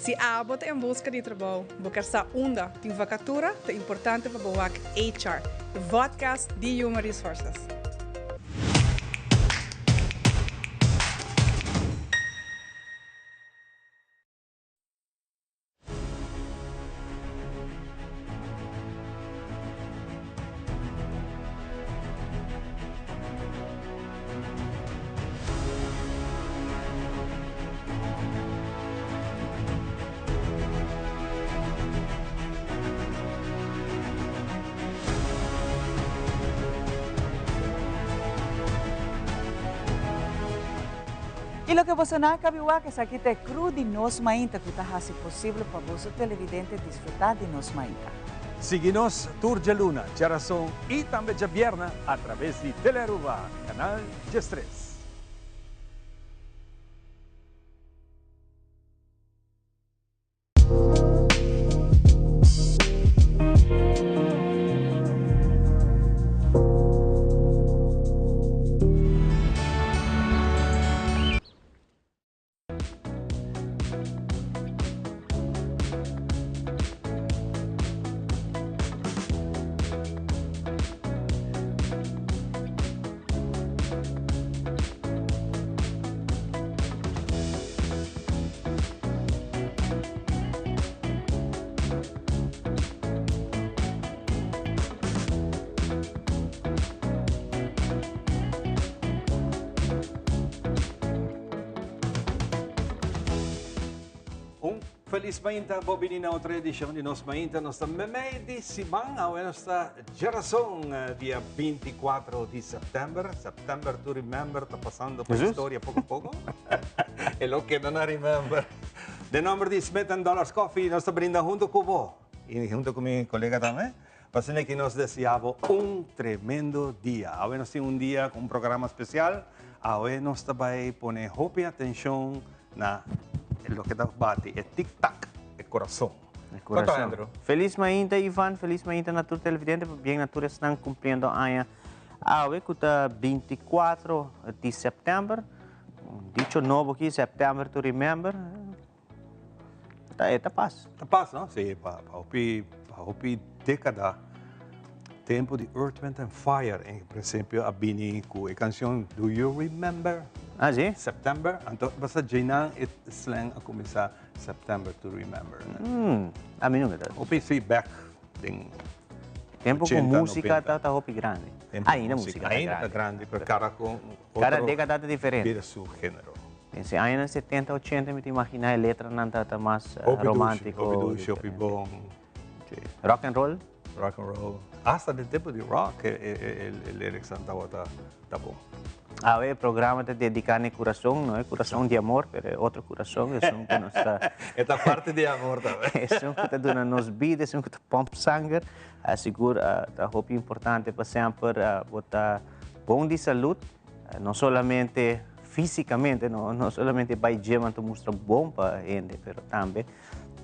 Si abo ta en busca di trabou, bo kier sa unda tin vacatura, ta importante pa bo wak HR, e vodcast di Human Resources. Y loke boso nan a cabi wak esaki ta e crew di Nos Mainta cu ta haci posible pa boso televidente disfruta di Nos Mainta. Sigui nos tur djaluna, djarason y tambe djabierna a traves di Telearuba, Canal 13. Un felis mainta, bo bini na otro edicion di Nos Mainta. Nos ta memei di siman, awe nos ta djerason, dia 24 di september. September to remember ta pasando pa historia poco poco. E lo keda na remember. Den nomber di Smith and Dollars Coffee nos ta brinda hunto cu bo y hunto cu mi colega tambe. Pa asina ki nos desea bo un tremendo dia. Awe nos tin un dia cu un programa special. Awe nos ta bay pone hopi atencion na loke ta bati e tic-tac, e corazon. E corazon. Feliz mainta Ivan, feliz mainta na tur televidente, pabien na tur esnan cumpliendo aña awe cu ta 24 di september. Un dicho nobo aki, September to remember. Ta, e ta pas. Ta pas, no? Sí, pa, pa hopi, pa hopi década tempo di Earth, Wind and Fire, en principio a bini cu e canción Do You Remember? Ah, sí? September. Anto, basta djeinan e slang a cuminsa September to Remember. A mi nunca ta. Hopi sí, back den Tempo cu 80, musica 90. ta, ta hopi grandi. Tempo Ainda musica ta Ainda ta grandi. grandi, pero cada con otro Cada década ta diferente. bira su género. Den se añanan 70, 80 mi ta imagina e letranan ta, ta mas Hopi dushi, romántico, hopi dushi, hopi diferente. bon. Sí. Rock and roll? Rock and roll. Hasta den tempo di rock e, e, e, e lyricsnan tabata ta bon. Awe e programa ta dedica na e curason, no e curason di amor, pero e otro curason, esun cu nos ta. E ta parti di amor tambe. Esun cu ta duna nos bida, esun cu ta pomp sanger. Sigur ta hopi importante pa semper bo ta bon di salud, no solamente fisicamente, no, no solamente bay gym anto mustra bon pa hende, pero tambe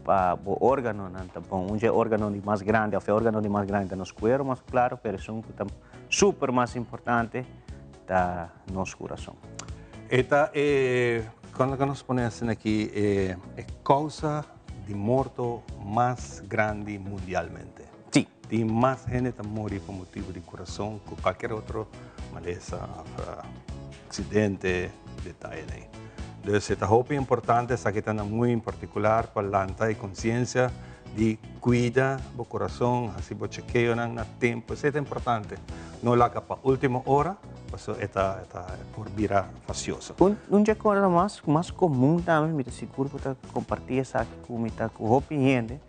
pa bo organonan ta bon. Un dje organo di mas grandi, of e organo di mas grandi ta nos cuero, mas claro, pero esun cu ta super mas importante ta nos curason. E ta e, cuando nos pone asina aki, e, e causa di morto mas grandi mundialmente. Sí. Tin mas hende ta muri pa motibo di curason cu cualkier otro malesa of accidente, detaye ei. Dus e ta hopi importante, esaki ta na muy en particular pa lanta e conciencia di cuida bo curason, haci bo chequeonan na tempo, esey ta importante. No laga pa ultimo ora, pasobra e ta, e ta por bira fastioso. Un, un dje cosa mas, mas comun tambe, mi ta sigur bo ta comparti esaki cu mi ta cu hopi hende,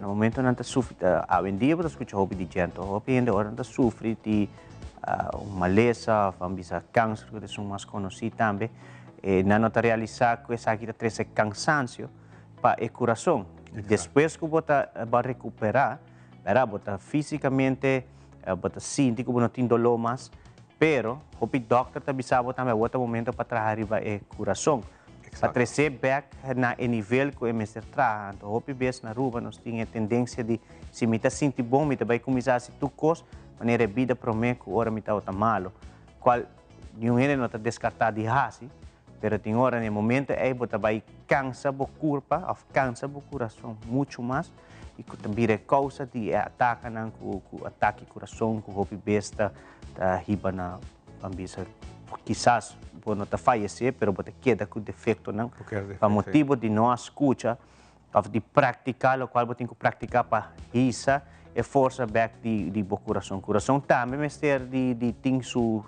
Na momento nan ta sufri, awendia bo ta skucha hopi di djento, hopi hende ora nan ta sufri di un malesa of nan bisa kanser ku ta esun mas konosí tambe, nan no ta realisá ku esaki ta trese kansansio pa e kurason. Despues ku bo ta bo a rekuperá, bèrdat, bo ta físikamente bo ta sinti ku bo no tin doló mas, pero hopi dòkter ta bisa bo tambe awor ta momento pa traha riba e kurason. Pa tres'é bèk na e nivel ku e mester traha. Anto hopi bes na Aruba nos tin e tendensia di si mi ta sinti bon mi ta bai kuminsá hasi tur kos manera e bida promé ku ora mi tabata malu, kual niun hende no ta deskartá di hasi, Pero tin ora na momento ei bo ta bai kansa bo kurpa òf kansa bo kurason muchu mas i ku ta bira e kousa di e atakenan ku atake kurason ku hopi bes ta hiba na ban bisa kisas bo no ta fayesé pero bo ta keda ku defektonan pa motibu di no a skucha òf di praktiká lokual bo tin ku praktiká pa hisa e forsa bèk di bo kurason. Kurason tambe mester di tin su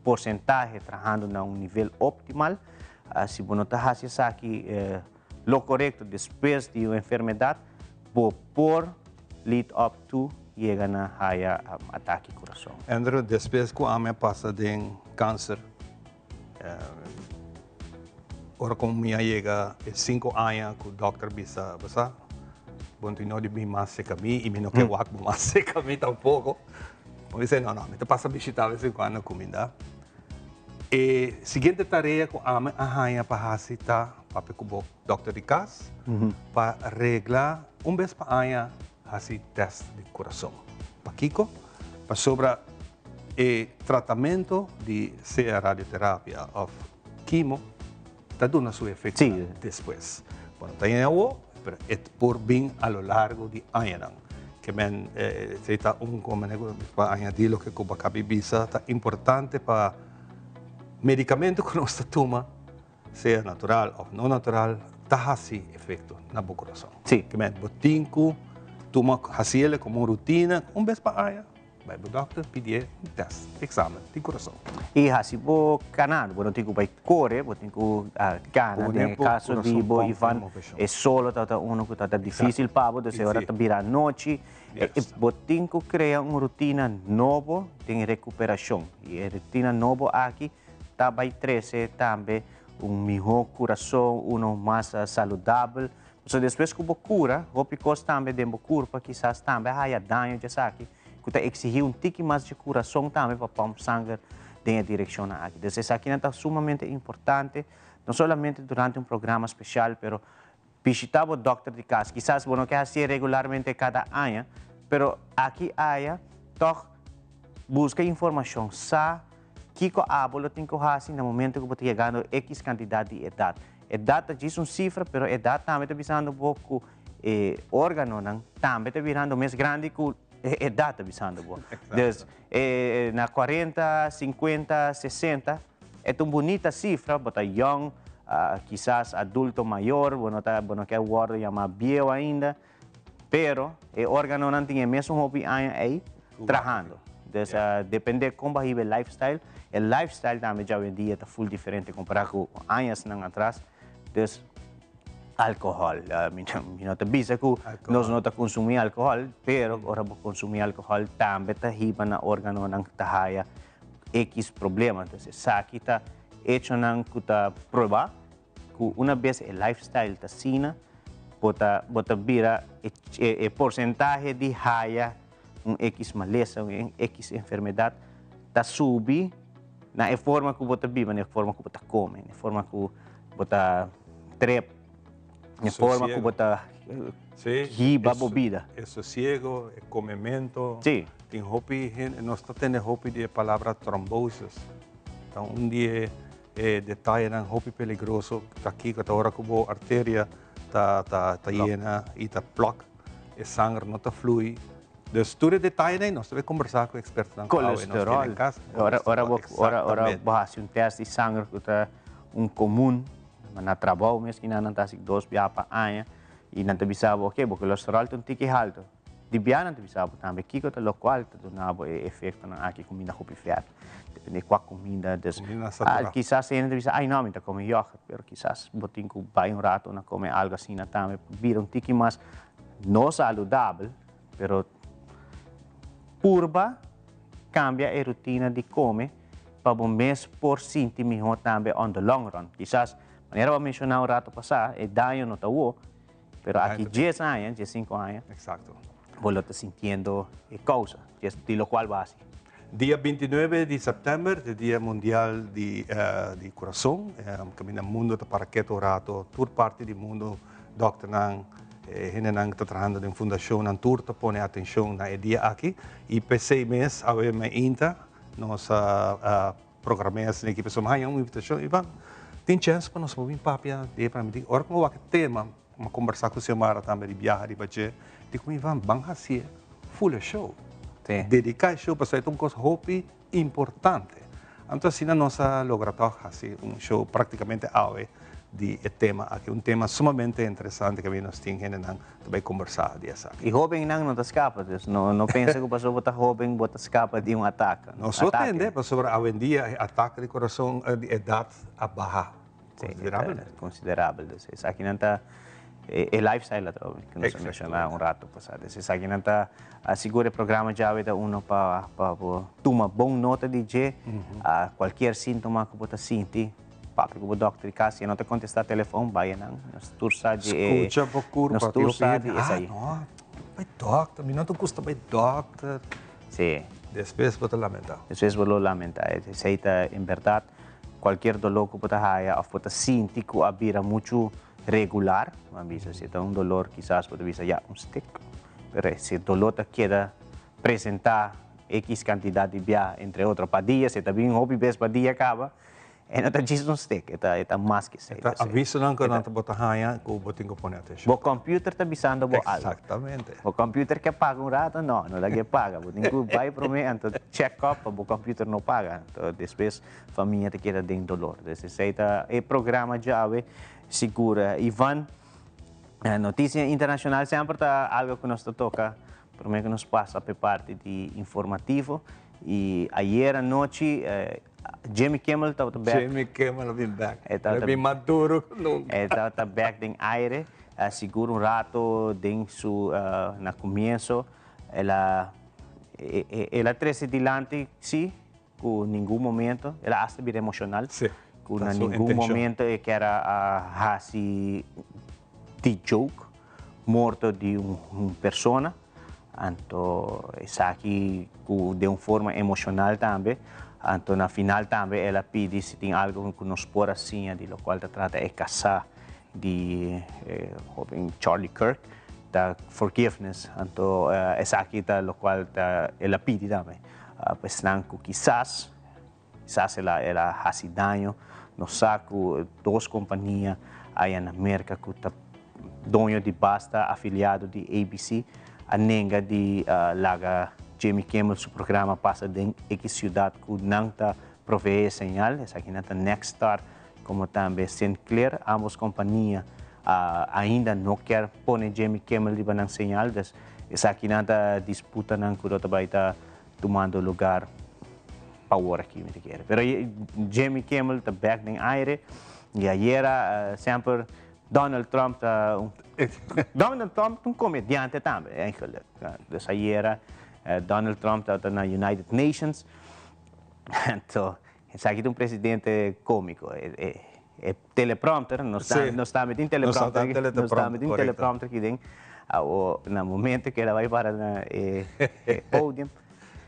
porsentahe trahando na un nivel optimal. Si bo no ta hasi esaki lo korekto despues di un enfermedat, bo por lead up to yega na haya atake kurason. Andrew, despues ku ami a pasa den kanser, Ora ku mi a yega e sinku aña ku dòkter bisa, bo sa, bo no tin no di bin mas seka mi i mi no ke wak bo mas seka mi tampoko. Mi bisa, no, no, mi ta pasa bishita bes en kuando kuminda. E siguiente tarea ku ami a haña pa hasi ta papia ku bo dòkter di kas pa regla un bes pa aña hasi tèst di kurason. Pakiko? Pasobra E tratamento di sea radioterapia of kimo ta duna su efectonan despues. Bo no ta yega awo, pero e por bin a lo largo di añanan. Ke men esey ta un pa añadi loke ku bo a kabi bisa, ta importante pa medicamento ku nos ta tuma, sea natural of no natural, ta hasi efecto na bo corazon. Ke men bo tin ku tuma hasiele komo un rutina un bes pa aña. Bai bo dokter pidié un test, examen di kurason. I hasi bo kanando, bo no tin ku bai kore, bo tin ku kana. Den e kaso di bo Ivan, e solo tabata unu ku tabata difísil pa bo, dus e ora ta bira anochi. Bo tin ku krea un rutina nobo den rekuperashon. I e rutina nobo aki ta bai trese tambe un mihó kurason, uno mas saludabel. Pasobra despues ku bo kura, hopi kos tambe den bo kurpa kisas tambe a haya daño djesaki ku ta eksihí un tiki mas dje kurason tambe pa pòmp sanger den e direkshonnan aki. Dus esakinan ta sumamente importante, no solamente durante un programa speshal, pero bishitá bo dòkter di kas. Kisas bo no ke hasié regularmente kada aña, pero aki aya tòg buska informashon, sa kiko abo lo tin ku hasi na momento ku bo ta yegando ekis kantidat di edat. Edat ta djis un sifra, pero edat tambe ta bisando bo ku e órganonan tambe ta birando mes grandi ku e edat ta bisando bo. Dus na kuarenta, sinkuenta, sesenta e ta un bunita sifra, bo ta yòn, kisas adulto mayor, bo no ta bo no ke wòrdu yamá bieu ainda, pero e órganonan tin e mesun hopi aña ei trahando. Dus depende kon bo a hiba e lifestyle, e lifestyle tambe djawendia ta ful diferente kompará ku añasnan atras. Dus alkohòl, mi no ta bisa ku nos no ta konsumí alkohòl, pero ora bo konsumí alkohòl tambe ta hiba na órganonan ku ta haya ekis problema. Entonces esaki ta echonan ku ta pruebá ku una bes e lifestyle ta asina, bo ta bo ta bira e porsentahe di haya un ekis malesa, un ekis enfermedat ta subi na e forma ku bo ta biba, na e forma ku bo ta kome, na e forma ku bo ta trep, na e forma ku bo ta hiba bo bida. E sosiego, e komemento. Tin hopi hende, nos ta tende hopi di e palabra trombosis. Ta un di e E detayenan hopi peligroso ta kiko ta ora ku bo arteria ta ta ta yena i ta plòk, e sanger no ta flui. Dus tur e detayenan nos ta bai kombersá ku ekspertonan ku awe nos tene den kas. Ora ora bo ora ora bo hasi un tèst di sanger ku ta un komun, na trabou mes kinan nan ta hasi dos biaha pa aña i nan ta bisa bo oke bo kolesteròl ta un tiki haltu. Di bia nan ta bisa bo tambe kiko ta lokual ta duna bo e efektonan aki, kuminda hopi vèt, depende kua kuminda. Dus kisas hende ta bisa ai no mi ta kome yògùrt, pero kisas bo tin ku bai un rato na kome algu asina tambe pa bira un tiki mas no saludabel, pero purba kambia e rutina di kome pa bo mes por sinti mihó tambe on the long run. Kisas manera bo a menshoná un rato pasá e daño no ta wou. Pero aki dies aña, diescinco aña, bo lo ta sintiendo e causa di locual bo a haci. Dia 29 di september ta dia mundial di di curason. Caminda mundo ta para keto un rato. Tur parti di mundo dokternan, hendenan ta trahando den fundacionnan tur ta pone atencion na e dia aki. Y p'esey mes awe mainta nos a program'e asina aki pasobra mi haña un invitacion Ivan. Tin chèns pa nos por bin papia di e pa mi di ora ku mi wak e tema, mi a kombersá ku Xiomara tambe di biaha riba dje, di ku mi van ban hasié full e show. Dediká e show pasobra e ta un kos hopi importante. Anto asina nos a logra tòg hasi un show práktikamente awe di e tema aki, un tema sumamente interesante kaminda nos tin hendenan ta bai kombersá di esaki. E hóbennan no ta skapa, dus no no pensa ku pasobra bo ta hóben bo ta skapa di un ataka. Nos lo tende pasobra awendia e atake di kurason di edat a baha konsiderabelmente. Konsiderabel, dus esakinan ta e lifestyle atrobe ku nos a menshoná un rato pasá. Dus esakinan ta sigur e programa djawe ta uno pa pa bo tuma bon nota di dje, kualkier síntoma ku bo ta sinti. Papia ku bo dòkter di kas, si e no ta kontestá telefòn, bai anan. Nos tur sa di e. Skucha bo kurpa. Nos tur sa di esei. Ah, no, bai dòkter, mi no ta gusta bai dòkter. Sí. Despues bo ta lamentá. Despues bo lo lamentá. Esei ta en bèrdat kualkier doló ku bo ta haya òf bo ta sinti ku a bira muchu regular, bo a bisa si ta un dolor kisas bo ta bisa ya un stik, pero si e doló ta keda presentá ekis kantidat di bia, entre otro pa dia, si ta bin hopi bes pa dia kaba, E no ta djis un stek, e ta e ta mas ke esei. E ta avisonan ku nan ta bo ta haña ku bo tin ku pone atenshon. Bo computer ta bisando bo algu. Eksaktamente. Bo computer ke paga un rato? No, no ta ke paga. Bo tin ku bai promé anto check up pa bo computer no paga. Anto despues famia ta keda den dolor. Dus esei ta e programa djawe sigur. Ivan, notisia internashonal semper ta algu ku nos ta toka promé ku nos pasa pa e parti di informativo. I ayera anochi Jimmy Kimmel tabata bek. Jimmy Kimmel a bin bek. El a bin mas duro ku nunka. E tabata bek den aire. Sigur un rato den su na comienso el a el a trece dilanti si ku ningun momento el a hasta bira emocional. Si. Ku na ningun momento e kier a hasi di joke morto di un persona. Anto esaki ku den un forma emoshonal tambe. Anto na final tambe el a pidi si tin algo ku nos por a siña di lokual ta trata e kasá di e hoben Charlie Kirk ta forgiveness. Anto esaki ta lokual ta el a pidi tambe pa esnan ku kisas Kisas el a el a hasi daño. Nos sa ku dos kompania aya na Merka ku ta doño di basta afiliado di ABC a nenga di laga Jimmy Kimmel su programa pasa den X siudat ku nan ta proveé e señal. Esakinan ta Nexstar komo tambe Sinclair. Ambos kompania ainda no kier pone Jimmy Kimmel riba nan señal. Dus esakinan ta disputanan ku lo ta bai ta tumando lugar pa awor aki mi ta kere. Pero Jimmy Kimmel ta bek den aire y ayera semper Donald Trump ta un Donald Trump ta un comediante tambe eigenlijk. Dus ayera Donald Trump tabata na United Nations anto esaki ta un presidente comico. E teleprompter, nos ta nos tambe tin teleprompter aki, nos tambe tin teleprompter aki den. Awo na momento ku el a bai para na e podium,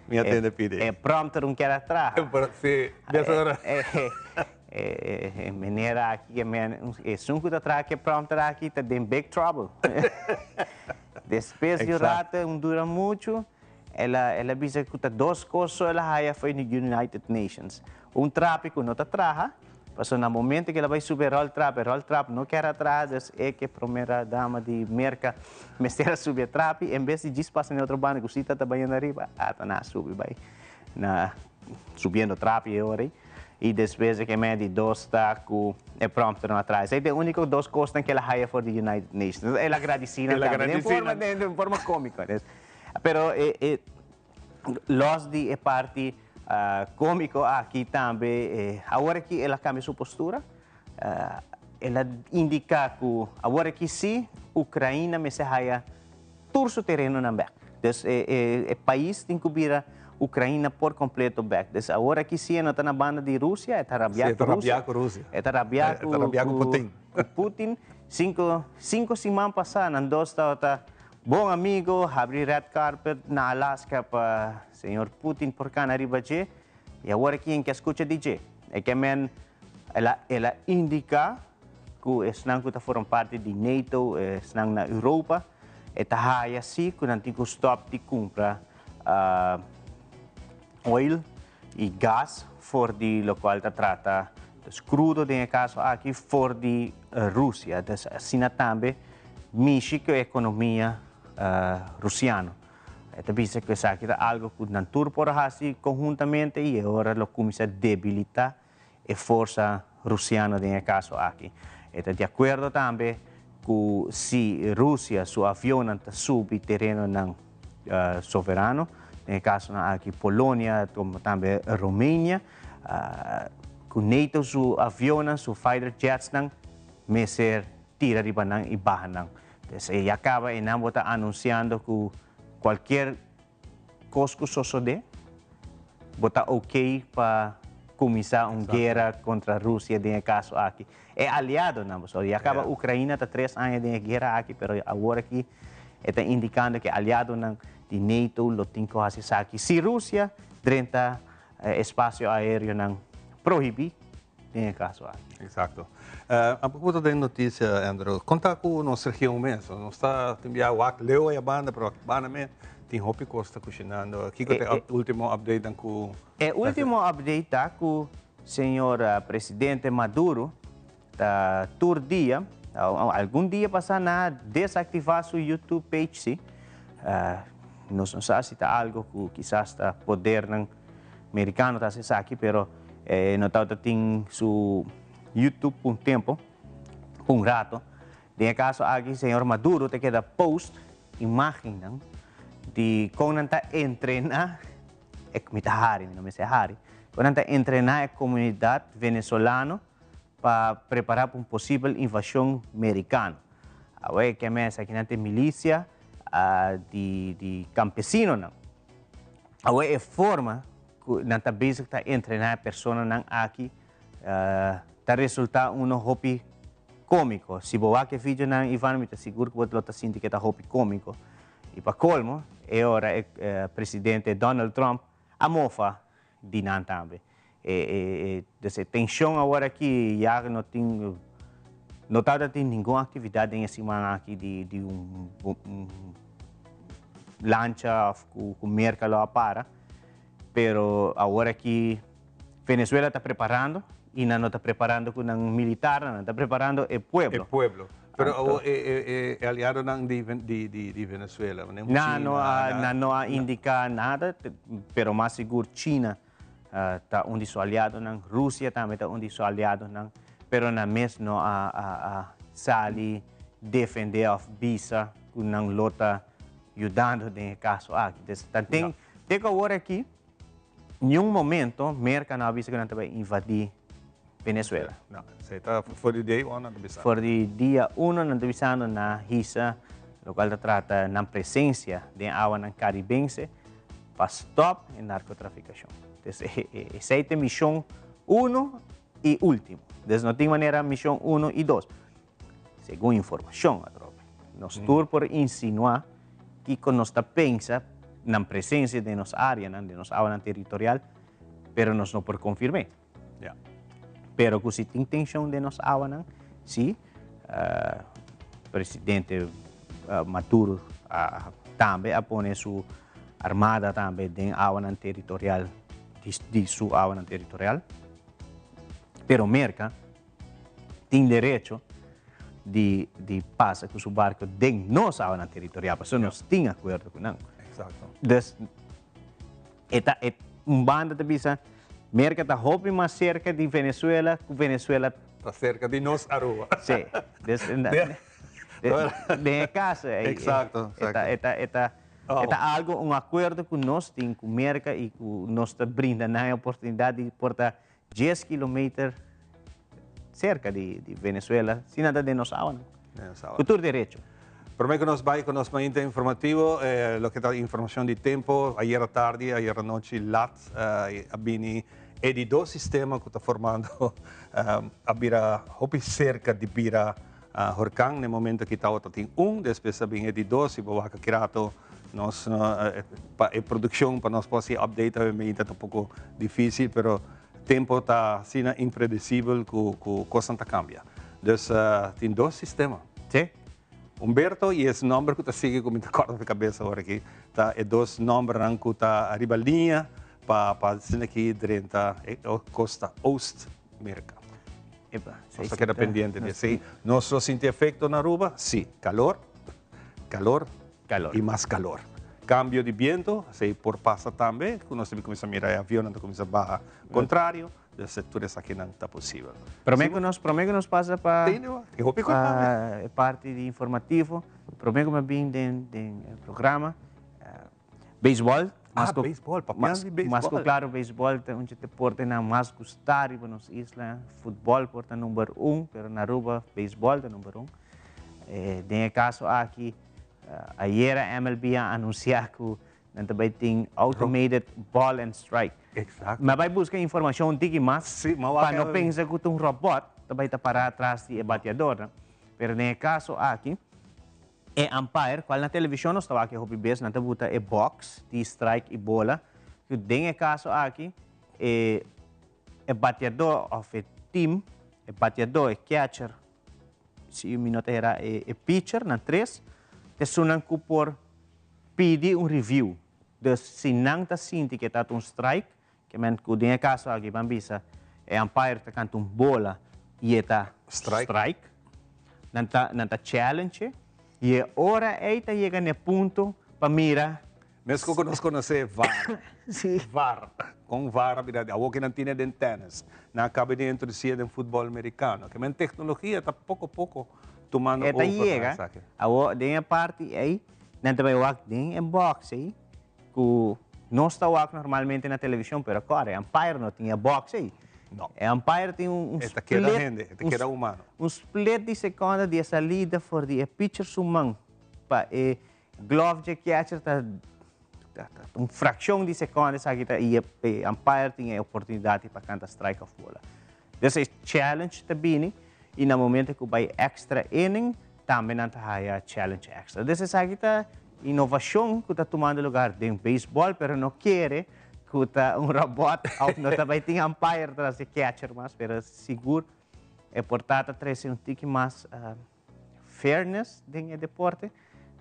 Mi a tende pidi. E prompter un keda traha. Si, des ora. E meneer aki, e men, esun ku ta traha ku e prompter aki ta den big trouble. Despues di un rato, un dura muchu, el a el a bisa ku ta dos kos so el a haya for di United Nations. Un trapi ku no ta traha, pasobra na momento ku el a bai subi e ròltrap, e ròltrap no kier a traha, dus e ku e promera dama di Merka mester a subi e trapi, en bes di djis pasa na e otro banda ku si ta ta bayendo ariba, ata nan a subi bai na subiendo trapi e ora ei. I despues e ke mei di dos ta ku e prompter no a traha. Esei ta e úniko dos kosnan ku el a haya for di United Nations. El a gradisí nan tambe, den forma den forma kómiko. Pero e e Los di e parti cómico aki tambe, awor aki el a cambia su postura. El a indica cu awor aki sí Ucraina mester haya tur su terenonan bek. Dus e pais tin cu bira Ucraina por completo bek. Dus awor aki sí e no ta na banda di Rusia, e ta rabia cu Rusia. E ta rabia cu Putin. Putin. Cinco siman pasa nan dos tabata Bon amigo, habri red carpet na Alaska pa señor Putin por cana riba dje y awor aki en ke scucha di dje. E ke men el a el a indica cu esnan cu ta forma parti di NATO, esnan na Europa, e ta haya si cu nan tin cu stop di cumpra oil y gas for di locual ta trata. Dus crudo den e caso aki for di Rusia. Dus asina tambe mishi cu e economia Rusiano. E ta bisa cu esaki ta algo cu nan tur por a haci conhuntamente y e ora lo cuminsa debilita e forsa Rusiano den e caso aki. E ta di acuerdo tambe cu si Rusia su avionnan ta subi terenonan soberano, den e casonan aki Polonia como tambe Romania, cu NATO su avionnan, su fighter jetsnan mester tira riba nan y baha nan. Entonces e ya caba e nan bo ta anunciando cu cualkier cos cu sosode, bo ta ok pa cuminsa un guera contra Rusia den e caso aki. E aliadonan bo so. Ya caba Ucraina ta 3 aña den e guera aki, pero awor aki e ta indicando cu e aliadonan di NATO lo tin cu haci esaki. Si Rusia drenta espacio aereonan prohibi den e caso aki. Exacto. A propósito den noticia, Andrew, conta cu nos region mes. Nos ta tin bia wak leu aya banda, pero aki banda mes tin hopi cos ta cushinando. Kico ta e ultimo update dan cu? E ultimo update ta cu señor presidente Maduro ta tur dia, algun dia pasa na desactiva su YouTube page, si. Nos no sa si ta algo cu kisas ta podernan Mericano ta haci esaki, pero e no tabata tin su YouTube un tempo, un rato. Den e caso aki señor Maduro ta keda post imagennan di con nan ta entrena, e mi ta hari, mi no mester hari, con nan ta entrena e comunidad venezolano pa prepara pa un posibel invasion mericano. Awe ke mes aki nan ta e milicia di campesinonan. Awe e forma ku nan ta bezig ta entrená e personanan aki ta resultá uno hopi kómiko. Si bo wak e videonan, Ivan, mi ta sigur ku bo lo ta sinti ku e ta hopi kómiko. I pa kolmo, e ora e presidente Donald Trump a mofa di nan tambe. Dus e tenshon awor aki ya no tin, no tabata tin ningun aktividat den e siman aki di un lancha of ku Merka lo a para, pero awor aki Venezuela ta preparando y nan no ta preparando ku nan militarnan, nan ta preparando e pueblo. E pueblo. Pero awor e aliadonan di Venezuela, Nan no a indica nada, pero mas sigur China ta un di su aliadonan, Rusia tambe ta un di su aliadonan, pero nan mes no a sali defende of bisa ku nan lo ta yudando den e kaso aki. Entonces, tanten te ku awor aki, niun momento Merka no a bisa ku nan ta bai invadi Venezuela. No, esei ta for di day one nan ta bisando. For di dia uno nan ta bisando na hisa lokual ta trata nan presensia den awanan karibense pa stop e narkotrafikashon. Entonces, esei ta e mishon uno i ultimo. Entonces, no tin manera mishon uno i dos. Segun informashon atrobe. Nos tur por insinuá kiko nos ta pensa nan presensia den nos áreanan, den nos awanan teritorial, pero nos no por konfirm'é. Pero ku si tin tenshon den nos awanan, si presidente Maduro tambe a pone su armada tambe den awanan teritorial, di su awanan teritorial. Pero Merka tin derecho di pasa ku su barko den nos awanan teritorial, pasobra nos tin akuerdo ku nan. Dus E ta e un banda ta bisa Merca ta hopi mas cerca di Venezuela cu Venezuela. Ta cerca di nos Aruba. Sí. Des, den e caso ey. Exacto, exacto. E ta, e ta, e ta algo, un acuerdo cu nos tin cu Merca y cu nos ta brinda nan e oportunidad di por ta 10 kilometer cerca di Venezuela, si nan ta den nos awanan. Den nos awa. Cu tur derecho. Prome cu nos bay cu nos mainta informativo, loke ta informacion di tempo, ayera tardi, ayera nochi lat a bini e di dos sistema cu ta formando a bira hopi cerca di bira horcan. Na e momento aki tawata tin un, despues a bin e di dos y bo wak aki rato nos pa e produccion pa nos por haci update awe mainta ta un poco dificil, pero tempo ta asina impredecibel cu cosnan ta cambia. Dus tin dos sistema. Sí. Humberto y es nomber cu ta sigui cu mi ta corda mi cabeza ora aki ta e dos nombernan cu ta ariba liña pa pa asina aki drenta e costa oost Merca. Epa, Nos ta keda pendiente di esei. Nos lo sinti efecto na Aruba? Sí. Calor, calor, Calor. y mas calor. Cambio di biento, esei por pasa tambe, cu nos ta cuminsa mira e avionnan ta cuminsa baha contrario, dus tur esakinan ta posibel. Prome cu nos, prome cu nos pasa pa Tene wa, e hopi cu pa e parti di informativo, prome cu mi a bin den den e programa, Beisbòl, Ah, beisbòl, papiando di beisbòl. Mas ku klaro beisbòl ta un dje deportenan mas gustá riba nos isla. Futbòl por ta number un, pero na Aruba beisbòl ta number un. Den e kaso aki, ayera MLB a anunsiá ku nan ta bai tin automated ball and strike. Exacto. Mi a bai buska informashon un tiki mas Sí, mi a wak pa no pensa ku ta un robòt ta bai ta pará atras di e batiadornan. Pero den e kaso aki, E umpire, cual na television nos ta wak e hopi bes, nan ta buta e box di strike y bola, cu den e caso aki e e bateador of e team, e bateador, e catcher, si mi no ta hera e e pitcher, nan tres, ta esunnan cu por pidi un review. Dus si nan ta sinti cu e ta un strike, ke men cu den e caso aki ban bisa e umpire ta canta un bola y e ta Strike. strike, nan ta nan ta challenge y e ora ey ta yega na e punto pa mira. Mesco cu nos conoce VAR. Sí. VAR. Con VAR a bira awor cu nan tine den tennis. Nan a caba di introducie den futbol americano. Ke men tecnologia ta poco poco tumando E ta over na yega, esaki. awor den e parti ey nan ta bay wak den e box ey Ku nos ta wak normalmente na televishon, pero kòrda, e umpire no tin e box ei. No. E umpire tin un E ta keda split, hende, e ta keda humano. un split di sekonda di e salida for di e pitcher su man pa e glove dje catcher ta ta un frakshon di sekonda esaki ta i e umpire tin e oportunidat pa kanta strike òf bola. Dus e challenge ta bini i na momento ku bai extra inning tambe nan ta haya challenge extra. Dus esaki ta inovashon ku ta tumando lugar den beisbòl pero no kere ku ta un robòt òf no ta bai tin umpire tras di catcher mas pero sigur e por ta ta trese un tiki mas fairness den e deporte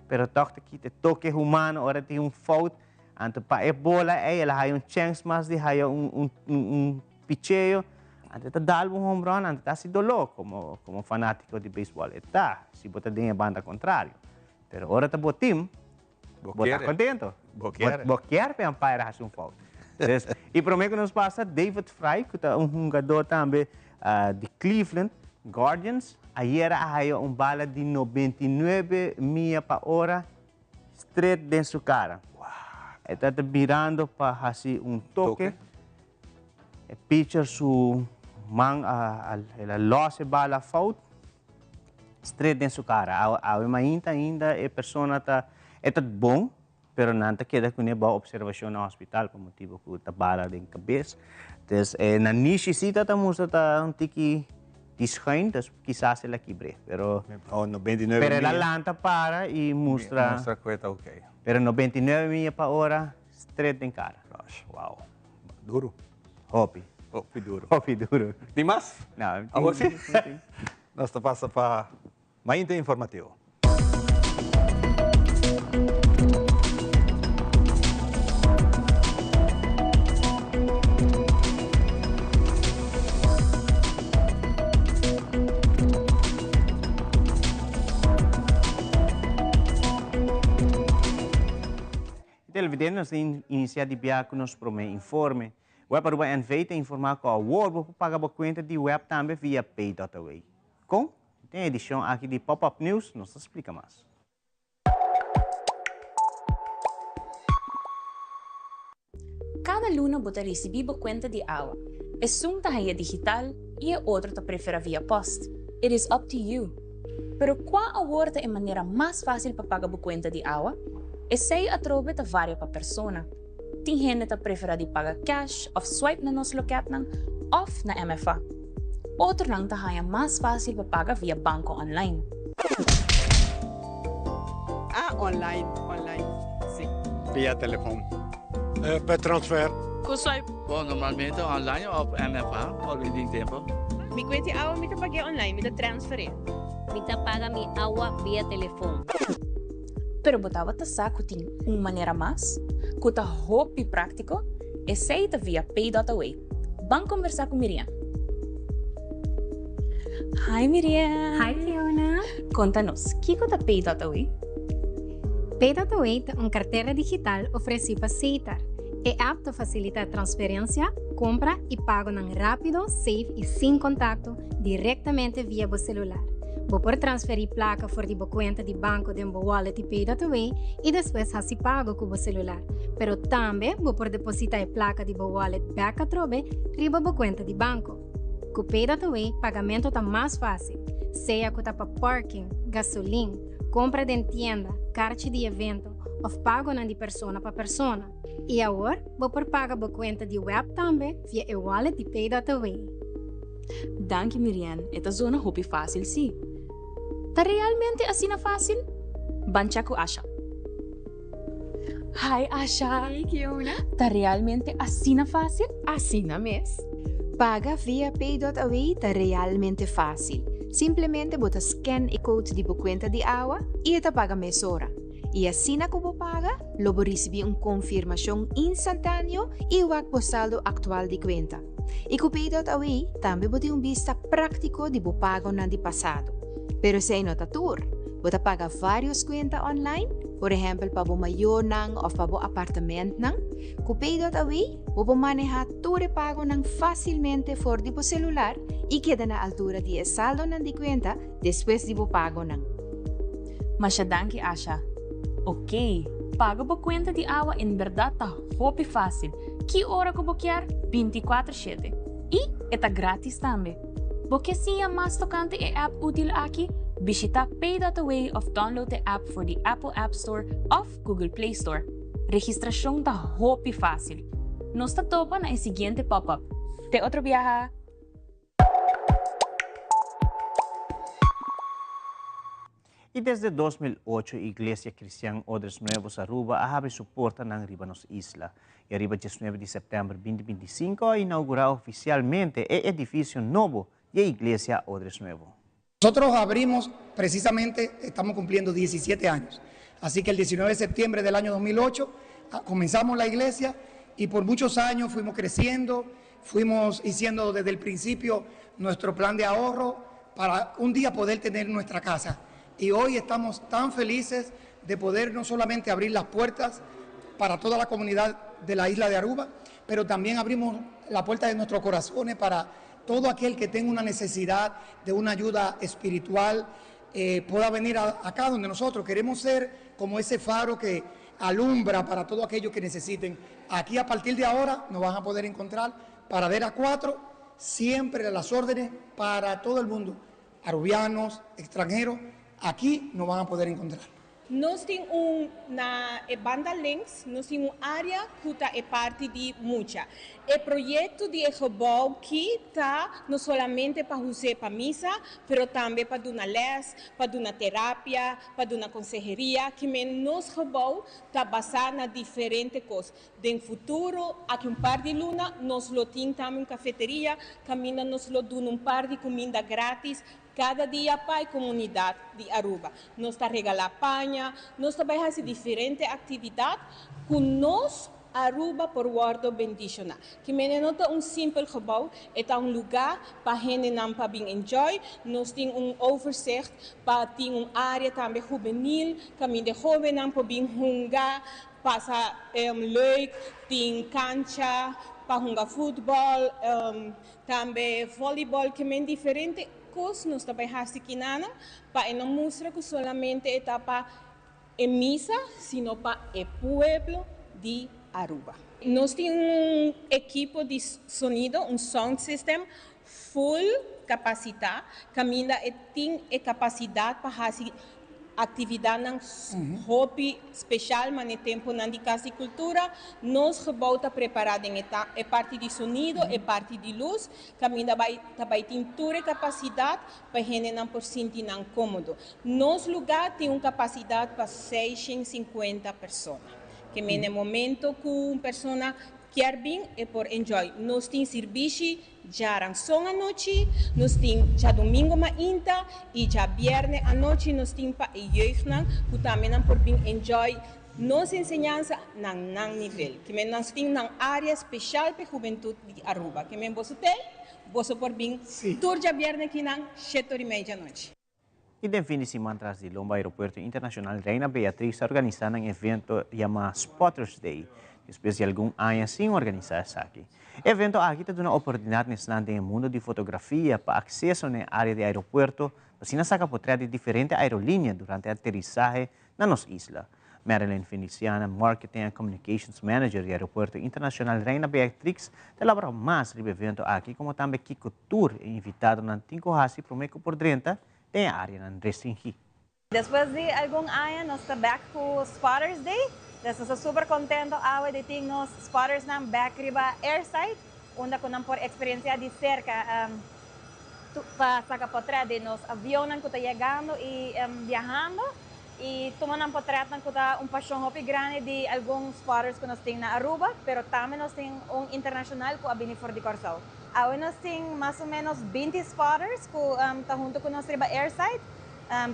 pero tòg ta kita e toke humano ora tin un fout anto pa e bola ei el a haya un chèns mas di haya un un picheo anto e ta dal un home run anto ta hasi doló komo komo fanátiko di beisbòl e ta si bo ta den e banda kontrario pero ora ta bo tim Bo Bo ta contento. Bo kier. Bo kier pa e umpire haci un fout. Dus, y prome cu nos pasa, David Fry, cu ta un hungador tambe di Cleveland Guardians, ayera a haya un bala di 99 mia pa ora straight den su cara. E ta ta birando pa haci un toke. E pitcher su man a, el a los e bala fout. Straight den su cara. Awe mainta ainda e persona ta, e ta bon, pero nan ta keda cune bao observacion na hospital pa motibo cu ta bala den cabes. Dus e nanishi si ta ta mustra ta un tiki di schuin, dus kisas el a kibre, pero Oh, 99 pero el a mia. lanta para y mustra. Mustra cu e ta ok. Pero 99 mia pa ora, straight den cara. Gosh, wow. Duro. Hopi. Hopi duro. Hopi duro. Tin mas? No, tin. Awor si? Nos ta pasa pa Mainta Informativo. Televidente, nos ta inicia di bia cu nos prome informe. Web Aruba NV ta informa cu awor bo por paga bo cuenta di web tambe via Pay.away. Con? Den edicion aki di Pop Up News nos ta splica mas. Cada luna bo ta ricibi bo cuenta di awa. Esun ta haya digital y e otro ta prefera via post. It is up to you. Pero cua awor ta e manera mas facil pa paga bo cuenta di awa? Esey atrobe ta varia pa persona. Tin hende ta prefera di paga cash of swipe na nos loketnan of na MFA. Otronan ta haña mas fásil pa paga via banko online. Ah, online, online, si. Via telefon. Per transfer. Ku swipe. Bon, normalmente online of MFA, ora mi tin tempo. Mi kuenti awa mi ta pag'é online, mi ta transfer'é. Mi ta paga mi awa via telefon. Pero bo tabata sa ku tin un manera mas, ku ta hopi práktiko? Esei ta via Pay.away. Ban kombersá ku Miriam. Hi Miriam! Hi Fiona! Konta nos, kiko ta Pay.away? Pay.away ta un kartera digital ofresí pa Setar. E app ta fasilitá transferensia, kompra i pagonan rápido, safe i sin kontakto direktamente via bo selular. Bo por transferí plaka for di bo kuenta di banko den bo wallet di Pay.away i despues hasi pago ku bo selular. Pero tambe bo por depositá e plaka di bo wallet bèk atrobe riba bo kuenta di banko. Ku Pay.away pagamento ta mas fásil, sea ku ta pa parking, gasolin, kompra den tienda, karchi di evento òf pagonan di persona pa persona. I awor bo por paga bo kuenta di web tambe via e wallet di Pay.away. Danki Mirian, e ta zona hopi fásil sí. Ta realmente asina fásil? Ban chèk ku Asha. Hi Asha! Hey Kiona! Ta realmente asina fásil? Asina mes! Paga via Pay.away ta realmente fásil. Simplemente bo ta scan e code di bo cuenta di awa y e ta paga mesora. Y asina cu bo paga, lo bo ricibi un confirmacion instantaneo y wak bo saldo actual di cuenta. Y cu Pay.away tambe bo tin un bista práctico di bo pagonan di pasado. Pero esey no ta tur. Bo ta paga varios cuenta online, por ehempel pa bo mayornan of pa bo apartamentnan. Cu Pay.away bo por maneha tur e pagonan facilmente for di bo celular y keda na altura di e saldonan di cuenta despues di bo pagonan. Masha danki Asha. Ok, paga bo cuenta di awa en berdad ta hopi facil. Ki ora cu bo kier, 24 shete. Y e ta gratis tambe. Bo ke siña mas tokante e app útil aki? Bishitá Pay.away òf download e app for di Apple App Store òf Google Play Store. Registrashon ta hopi fásil. Nos ta topa na e siguiente pop-up. Te otro biaha! Y desde 2008 Iglesia Cristian Odres Nuevos Aruba a habri su portanan riba nos isla. Y ariba 19 di september 2025 a inaugura oficialmente e edificio nobo di e Iglesia Odres Nuevo. Nosotros abrimos precisamente, estamos cumpliendo 17 años. Así que el 19 de septiembre del año 2008 ah, comenzamos la iglesia y por muchos años fuimos creciendo, fuimos haciendo desde el principio nuestro plan de ahorro para un día poder tener nuestra casa. Y hoy estamos tan felices de poder no solamente abrir las puertas para toda la comunidad de la isla de Aruba, pero también abrimos la puerta de nuestros corazones para todo aquel que tenga una necesidad de una ayuda espiritual, eh, pueda venir acá donde nosotros queremos ser como ese faro que alumbra para todo aquello que necesiten. Aquí a partir de ahora nos van a poder encontrar para ver a cuatro, siempre las órdenes para todo el mundo, arubianos, extranjeros, aquí nos van a poder encontrar. Nos tin un, na e banda links, nos tin un área ku ta e parti di mucha. E proyekto di e gebou ki ta no solamente pa hus'é pa misa, pero tambe pa duna lès, pa duna terapia, pa duna konseheria, kimen nos gebou ta basá na diferente kos. Den futuro, aki un par di luna, nos lo tin tambe un kafeteria kaminda nos lo duna un par di kuminda grátis kada dia pa e komunidat di Aruba. Nos ta regalá paña, nos ta bai hasi diferente aktividat ku nos Aruba por wòrdu bendishoná. Kimene no ta un simpel gebou, e ta un lugá pa hendenan pa bin enjoy. Nos tin un overzicht pa tin un área tambe hubenil kaminda e hóbennan por bin hunga, pasa leuk, tin kancha pa hunga futbòl, tambe vòlibòl. Kimen diferente kos nos ta bai hasi kinanan pa e no mustra ku solamente e ta pa e misa, sino pa e pueblo di Aruba. Nos tin un ekipo di sonido, un sound system full kapasitá, kaminda e tin e kapasidat pa hasi aktividatnan hopi speshal manera tempunan di Kas di Kultura. Nos gebou ta prepará den e ta e parti di sonido, e parti di lus, kaminda bai ta bai tin tur e kapasidat pa hendenan por sinti nan kómodo. Nos lugá tin un kapasidat pa 650 persona. Ke men e momento ku un persona kier bin e por enjoy. Nos tin sirbishi djaranson anochi, nos tin djadumingo mainta i djabièrnè anochi nos tin pa e jeugdnan ku tambe nan por bin enjoy. Nos enseñansa na nan nivel. Ke men nos tin nan área speshal pa e hubentut di Aruba. Ke men boso tei, boso por bin tur djabièrnè kinan shete ora i mei djanochi. I den fin di siman tras di lomba Aeropuerto Internacional Reina Beatrix a organisa nan evento yama Spotters Day, despues di algun aña sin organisa esaki. E evento aki ta duna oportunidad na esnan den e mundo di fotografia pa acceso na e area di aeropuerto pa asina saca potret di diferente aerolinea durante e aterisahe na nos isla. Marilyn Feliciana, Marketing and Communications Manager di Aeropuerto Internacional Reina Beatrix, ta elabora mas riba e evento aki como tambe kico tur e invitadonan tin cu haci prome cu por drenta den e areanan restringí. Despues di algun aña nos ta bek cu Spotters Day. Des nos ta super contento awe di tin nos spottersnan bek riba airside unda cu nan por experiencia di cerca pa saca potret di nos avionnan cu ta yegando y biahando. Y tuma nan potretnan cu ta un pasion hopi grandi di algun spotters cu nos tin na Aruba, pero tambe nos tin un internacional cu a bini for di Corsou. Awe nos tin mas o menos 20 spotters cu ta hunto cu nos riba airside.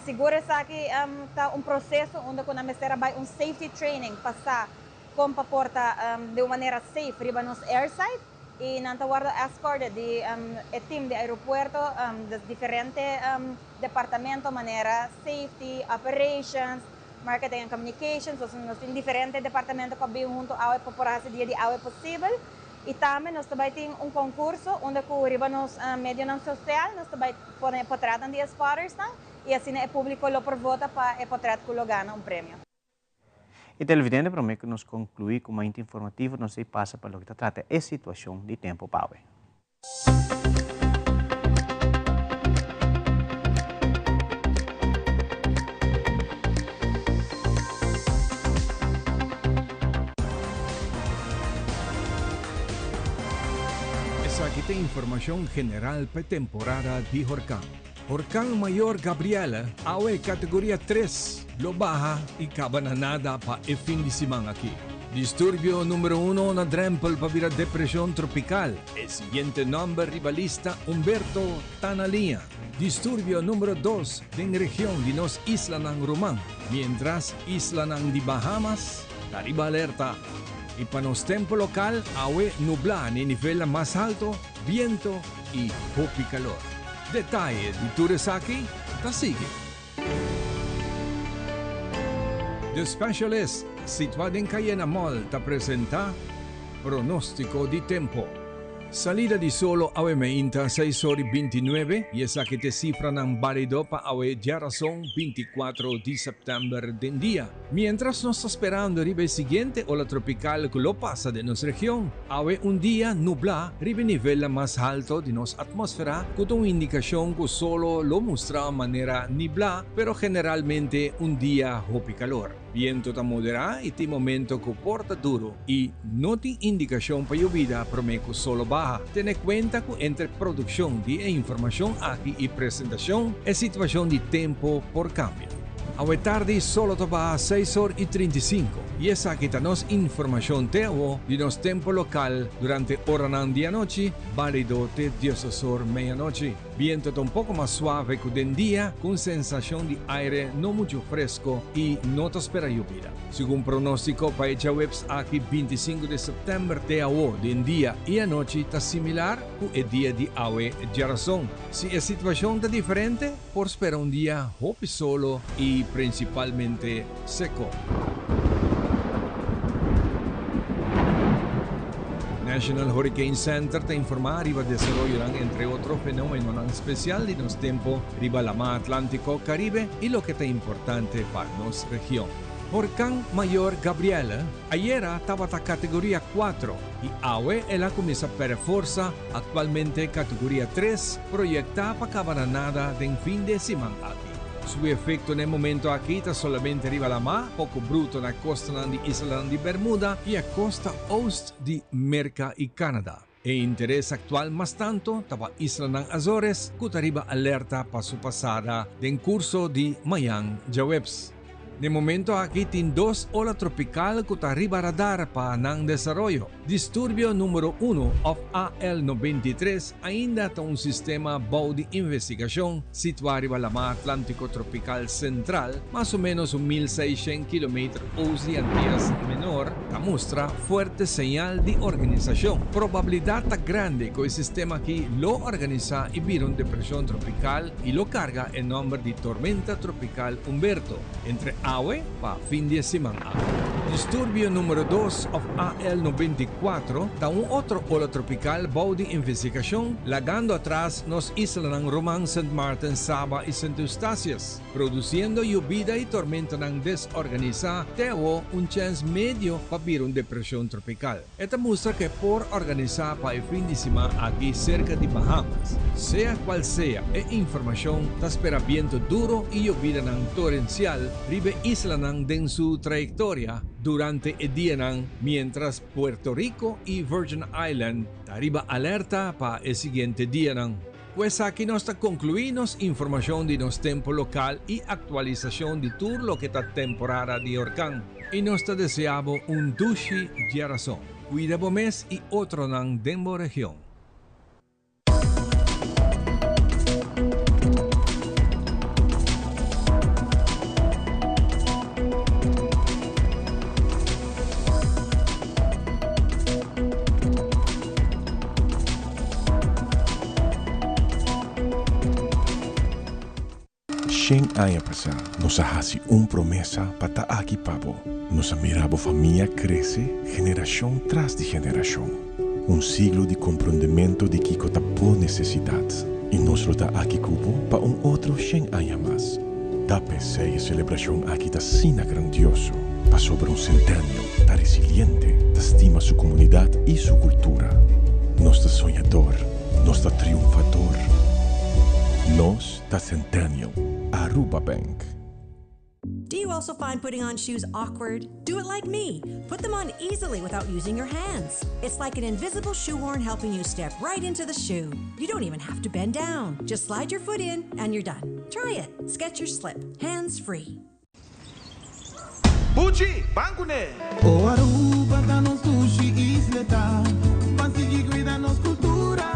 Sigur esaki ta un proceso unda cu nan mester a bay un safety training pa sa con pa porta di un manera safe riba nos airside. Y nan ta wordo escorted di e team di aeropuerto, des diferente departamento manera safety, operations, marketing and communications. Nos nos tin diferente departamento cu a bin hunto awe pa por haci dia di awe posibel. Y tambe nos ta bay tin un concurso unda cu riba nos medionan social nos ta bay pone e potretnan di e spottersnan y asina e publico lo por vota pa e potret cu lo gana un premio. E televidente prome ku nos konkluí ku Mainta Informativo nos ei pasa pa loke ta trata e situashon di tempu pa awe. Esaki ta informashon general pa e temporada di horkan. Horkan Mayor Gabrielle awe categoria tres lo baha y caba na nada pa e fin di siman aki. Disturbio numero uno na drempel pa bira depresion tropical. E siguiente nomber riba lista Humberto ta na liña. Disturbio numero dos den region di nos islanan ruman, mientras islanan di Bahamas ta riba alerta. Y pa nos tempo local awe nubla na e nivelnan mas halto, biento y hopi calor. Detaye di tur esaki ta sigui. The Specialist, situa den Cayena Mall ta presenta Pronostico di Tempo. Salida di solo awe meinta seis or y 29 y esaki t'e cifranan balido pa awe djarason 24 di september den dia. Mientras nos ta sperando riba e siguiente ola tropical cu lo pasa den nos region, awe un dia nubla riba e nivelnan mas halto di nos atmosfera cu ta un indicacion cu solo lo mustra manera nibla pero generalmente un dia hopi calor. Biento ta modera y tin momento cu por ta duro y no tin indicacion pa yobida prome cu solo baha. Tene cuenta cu entre produccion di e informacion aki y presentacion e situacion di tempo por cambia. Awe tardi solo ta baha seis or y 35 y esaki ta nos informacion te awo di nos tempo local durante oranan di anochi, balido te diesdos or meianochi. Biento ta un poco mas suave cu den dia cu un sensacion di aire no mucho fresco y no ta spera yobida. Segun pronostico pa e djaweps aki 25 di september te awo den dia y anochi ta similar cu e dia di awe djarason. Si e situacion ta diferente, por spera un dia hopi solo y principalmente seco. National Hurricane Center ta informa riba desaroyonan entre otro fenomenonan special di nos tempo riba Lama Atlantico, Caribe y loke ta importante pa nos region. Horcan Mayor Gabrielle ayera tabata categoria 4 y awe el a cuminsa perde forsa. Actualmente categoria 3 proyecta pa caba na nada den fin di e siman aki. Su efecto na e momento aki ta solamente riba lama, poco bruto na costanan di islanan di Bermuda y e costa oost di Merca y Canada. E interes actual mas tanto ta pa islanan Azores cu ta riba alerta pa su pasada den curso di mayan djaweps. Na e momento aki tin dos ola tropical cu ta riba radar pa nan desaroyo. Disturbio numero uno of AL 93 ainda ta un sistema bou di investigacion situa riba Lama Atlantico Tropical Central, mas o menos un 1600 kilometer oost di Antillas Menor, ta mustra fuerte señal di organisacion. Probabilidad ta grandi cu e sistema aki lo organisa y bira un depresion tropical y lo carga e nomber di Tormenta Tropical Humberto entre awe pa fin di e siman aki. Disturbio numero dos of AL 94 ta un otro ola tropical bou di investigacion, lagando atras nos islanan Roman, Sint Maarten, Saba y Sint Eustatius, produciendo yobida y tormentanan desorganisa te awo un chens medio pa bira un depresion tropical. E ta mustra ku e por organisá pa e fin di siman aki serka di Bahamas. Sea kual sea e informashon, ta spera bientu duro i yobidanan torensial riba e islanan den su trayektoria durante e dianan miéntras Puerto Rico i Virgin Island ta riba alerta pa e siguiente dianan. Ku esaki nos ta konkluí nos informashon di nos tempu lokal i aktualisashon di tur loke ta temporada di orkan. I nos ta deseá bo un dushi djerason. Kuida bo mes i otronan den bo region. Shen aña pasá nos a hasi un promesa pa ta aki pa bo. Nos a mira bo famia krese generashon tras di generashon. Un siglo di komprondementu di kiko ta bo nesesidat. I nos lo ta aki ku bo pa un otro shen aña mas. Ta p'esei e selebrashon aki ta asina grandioso, pasobra un Centennial ta resiliente, ta stima su komunidat i su kultura. Nos ta soñador, nos ta triunfador. Nos ta Centennial. Aruba Bank. Do you also find putting on shoes awkward? Do it like me. Put them on easily without using your hands. It's like an invisible shoehorn helping you step right into the shoe. You don't even have to bend down. Just slide your foot in and you're done. Try it. Skechers Slip. Hands free. Buchi, ban kuné! O Aruba ta nos dushi isla ta Ban sigui cuida nos cultura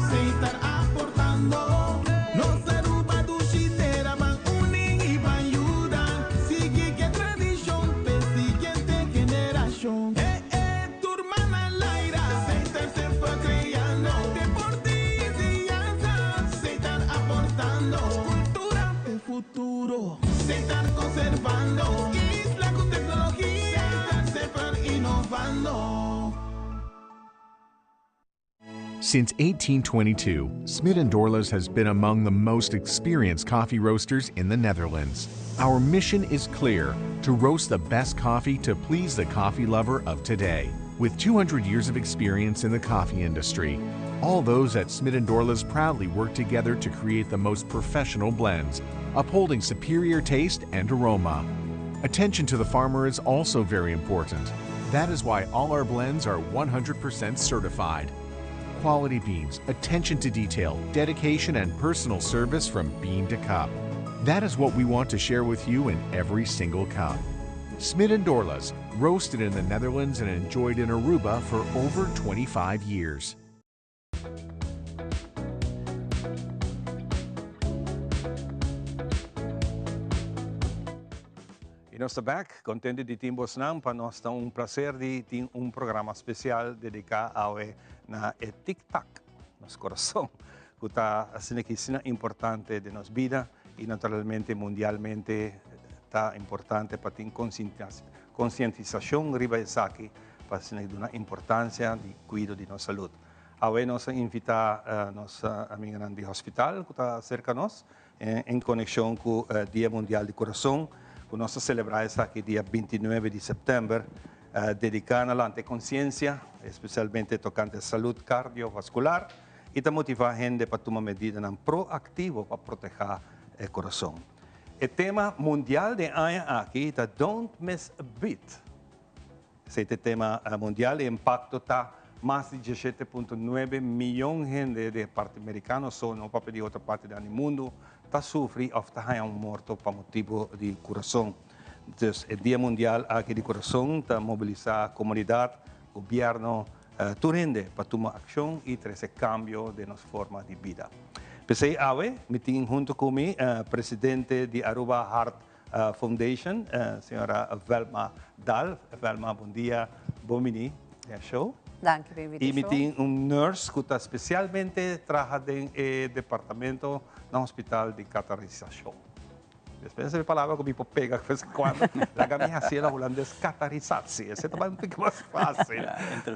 Setar aportando Nos Aruba dushi tera Ban uni y ban yuda Sigui ke tradicion P'e siguiente generacion Eh eh tur man al aire Setar semper creando Deporte y enseñanza Setar aportando Cultura p'e futuro Setar conservando Isla cu tecnologia Setar semper innovando. Since 1822, Smit & Dorlas has been among the most experienced coffee roasters in the Netherlands. Our mission is clear: to roast the best coffee to please the coffee lover of today. With 200 years of experience in the coffee industry, all those at Smit & Dorlas proudly work together to create the most professional blends, upholding superior taste and aroma. Attention to the farmer is also very important. That is why all our blends are 100% certified. Quality beans, attention to detail, dedication, and personal service from bean to cup. That is what we want to share with you in every single cup. Smit & Dorlas, roasted in the Netherlands and enjoyed in Aruba for over 25 years. Y nos ta back, contento di tin bosnan, pa nos ta un placer di tin un programa special dedica awe na e tic-tac, nos corazon, cu ta asina ki asina importante den nos bida y naturalmente mundialmente ta importante pa tin concientisacion riba esaki pa asina duna importancia di cuido di nos salud. Awe nos a invita nos amiganan di hospital cu ta cerca nos en conexion cu Dia Mundial di Corazon cu nos ta celebra esaki dia 29 di september dedica na lanta e conciencia especialmente tocante salud cardiovascular y ta motiva hende pa tuma medidanan proactivo pa proteha e corazon. E tema mundial den aña aki ta Don't Miss a Beat. Esei ta e tema mundial. E impacto ta mas di 17.9 miyon hende den e parti mericano so, no papia di otro parti di mundu, ta sufri of ta haña un morto pa motibo di curason. Dus e Dia Mundial aki di Kurason ta mobilisá komunidat, gobièrnu, tur hende pa tuma akshon i trese kambio den nos forma di bida. P'esei awe mi tin huntu ku mi presidente di Aruba Heart Foundation, señora Velma Daal. Velma, bon dia, bon bini den e show. Danki pa invitashon. I mi tin un nurse ku ta spesialmente traha den e departamento na hospital di katarisashon. Despues e palabra ku mi por pega de vez en cuando, laga mi hasié na hulandes katarisatie. Esei ta bai un tiki mas fásil.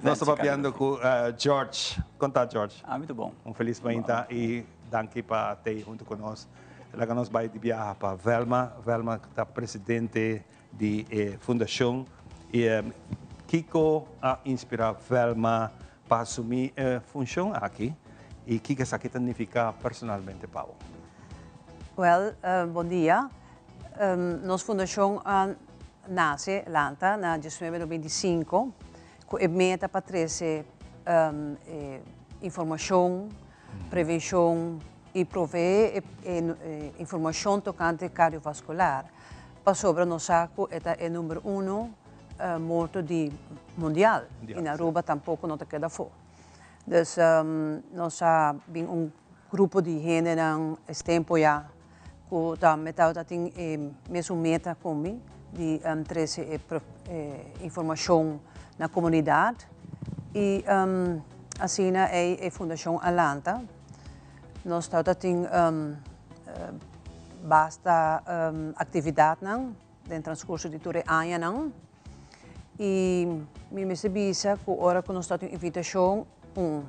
Nos ta papiando ku George. Kon ta George? Ami ta bon. Un felis mainta i danki pa tei huntu ku nos. Laga nos bai di biaha pa Velma. Velma ta presidente di e fundashon. I kiko a inspirá Velma pa asumí e funshon aki i kiko esaki ta nifiká personalmente pa bo? Wel, bon dia. Nos fundashon a nase, lanta, na diesnuebe 95 ku e meta pa trese informashon, prevenshon i proveé e informashon tokante kardiovaskular pasobra nos sa ku e ta e number uno morto di mundial i na Aruba tampoko no ta keda afó. Dus nos a bin un grupo di hendenan es tempo ya ku ta tabata tin e mesun meta ku mi di trese e informashon na komunidat i asina ei e fundashon a lanta. Nos tabata tin basta aktividatnan den transkurso di tur e añanan i mi mester bisa ku ora ku nos ta tin invitashon un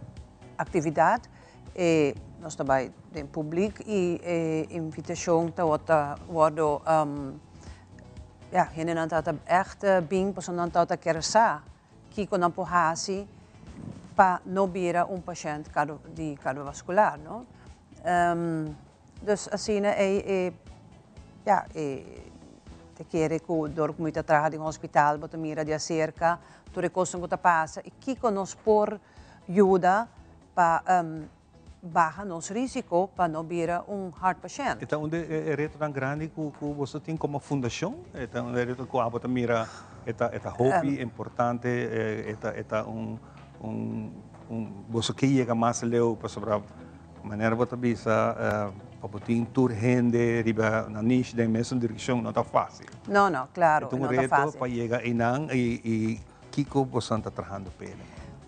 aktividat e nos ta bai den publik i e invitashon tabata wòrdu ya hendenan tabata ègt bin pasobra nan tabata kere sa kiko nan por hasi pa no bira un pashènt di kardiovaskular no. Dus asina ei e ya e ta kere ku dor ku mi ta traha den hospital bo ta mira di aserka tur e kosnan ku ta pasa i kiko nos por yuda pa baha nos risiko pa no bira un hart pashènt. E ta un di e retonan grandi ku boso tin komo fundashon? E ta un reto ku abo ta mira e ta e ta hopi importante e ta e ta un un un boso ke yega mas leu pasobra Manera bo ta bisa, pa bo tin tur hende riba nan niche den mesun direccion no ta facil. No, no, claro, no ta facil. E ta un reto pa yega einan y kico bosan ta trahando p'e?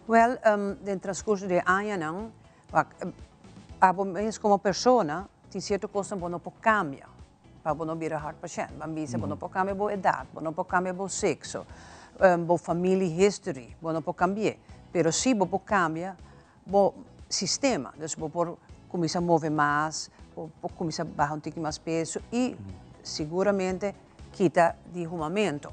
Wel, den transcurso di e añanan, wak, abo mes como persona tin cierto cosnan bo no por cambia pa bo no bira hart pashent. Ban bisa bo no por cambia bo edad, bo no por cambia bo sexo, bo family history, bo no por cambi'e. Pero si bo por cambia bo sistema. Dus bo por cuminsa move mas, bo por cuminsa baha un tiki mas peso y seguramente kita di humamento.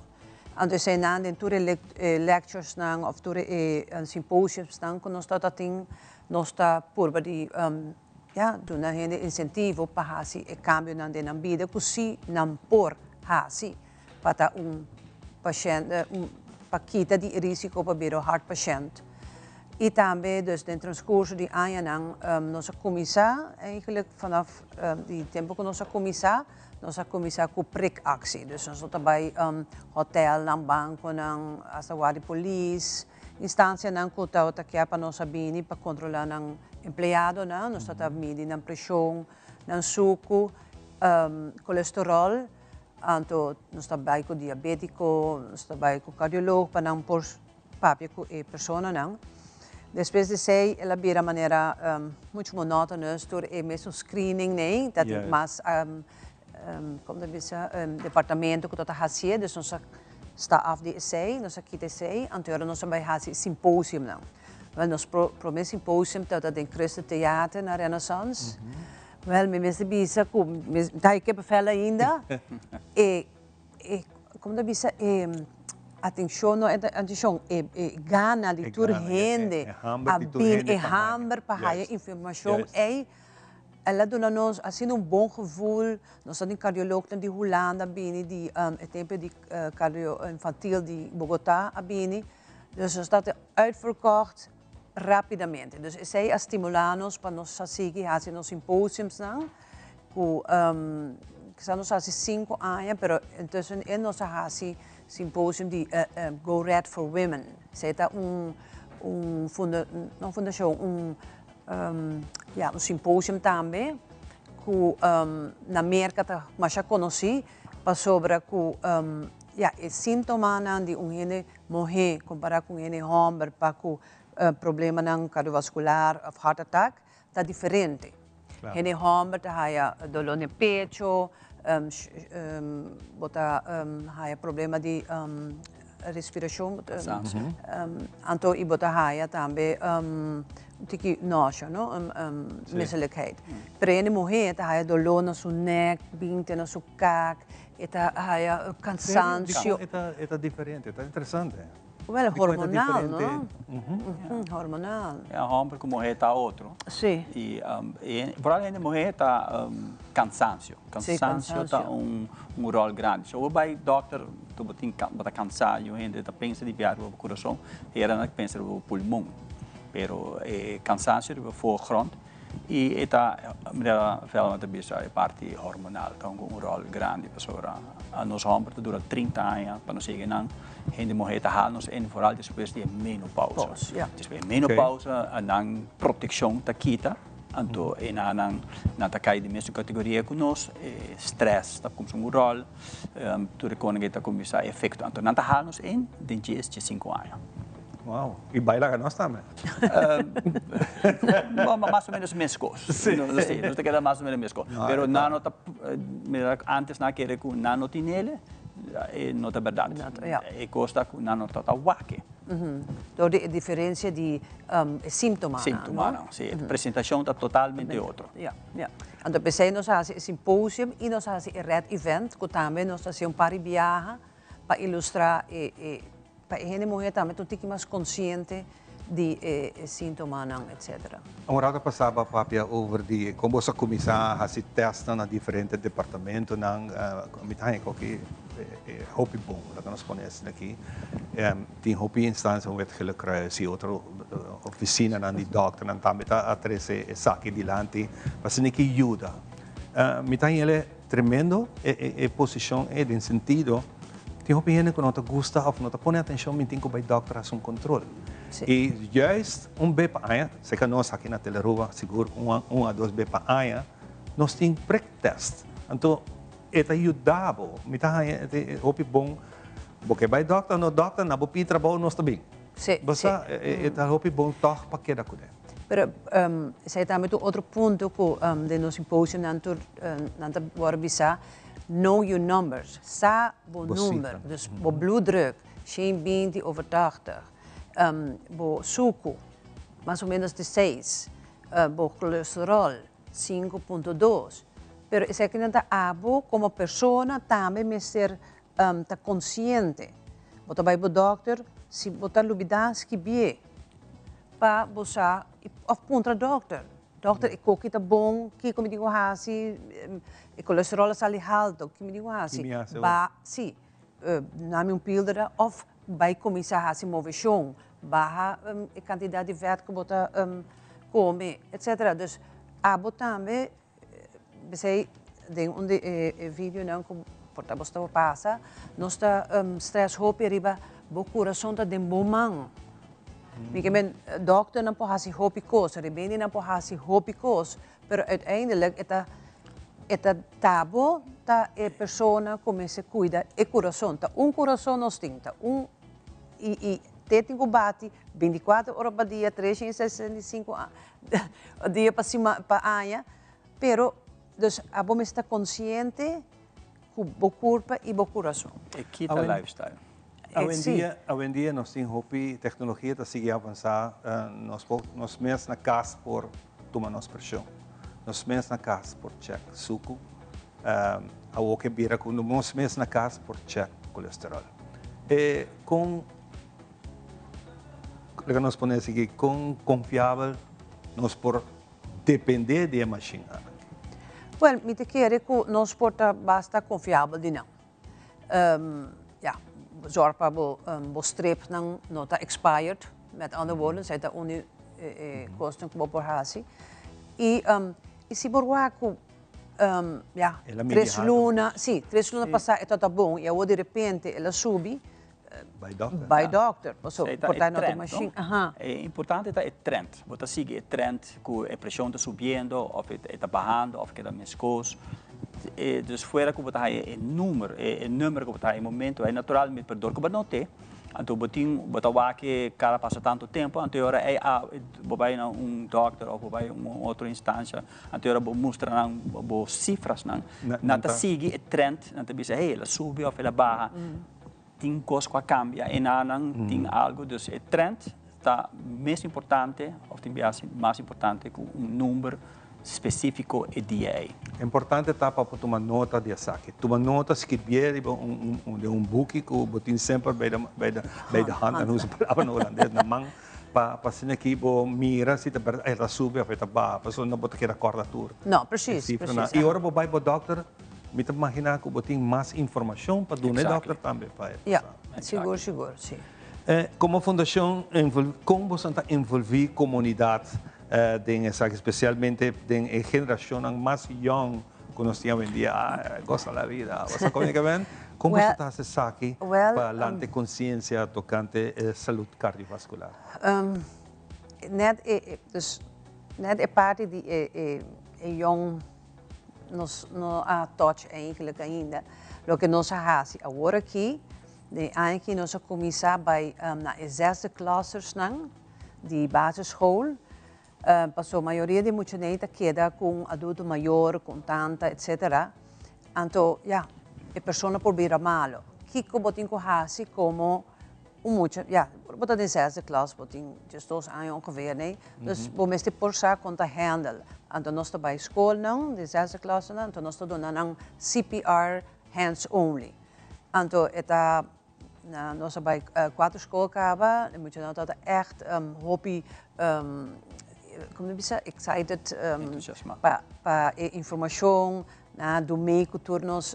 Anto eseinan den tur e lecturesnan of tur e symposiumsnan cu nos ta tin, nos ta purba di ya duna hende incentivo pa haci e cambionan den nan bida cu si nan por haci pa ta un pashent, pa kita di e risico pa bira un hart pashent. Y tambe dus den transcurso di añanan nos a cuminsa eigenlijk vanaf di tempo cu nos a cuminsa, nos a cuminsa cu prikactie. Dus nos ta bay hotelnan, banconan, hasta wak di polis, instancianan cu tabata kier pa nos a bini pa controla nan empleadonan. Nos ta midi nan presion, nan sucu, colesterol. Anto nos ta bay cu diabetico, nos ta bay cu cardioloog pa nan por papia cu e personanan. Despues di esey el a bira manera mucho monotonous tur e mesun screening ney, ta tin mas como ta bisa departamento cu ta hacié, dus nos a sta af di esey, nos a kita esey, anto ahora nos a bay haci e symposiumnan. Wel nos prome symposium tabata den Crystal Theater na Renaissance. Wel mi mester bisa cu mi ta hay kippenvel ainda e e como ta bisa e atencion no atencion e e gana di tur hende a bin e hamber pa haya informacion ey el a duna nos asina un bon gevoel nos ta tin cardioloognan di Hulanda a bini di e tempo di cardio infantil di Bogota a bini dus nos ta uitverkocht Rapidamente. Dus esei a stimulá nos pa nos a sigui hasi nos symposiumsnan ku Kisas nos a hasi sinku aña, pero intussen e nos a hasi symposium di Go Red for Women. Esei ta un un funda no fundashon un ya un symposium tambe ku na Merka ta masha konosí pasobra ku ya e síntomanan di un hende muhé kompará ku un hende hòmber pa ku problemanan kardiovaskular òf heart attack ta diferente. Hende hòmber ta haya doló den pecho, bo ta haya problema di respirashon, anto i bo ta haya tambe un tiki nausea, no? Misselijkheid. Pero hende muhé ta haya doló na su nek, binti na su kak, e ta haya kansansio. Dikon e ta diferente? Ta interesante. Wel, hormonal, no? Hormonal. Ja, homber ku muhé ta otro. Sí. I vooral hende muhé ta kansansio. Kansansio ta un ròl grandi. So bo bai dòkter, tu bo tin bo ta kansá, yu hende ta pensa di biaha riba bo kurason, hera nan ta pensa riba bo pulmon. Pero e kansansio riba voorgrond I e ta, manera Velma ta bisa, e parti hormonal ta hunga un ròl grandi pasobra nos hòmber ta dura 30 aña pa nos yega nan, hende muhé ta hala nos en foral despues di e menopausa. Despues di e menopausa nan protekshon ta kita, anto e nan nan ta kai den mesun kategoria ku nos, e strès ta kumsa un ròl, tur e konan ta kuminsá efekto, anto nan ta hala nos en den djes, diesinku aña. Wow, i bai laga nos tambe. Bo, mas o menos meskos. Sí. Nos ta keda mas o menos meskos. No, Pero nan no ta, mira, antes nan a kere ku nan no tin ele, e no ta bèrdat. Ja. E kos ta ku nan no ta ta wak e. Dor di e diferensia di e símptomanan, no? Símptomanan, sí. E presentashon ta totalmente otro. Ja, ja. Anto p'esei nos a hasi e symposium i nos a hasi e red event ku tambe nos ta hasi un par di biaha pa ilustrá e e Pa e hende muhé tambe ta un tiki mas konsiente di e sintomanan etcetera. Un rato pasá bo a papia over di kon boso a kuminsá hasi tèstnan na diferente departamentonan. Mi ta haña ku aki e hopi bon, laga nos pone asina aki. Tin hopi instansia, un Wit Gele Kruis i otro ofisinanan di dòkternan tambe ta a trese esaki dilanti pa asina ki yuda. Mi ta haña el tremendo e posishon ei den sentido. Tin hopi hende ku no ta gusta òf no ta pone atenshon mi tin ku bai dòkter hasi un kontrol. I juist un be pa aña, seka nos aki na Telearuba sigur un a dos be pa aña, nos tin priktest. Anto e ta yuda bo. Mi ta haña e hopi bon. Bo ke bai dòkter o no dòkter, na bo pidi trabou nos ta bin. Bo sa, e ta hopi bon tòg pa keda kuné. Pero esei tambe ta un otro punto ku den nos simposionan tur nan ta wòrdu bisá. Know your numbers, sa bo number, dus bo bloeddruk, 120 over 80, bo suku, mas o menos di seis, bo cholesterol, 5.2. Pero esakinan ta abo komo persona tambe mester ta konsiente. Bo ta bai bo dòkter, si bo ta lubidá skibié pa bo sa òf puntra dòkter. Dokter, e koki ta bon, kiko mi tin ku hasi? E kolesterol a sali halto, ki mi tin ku hasi? Ba, si, na mi un píldora òf bai kuminsá hasi moveshon, baha e kantidat di vèt ku bo ta kome, etsetera. Dus abo tambe, p'esei den un di e videonan ku por ta bo sta pasa, nos ta strès hopi riba bo kurason ta den bo man. Mi ke men dokternan por hasi hopi kos, rebendinan por hasi hopi kos, pero uiteindelijk e ta e ta tabo ta e persona ku mester kuida e kurason. Ta un kurason nos tin, ta un i i te tin ku bati 24 ora pa dia, 365 dia pa sima pa aña, pero dus abo mester ta konsiente ku bo kurpa i bo kurason. E kita lifestyle. Awendia, awendia nos tin hopi teknologia ta sigui avansá, nos por, nos mes na kas por tuma nos preshon, nos mes na kas por chèk suku, awor ke bira ku nos mes na kas por chèk kolesteròl. E kon, laga nos pone esaki, kon konfiabel nos por dependé di e mashin aki? Wèl, mi ta kere ku nos por ta basta konfiabel di nan. Ja, zorg pa bo bo stripnan no ta expired, met andere woorden, esei ta un di e kosnan ku bo por hasi. I si bo wak ku Ya, tres luna, si, tres luna pasá e tabata bon i awor di repente el a subi. Bai dòkter. Bai dòkter, pasobra por ta no tin mashin. Aha. E importante ta e trend. Bo ta sigui e trend ku e preshon ta subiendo òf e ta bahando òf e keda meskos. Dus fuera ku bo ta haña e numer, e number ku bo ta haña e momento ei naturalmente, pero dor ku bo no te, anto bo tin, bo ta wak e kada pasa tantu tempu, anto e ora ei bo bai na un dòkter òf bo bai un otro instansha, anto e ora bo mustra nan bo sifrasnan, nan ta sigui e trend, nan ta bisa, hey, el a subi òf el a baha. Tin kos ku a kambia e nanan, tin algu, dus e trend ta mes importante òf tin biaha mas importante ku un number spesífiko e dia ei. Importante ta pa bo tuma nota di esaki. Tuma nota, skirbié riba un den un buki ku bo tin semper bij de bij de bij de hand, nan usa palabra na hulandes, na man, pa pa asina ki bo mira si ta bèrdat e ta subi òf e ta baha, pasobra no bo ta keda kòrda tur e sifranan. I ora bo bai bo dòkter, Mi ta imaginá ku bo tin mas informashon pa duna e dòkter tambe pa e Ja, sigur, sigur, si. Komo fundashon, kon boso ta envolví komunidat den esaki, spesialmente den e generashonnan mas yòn ku nos tin awendia, gosa la vida, bo sa kon e ke ben? Kon boso ta hasi esaki pa lanta e konsiensia tokante e salud kardiovaskular? Net e, dus, net e parti di e yòn. Nos no a touch eigenlijk ainda. Loke nos a hasi awor aki, den aña aki nos a kuminsá bai na e zesde klasersnan di basisschool, pasobra mayoria di muchanan ta keda ku un adulto mayor, ku un tanta, etcetera. Anto, ya, e persona por bira malo. Kiko bo tin ku hasi komo Un mucha, ja, bo ta den zesde klas, bo tin diesdos aña ongeveer, nee? Dus bo mester por sa kon ta handle. Anto nos ta bai skolnan, den zesde klasnan, anto nos ta duna nan CPR hands only. Anto e ta, na, nos a bai kuater skol kaba, e muchanan tabata ègt hopi, komo ta bisa, excited pa pa e informashon, nan a dun mee ku tur nos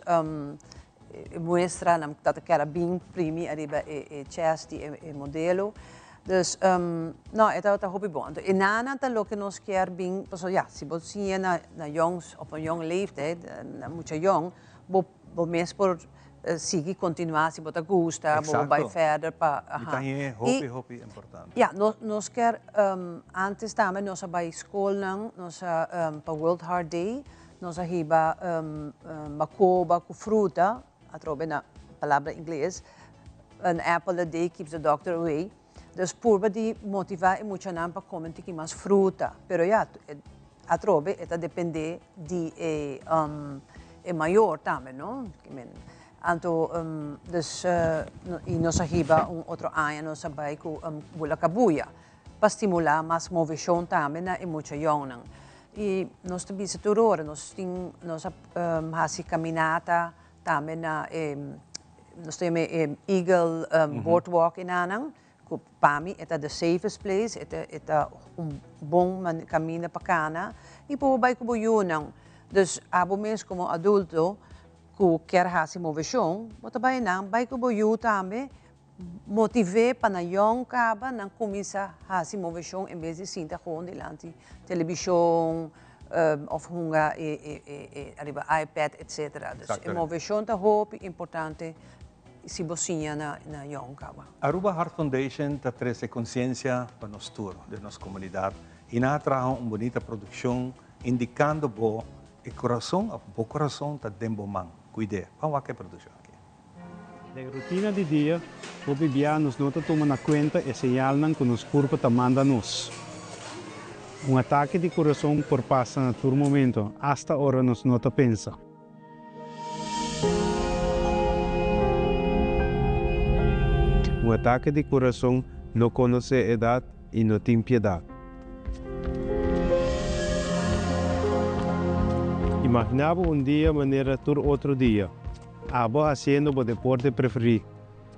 E muestra nan ta ta keda bin primi ariba e chest di e modelo. Dus no e tabata hopi bon. Anto e nana ta loke nos kier bin pasobra ya si bo siña na na yongs op un yong leeftijd na mucha yong bo bo mes por sigui continua si bo ta gusta bo por bai verder pa Mi ta hañ'e hopi hopi importante. Ya nos nos kier antes tambe nos a bai skolnan nos a pa World Heart Day Nos a hiba makoba ku fruta, atrobe na palabra ingles, an apple a day keeps the doctor away. Dus purba di motivá e muchanan pa kome un tiki mas fruta. Pero ya, atrobe e ta dependé di e e mayor tambe, no? Anto, dus, i nos a hiba un otro aña nos a bai ku bula kabuya pa stimulá mas moveshon tambe na e mucha yòngnan. I nos ta bisa tur ora, nos tin, nos a hasi caminata tambe na e, nos ta yama e Eagle Boardwalk enanan, cu pa mi e ta the safest place, e ta, e ta un bon caminda pa cana y por bo bay cu bo yunan. Dus abo mes como adulto cu kier hasi movecion, bo ta bay enan, bay cu bo yu tambe, Motiv'é pa nan yòn kaba nan kuminsá hasi moveshon en bes di sinta gewoon dilanti telebishon òf hunga ariba iPad etcetera. Dus e moveshon ta hopi importante si bo siña na yòn kaba. Aruba Heart Foundation ta trese konsiensia pa nos tur den nos komunidat i nan a traha un bunita produkshon indikando bo e kurason òf bo kurason ta den bo man. Kuid'é. Ban wak e produkshon aki. Den rutina di dia, hopi bia nos no ta tuma na kuenta e señalnan ku nos kurpa ta manda nos. Un atake di kurason por pasa na tur momento, asta ora nos no ta pensa. Un atake di kurason no konosé edat i no tin piedat. Imaginá bo un dia manera tur otro dia. Abo hasiendo bo deporte preferí,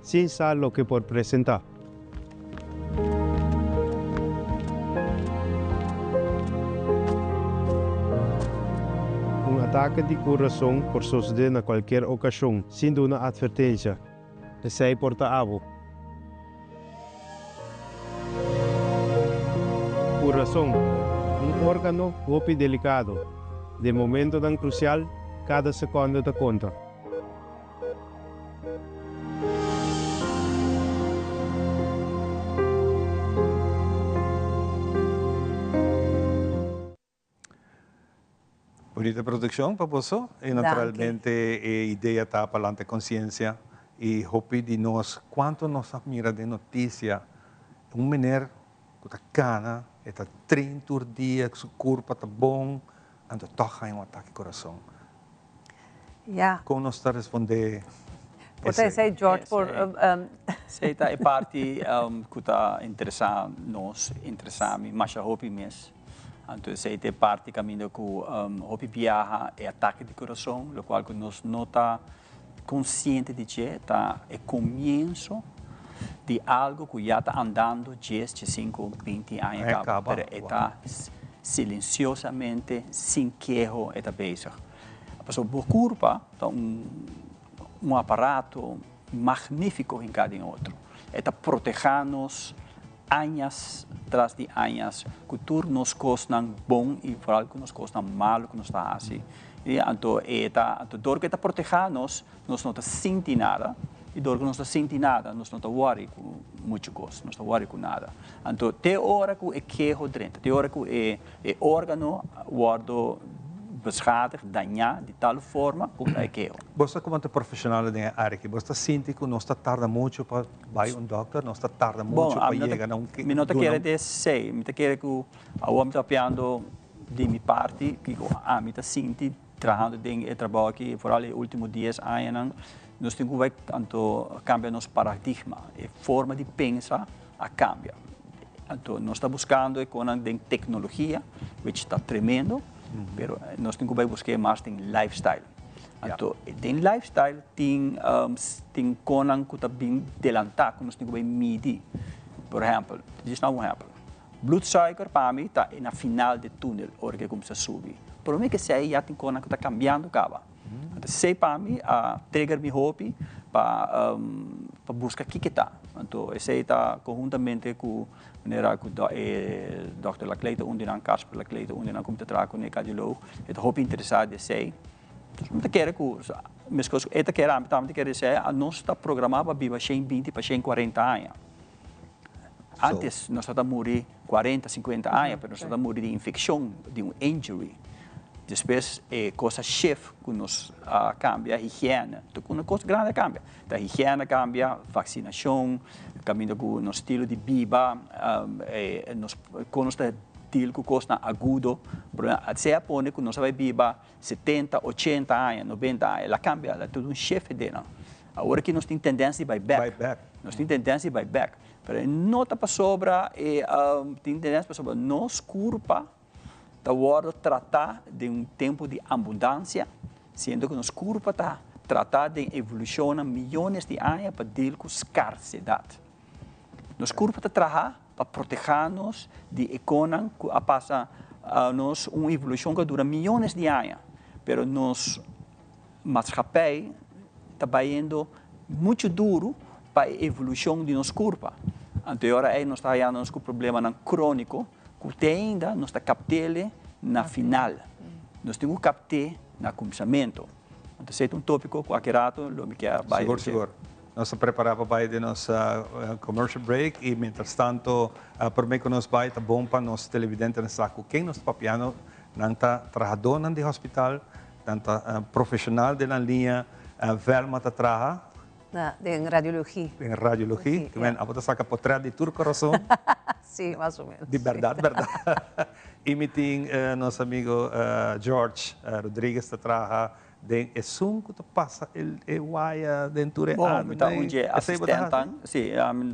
sin sa loke por presentá. Un atake di kurason por sosodé na kualkier okashon, sin duna atvertensha. Esei por ta abo. Kurason, un órgano hopi delikado. Den momentonan krusial, kada sekònde ta konta. Bunita produccion pa boso y naturalmente e idea ta pa lanta conciencia y hopi di nos cuanto nos a mira den noticia un meneer cu ta cana e ta train tur dia su curpa ta bon anto toch haña un atake corazon. Ja. Con nos ta responde Por ta esey George por. Esey ta e parti cu ta interesa nos, interesa mi masha hopi mes. Anto esey ta e parti caminda cu hopi biaha e atake di corazon, locual cu nos no ta consciente di dje, ta e comienso di algo cu ya ta andando dies, diescinco, binti aña caba, pero e ta silenciosamente, sin keho e ta bezig. Pasobra bo kurpa ta un un aparato magnífiko hinká den otro. E ta protehá nos añas tras di añas ku tur nos kosnan bon i foral ku nos kosnan malu ku nos ta hasi. I anto e ta, anto dor ku e ta protehá nos, nos no ta sinti nada, i dor ku nos ta sinti nada, nos no ta wòri ku muchu kos, nos ta wòri ku nada. Anto te ora ku e keho drenta, te ora ku e E órgano wòrdu beschadigd, dañá, di tal forma ku ta e keho. Bo sa komo ta profeshonal den e área aki, bo ta sinti ku nos ta tarda muchu pa bai un dòkter, nos ta tarda muchu pa yega na un Bon, mi no ta kere di esei. Mi ta kere ku awor mi ta papiando di mi parti, kiko ami ta sinti trahando den e trabou aki, foral e último dies añanan, nos tin ku bai anto kambia nos paradigma, e forma di pensa a kambia. Anto nos ta buscando e conan den tecnologia, which ta tremendo, pero nos tin cu bay busca e mas den lifestyle. Anto den lifestyle tin tin conan cu ta bin delanta cu nos tin cu bay midi. Por ehempel, djis nan un ehempel, bloedsuiker pa mi ta na final di tunel ora cu e cuminsa subi. Prome cu esey ya tin conan cu ta cambiando caba. Anto esey pa mi a trigger mi hopi pa pa busca kiko ta. Anto esey ta conhuntamente cu manera cu e dokter Laclay ta un di nan, Casper Laclay ta un di nan cu mi ta traha cune, cardioloog, e ta hopi interesa di esey. Dus mi ta kere cu mescos cu e ta kere ami tambe ta kere esey, nos ta programa pa biba 120 pa 140 aña. Antes nos ta muri 40, 50 aña, pero nos ta muri di infeccion, di un injury. Despues e cos a shift cu nos a cambia higiene. Tur una cos grandi a cambia. Ta higiene a cambia, vaccinacion, caminda cu nos estilo di biba, nos con nos ta deal cu cosnan agudo. Esey a pone cu nos a bay biba 70, 80 aña, 90 aña. El a cambia, el a tur un shift den nan. Awor aki nos tin tendensia di bai bek. Bai bek. Nos tin tendensia di bai bek. Pero e no ta pasobra e tin tendensia pasobra nos kurpa ta wòrdu tratá den un tempu di abundansia, siendo ku nos kurpa ta tratá den evolushonnan miyones di aña pa deal ku skarsedat. Nos kurpa ta traha pa protehá nos di e konan ku a pasa nos un evolushon ku a dura miyones di aña, pero nos Maatschappij ta bayendo mucho duro pa e evolucion di nos curpa. Anto e ora ey nos ta hayando nos cu problemanan cronico cu te ainda nos ta captele na final. Nos tin cu capte na cuminsamento. Anto esey ta un topico cu aki rato lo mi kier bay. Sigur, sigur. Nos ta prepara pa bay den nos commercial break y mientras tanto prome cu nos bay ta bon pa nos televidentenan sa cu ken nos ta papiando. Nan ta trahadornan di hospital. Nan ta profesional den nan liña. Velma ta traha. Na, den radiologie. Den radiologie. Ki men abo ta saka potret di tur corazon. Si, mas o menos. Di berdad, berdad. Y mi tin nos amigo George Rodriguez ta traha den esun cu ta pasa e waya den tur e Bon, mi ta un dje asistentan. Si,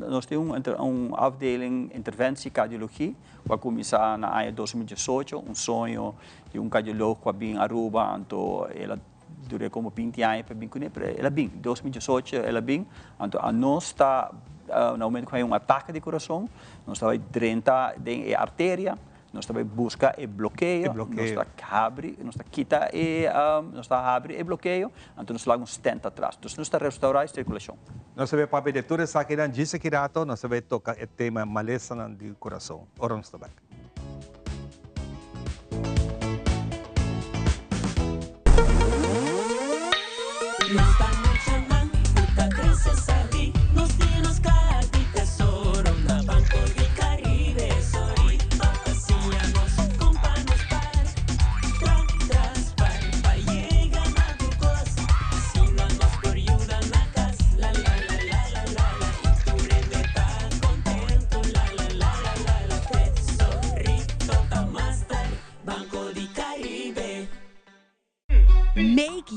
nos tin un afdeling interventie cardiologie cu a cuminsa na aña 2018, un soño Di un cardioloog cu a bin Aruba, anto el a dure como binti aña pa bin cune, pero el a bin, 2018 el a bin, anto anos ta, na momento cu hay un atake di curason, nos ta bay drenta den e arteria, nos ta bay busca e blokeo, nos ta habri, nos ta kita e, nos ta habri e blokeo, anto nos ta laga un stent atras, entonces nos ta restaura e circulacion. Nos ta bay papia di tur esakinan djis aki rato, nos ta bay toca e tema malesanan di curason, ora nos ta bek.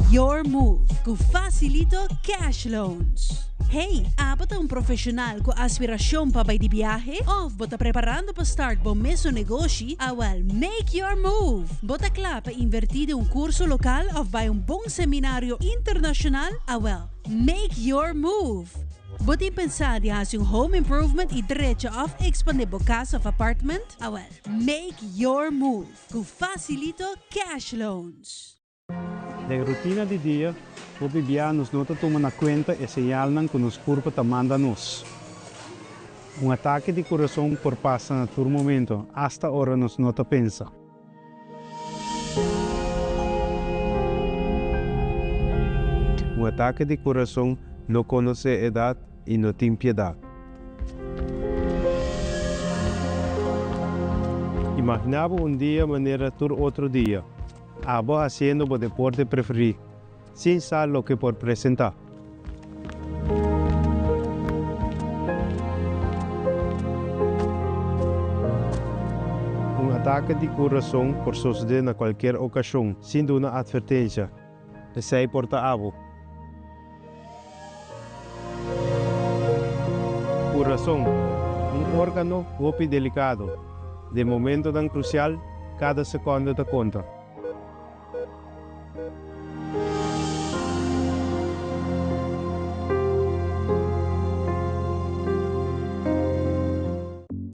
your move ku Facilito Cash Loans. Hey, abo ta un profeshonal ku aspirashon pa bai di biahe? Òf bo ta preparando pa start bo mesun negoshi? Awèl, make your move! Bo ta kla pa invertí den un kurso lokal òf bai un bon seminario internashonal? Awèl, make your move! Bo tin pensá di hasi un home improvement i drecha òf ekspandé bo kas òf apartment? Awèl, make your move ku Facilito Cash Loans! Den rutina di dia, hopi bia nos no ta tuma na kuenta e señalnan ku nos kurpa ta manda nos. Un atake di kurason por pasa na tur momento, asta ora nos no ta pensa. Un atake di kurason no konosé edat i no tin piedat. Imaginá bo un dia manera tur otro dia. Abo hasiendo bo deporte preferí, sin sa loke por presentá. Un atake di kurason por sosodé na kualkier okashon, sin duna atvertensha. Esei por ta abo. Kurason, un órgano hopi delikado. Den momentonan krusial, kada sekònde ta konta.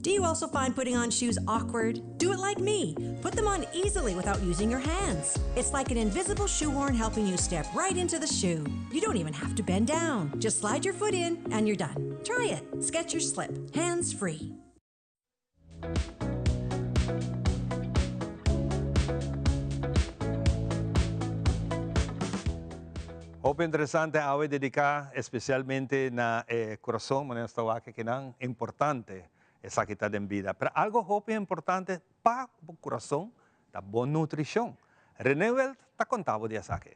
Do you also find putting on shoes awkward? Do it like me. Put them on easily without using your hands. It's like an invisible shoehorn helping you step right into the shoe. You don't even have to bend down. Just slide your foot in and you're done. Try it. Skechers Slip. Hands free. Hopi interesante awe dedica especialmente na e corazon, manera nos ta wak akinan, importante Esaki ta den bida. Pero algo hopi importante pa bo kurason ta bo nutrishon. Rene Wild ta konta bo di esaki.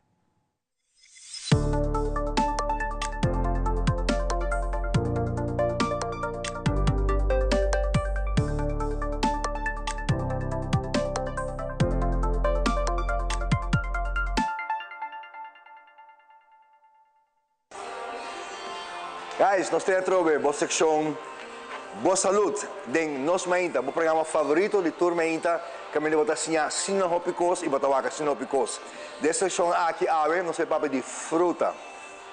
Guys, nos tin atrobe bo seccion Bo Salud den Nos Mainta, bo programa favorito di tur mainta caminda bo ta siña asina hopi cos y bo ta wak asina hopi cos. Den e seccion aki awe nos ta papia di fruta,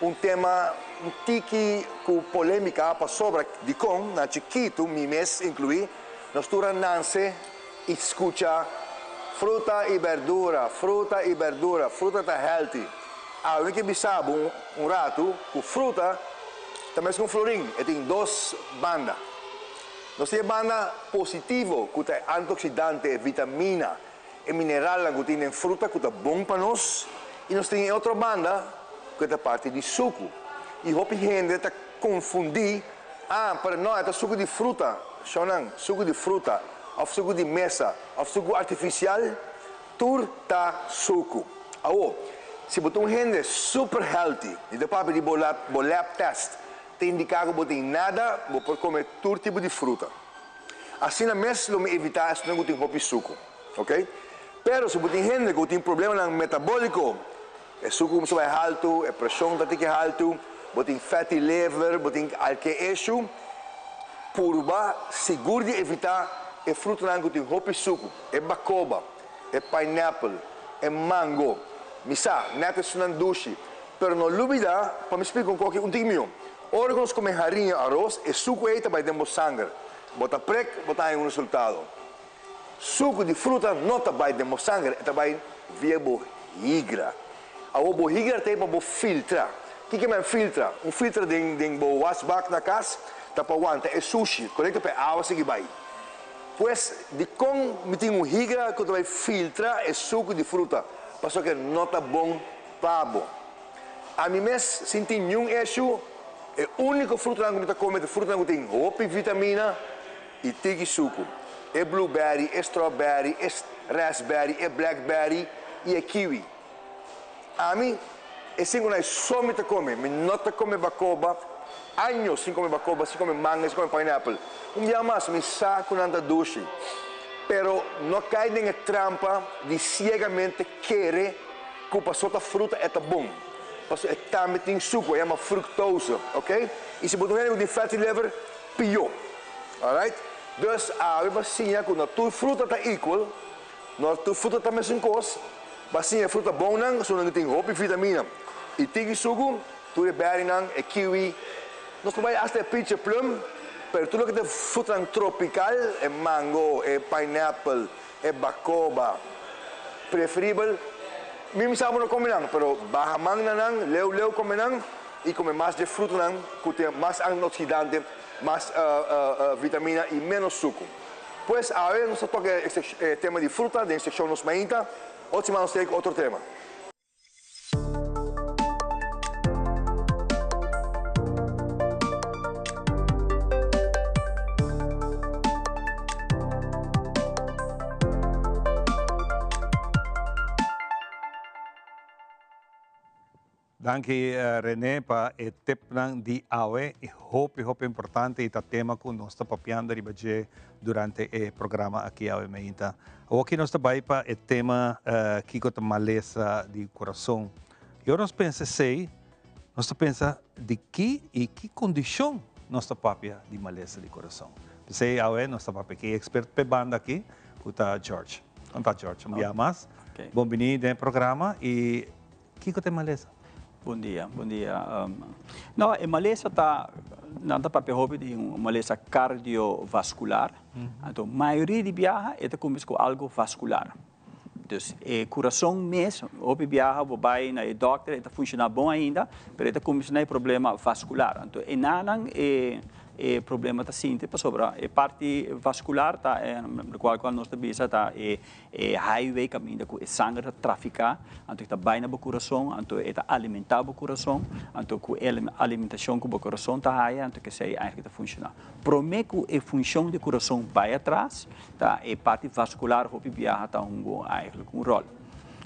un tema un tiki cu polemica pasobra dicon na chikitu, mi mes inclui, nos tur a nance y scucha fruta y berdura, fruta y berdura, fruta ta healthy. Awe mi ke bisa bo un ratu ku fruta ta mes ku un florin, e tin dos banda. Nos tin e banda positivo ku ta e antioxidante, e vitamina, e mineralnan ku tin den fruta ku ta bon pa nos, i nos tin e otro banda ku e ta parti di suku. I hopi hende ta konfundí, ah, pero no, e ta suku di fruta. Shownan, suku di fruta òf suku di mesa òf suku artifisial Tur ta suku. Awo, si bo ta un hende super healthy, di ta papia di bo lab, bo lab test ta indica cu bo tin nada, bo por come tur tipo di fruta. Asina mes lo mi evita esnan cu tin hopi suku, ok? Pero si bo tin hende cu tin problemanan metabolico, e suku cuminsa bai haltu, e presion ta tiki haltu, bo tin fatty liver, bo tin alke issue, purba sigur di evita e frutanan cu tin hopi suku. E bakoba, e pineapple, e mango. Mi sa, net esunnan dushi. Pero no lubida pa mi splika un koki un tiki mihó. Ora ku nos kome hariña aros, e suku ei ta bai den bo sanger. Bo ta prek, bo ta haña un resultado. Suku di fruta no ta bai den bo sanger, e ta bai via bo higra. Awor bo higra ta ei pa bo filtra. Kiko men filtra? Un filtra den den bo wasbak na kas ta pa wanta e sushi, korekto? Pa e awa sigui bai. Pues, dikon mi tin un higra ku ta bai filtra e suku di fruta? Pasobra ku e no ta bon pa bo. Ami mes, sin tin niun eshu, e úniko frutanan ku mi ta kome ta frutanan ku tin hopi vitamina i tiki suku. E blueberry, e strawberry, e raspberry, e blackberry i e kiwi. Ami, e sinkunan ei so mi ta kome. Mi no ta kome bakoba, años sin kome bakoba, sin kome manga, sin kome pineapple. Un bia mas, mi sa ku nan ta dushi. Pero no kai den e trampa di siegamente kere. Ku paso ta fruta e ta bon. Paso e tambe tin suku, e yama fructose, ok? I si bo ta un hende ku tin fatty liver, pió. Alright? Dus awe bo a siña ku no tur fruta ta equal, no tur fruta ta mesun kos. Bo a siña e fruta bonnan, esunnan ku tin hopi vitamina i tiki suku, tur e berrynan, e kiwi, nos por bai asta e peach, e plum, pero tur loke ta frutanan tropical, e mango, e pineapple, e bacoba, preferibel mi mi sa bo no come nan, pero baha man na nan, leu leu come nan y come mas dje frutanan cu tin mas antioxidante, mas vitamina y menos sucu. Pues awe nos ta toca e tema di fruta den seccion Nos Mainta, otro siman nos ta yega cu otro tema. Danki Rene pa e tipnan di awe y hopi hopi importante y ta tema cu nos ta papiando riba dje durante e programa aki awe meinta. Awoki nos ta bai pa e tema kiko ta malesa di kurason. I ora nos pensa esei, nos ta pensa di ki i ki kondishon nos ta papia di malesa di kurason. P'esei awe nos ta papia ku e ekspert p'e banda aki, ku ta George. Kon ta George? Un bia mas, bon bini den e programa i Kiko ta e malesa? Bon dia, bon dia. No, e malesa ta, nan ta papia hopi di un malesa cardiovascular. Anto mayoria di biaha e ta cuminsa cu algo vascular. Dus e curason mes, hopi biaha bo bay na e dokter, e ta funciona bon ainda, pero e ta cuminsa na e problema vascular. Anto e nanan e E problema ta sinti pasobra e parti vascular ta locual cual nos ta bisa ta e highway caminda cu e sanger ta trafica, anto e ta bay na bo curason, anto e ta alimenta bo curason, anto cu e alimentacion cu bo curason ta haya anto kesey eigenlijk ta funciona. Prome cu e funcion di curason bay atras ta e parti vascular hopi biaha ta hunga eigenlijk un rol.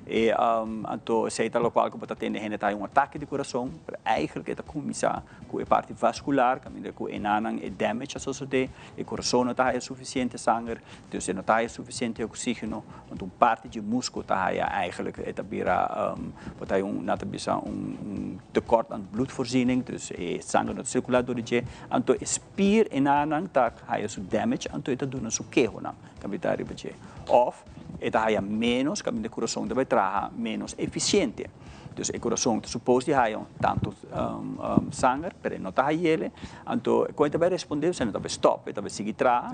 E anto esei ta lokual ku bo ta tende hende ta haña un atake di kurason, pero eigentlik e ta kuminsá ku e parti vaskular, kaminda ku e nanan e damage a sosodé, e kurason no ta haña sufisiente sanger, dus e no ta haña sufisiente oksígeno, anto un parti dje muskul ta haña eigentlik e ta bira bo ta haña un nan ta bisa un tekort aan bloedvoorziening, dus e sanger no ta sirkulá dor di dje, anto e spier e nanan ta haña su damage, anto e ta duna su kehonan, kaminda ta riba dje. Òf. E ta haya ménos kaminda e kurason ta bai traha ménos efisiente. Dus e kurason ta supos di haya tantu sanger, pero e no ta hayele. Anto kon e ta bai respondé? Osea no ta bai stòp, e ta bai sigui traha.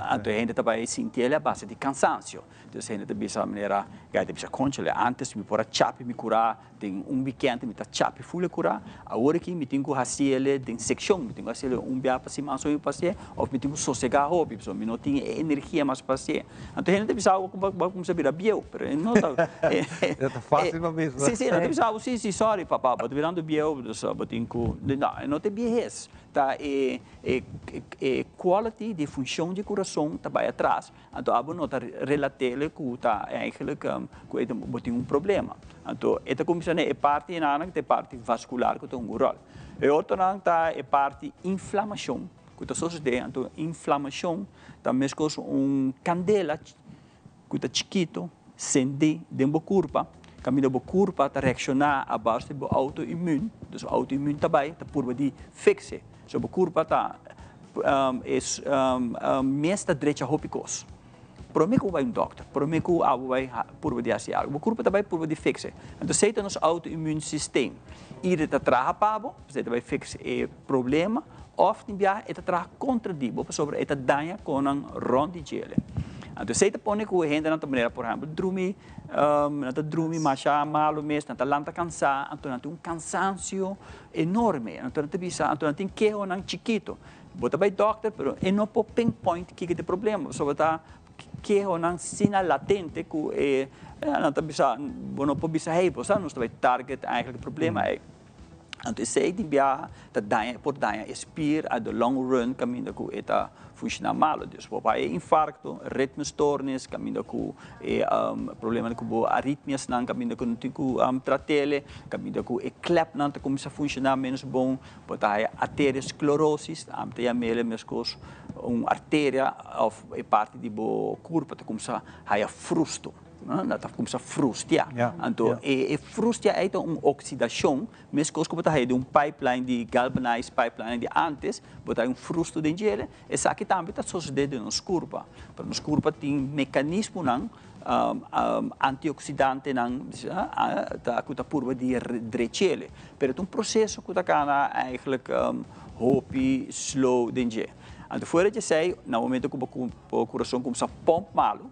Anto e hende ta bai sinti el a base di kansansio. Dus e hende ta bisa manera, gai ta bisa, kónchale, ántes mi por a chapi mi kurá Den un wikènt mi ta chapi ful e kurá. Awor aki mi tin ku hasi el den sekshon, mi tin ku hasi el un bia pa siman so mi por hasié, òf mi tin ku sosegá hopi pasobra mi no tin e energia mas pa hasié. Anto hende ta bisa bo ku bo a kuminsá bira bieu, pero e no ta. E ta fásil pa bisa. Sí, sí, nan ta bisa bo, sí, sí, sòri papa, bo ta birando bieu, dus bo tin ku, no, e no ta e biehes, ta e e quality di e funshon di e kurason ta bai atras. Anto abo no ta relatele ku ta eigenlijk ku e bo tin un problema. Anto e ta kuminsá na e parti enanan ku ta e parti vaskular ku ta hunga un ròl. E otronan ta e parti inflamashon ku ta sosodé. Anto inflamashon ta meskos un kandela ku ta chikito sendí den bo kurpa, kaminda bo kurpa ta reakshoná a base di bo outo-immuun. Dus outo-immuun ta bai ta purba di fiks'e. So bo kurpa ta mes ta drecha hopi kos. Prome ku bo bai un dòkter, prome ku abo bai purba di hasi algu, bo kurpa ta bai purba di fiks e. Anto esei ta nos auto-immuunsysteem. Ida e ta traha pa bo, pasobra e ta bai fiks e problema, òf tin biaha e ta traha kontra di bo, pasobra e ta daña konan rònt di djele. Anto esei ta pone ku e hendenan ta manera, por ehèmpel, drumi nan ta drumi masha malu mes, nan ta lanta kansá, anto nan tin un kansansio enorme. Anto nan ta bisa, anto nan tin kehonan chikito. Bo ta bai dokter, pero e no por pinpoint kiko ta e problema, pasobra ta kehonan asina latente ku e nan ta bisa, bo no por bisa, hey, bo sa nos ta bai target eigenlijk e problema ei. Anto esei tin biaha ta daña, por daña e spier at the long run kaminda ku e ta funshoná malo. Dus bo bai e infarkto, ritmestoornis, kaminda ku E problemanan ku bo aritmiasnan kaminda ku no tin ku trat'ele, kaminda ku e klepnan ta kuminsá funshoná ménos bon, bo ta haya arteriosklorosis, ami ta yam'ele meskos un arteria òf e parti di bo kurpa ta kuminsá haya frusto. Nan ta kuminsá frustia. Anto e e frustia ei ta un oksidashon, meskos ku bo ta haya den un pipeline di galvanized pipeline di ántes, bo ta haya un frustu den djele, esaki tambe ta sosodé den nos kurpa. Pero nos kurpa tin mekanismonan antioksidantenan ta ku ta purba di drechele. Pero ta un proseso ku ta kana eigentlik hopi slow den dje. Anto fuera di esei, na momento ku bo kurason kuminsá pòmp malu,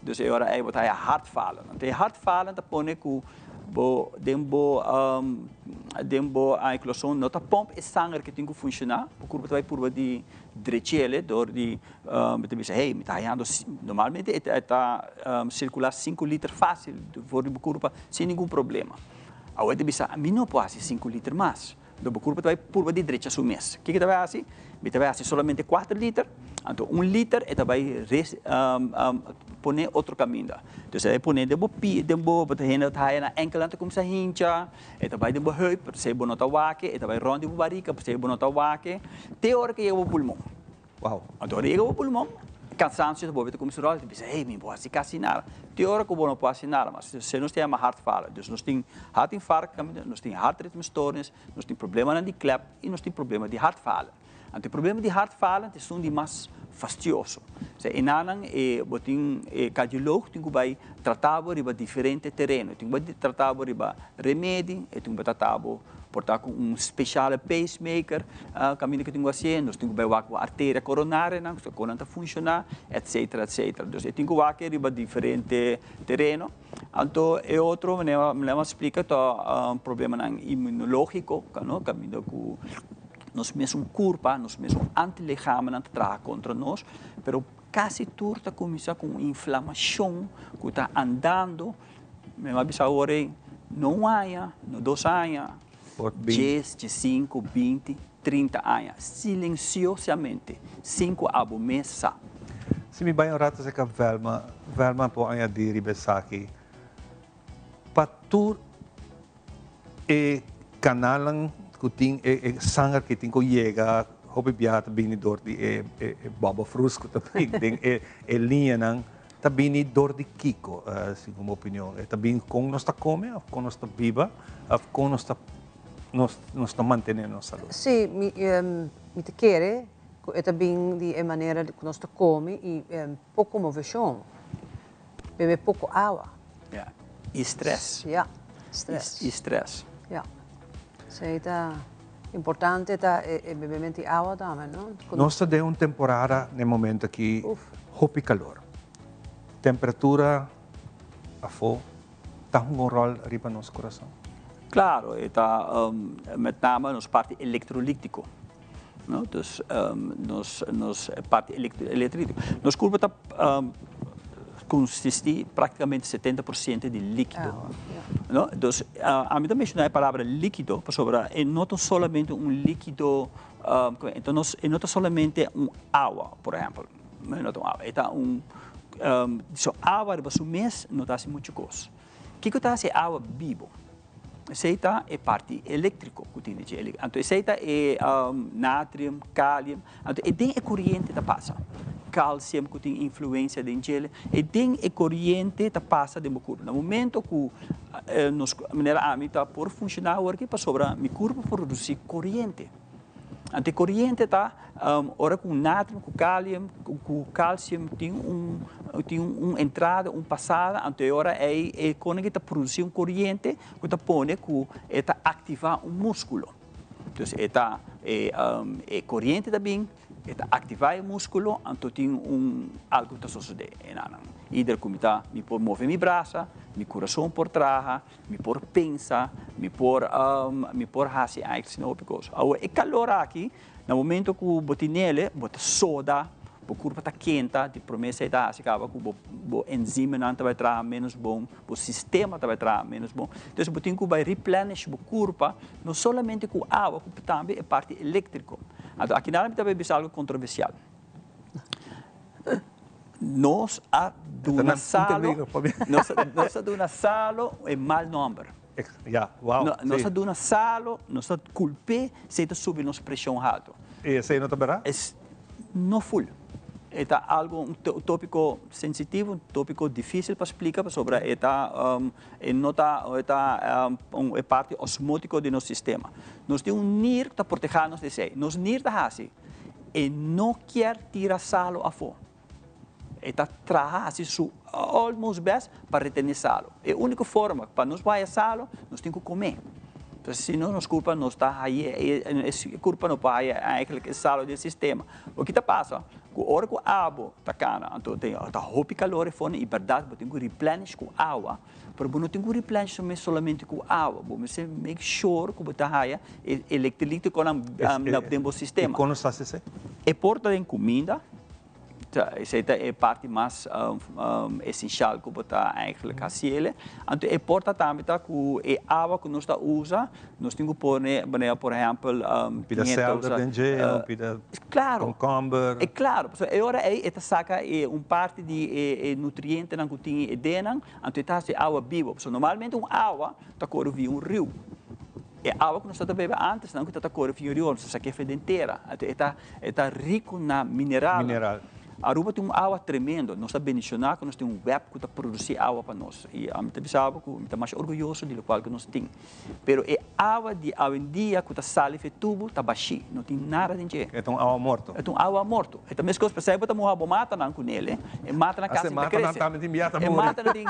Dus e ora ei bo ta haya hartfalen. Anto e hartfalen ta pone ku bo den bo den bo kurason no ta pòmp e sanger ku tin ku funshoná, bo kurpa ta bai purba di drech'el dor di bo ta bisa hey mi ta hayando normalmente e ta sirkulá sinku liter fásil for di bo kurpa sin ningun problema. Awor e ta bisa mi no por hasi sinku liter mas. Lo bo kurpa ta bai purba di drecha su mes. Kiko ta bai hasi? Mi ta bai hasi solamente kuater liter, anto un liter e ta bai pone otro kaminda. Dus e ta bai pone den bo pia, den bo, bo ta hende ta haya nan enkelnan ta kuminsá hincha, e ta bai den bo heup, p'esei bo no ta wak, e ta bai rònt di bo barika, p'esei bo no ta wak, te ora ke yega bo pulmon. Wow. Anto ora yega bo pulmon, kansansio ta bolbe ta kuminsá ròl, ta bisa, hey, mi no por hasi kasi nada. Te ora ku bo no por hasi nada mas. Esei nos ta yama hartfalen. Dus nos tin hartinfarkt, nos tin hartritmestoornis, nos tin problemanan di klep i nos tin problema di hartfalen. Anto e problema di hartfalen ta esun di mas fastioso. Osea, enanan e bo tin e kardioloog tin ku bai trata bo riba diferente tereno. E tin ku bai trata bo riba remedi, e tin ku bai trata bo Por ta ku un speshale pacemaker kaminda ku tin ku hasié, nos tin ku bai wak ku arteria koronarionan, kon nan ta funshoná, etsetera, etsetera. Dus e tin ku wak riba diferente tereno. Anto e otro manera mi a splika ta problemanan inmunológiko, kaminda ku nos mesun kurpa, nos mesun antilichaamnan ta traha kontra nos, pero kasi tur ta kuminsá ku un inflamashon ku ta andando. Mi a bisa awor ei, no un aña, no dos aña, djes, diesinku, binti, trinta aña, silensiosamente, sin ku abo mes sa. Si mi bai un rato serka Velma, Velma por añadí riba esaki, pa tur e kanalnan ku tin e sanger ku tin ku yega hopi biaha ta bini dor di e bòbòfrus ku ta bini den e liñanan ta bini dor di kiko segun bo opinion? E ta bini kon nos ta kome òf kon nos ta biba òf kon nos ta nos ta mantené nos salú? Sí, mi mi ta kere ku e ta bin di e manera ku nos ta kome i poko moveshon. Bebe poko awa. Ja, i stress. Ja, stress. I stress. Ja. Esei ta importante ta e bebemento di awa tambe, no? Nos ta den un temporada na e momento aki hopi kalor. Temperatura afó ta hunga un ròl riba nos kurason? Klaro, e ta met name nos parti elektrolítiko. No? Dus nos, nos parti elektrolítiko. Nos kurpa ta konsistí praktikamente 70% di líkido. No? Dus ami ta menshoná e palabra líkido pasobra e no ta solamente un líkido, e no ta solamente un awa, por ehèmpel. E no ta un awa, e ta un, so awa riba su mes no ta hasi muchu kos. Kiko ta hasi e awa bibo? Esei ta e parti eléktriko ku tin di dje. Anto esei ta e natrium, kalium, anto e den e koriente ta pasa. Kalsium ku tin influensia den djele, e den e koriente ta pasa den bo kurpa. Na momento ku nos, manera ami ta por funshoná awor aki pasobra mi kurpa por produsí koriente. Anto e koriente ta ora ku natrium ku kalium ku kalsium tin un tin un entrada un pasada anto e ora ei e kone ta produsi un koriente ku ta pone ku e ta aktivá un muskulo. Entonces e ta e e koriente ta bin e ta aktivá e muskulo anto tin un algu ta sosodé enanan. Ider ku mi ta mi por move mi brasa, mi kurason por traha. Mi por pensa, mi por, mi por hasi eigenlijk asina hopi kos. Awor e kalor aki, na momento ku bo tin nele, bo ta soda, bo kurpa ta kenta, di prome esei ta hasi kaba ku bo bo enzimenan ta bai traha menos bon, bo sistema ta bai traha menos bon. Entonces bo tin ku bai replenish bo kurpa, no solamente ku awa, ku tambe e parti eléktriko. Anto aki nan mi ta bai bisa algu kontroversial. Nos a duna Salo, nos a duna Salo e mal nomber. Ja, wow. Nos a duna Salo, nos a culp'é si e ta subi nos presion halto. I esei no ta berdad? Es no full. E ta algo, un topico sensitivo, un topico dificil pa splica pasobra e ta e no ta e ta un e parti osmotico di nos sistema. Nos tin un nir cu ta proteha nos di esey. Nos nir ta haci e no kier tira salo afo. E ta traha haci su almost best pa retene salo. E unico forma pa nos por haya salo, nos tin cu come. Entonces si no nos curpa nos ta haya e curpa no por haya eigenlijk e salo den sistema. Loke ta pasa ku ora ku abo ta kana anto tin ta hopi kalor e fondo i bèrdat bo tin ku replenish ku awa, pero bo no tin ku replenish su mes solamente ku awa, bo mester make sure ku bo ta haya e elektrolitonan den bo sistema. I kon nos hasi esei? E por ta den kuminda. Esei ta e parti mas esenshal ku bo ta eigenlijk hasi ele. Anto e porta tambe ta ku e awa ku nos ta usa, nos tin ku pone manera por ehèmpel Un pida selder den dje, un pida komkomber. E klaro, pasobra e ora ei e ta saka e un parti di e nutrientenan ku tin e denan, anto e ta hasi e awa bibo. Pasobra normalmente un awa ta kore via un riu. E awa ku nos ta bebe antes nan ku ta kore fin riu nos ta sake fe den tera. Anto e ta e ta riku na mineralnan. Mineral. Aruba tin un awa tremendo. Nos ta bendishoná ku nos tin un web ku ta produsí awa pa nos. I ami ta bisa bo ku mi ta masha orguyoso di lokual ku nos tin. Pero e awa di awendia ku ta sali fe tubu ta bashí. No tin nada den dje. E ta un awa morto. E ta un awa morto. E ta meskos p'esei bo ta muha bo matanan ku nele. E matanan kasi no ta krese. Ase matanan tambe tin bia ta E muri. matanan tin,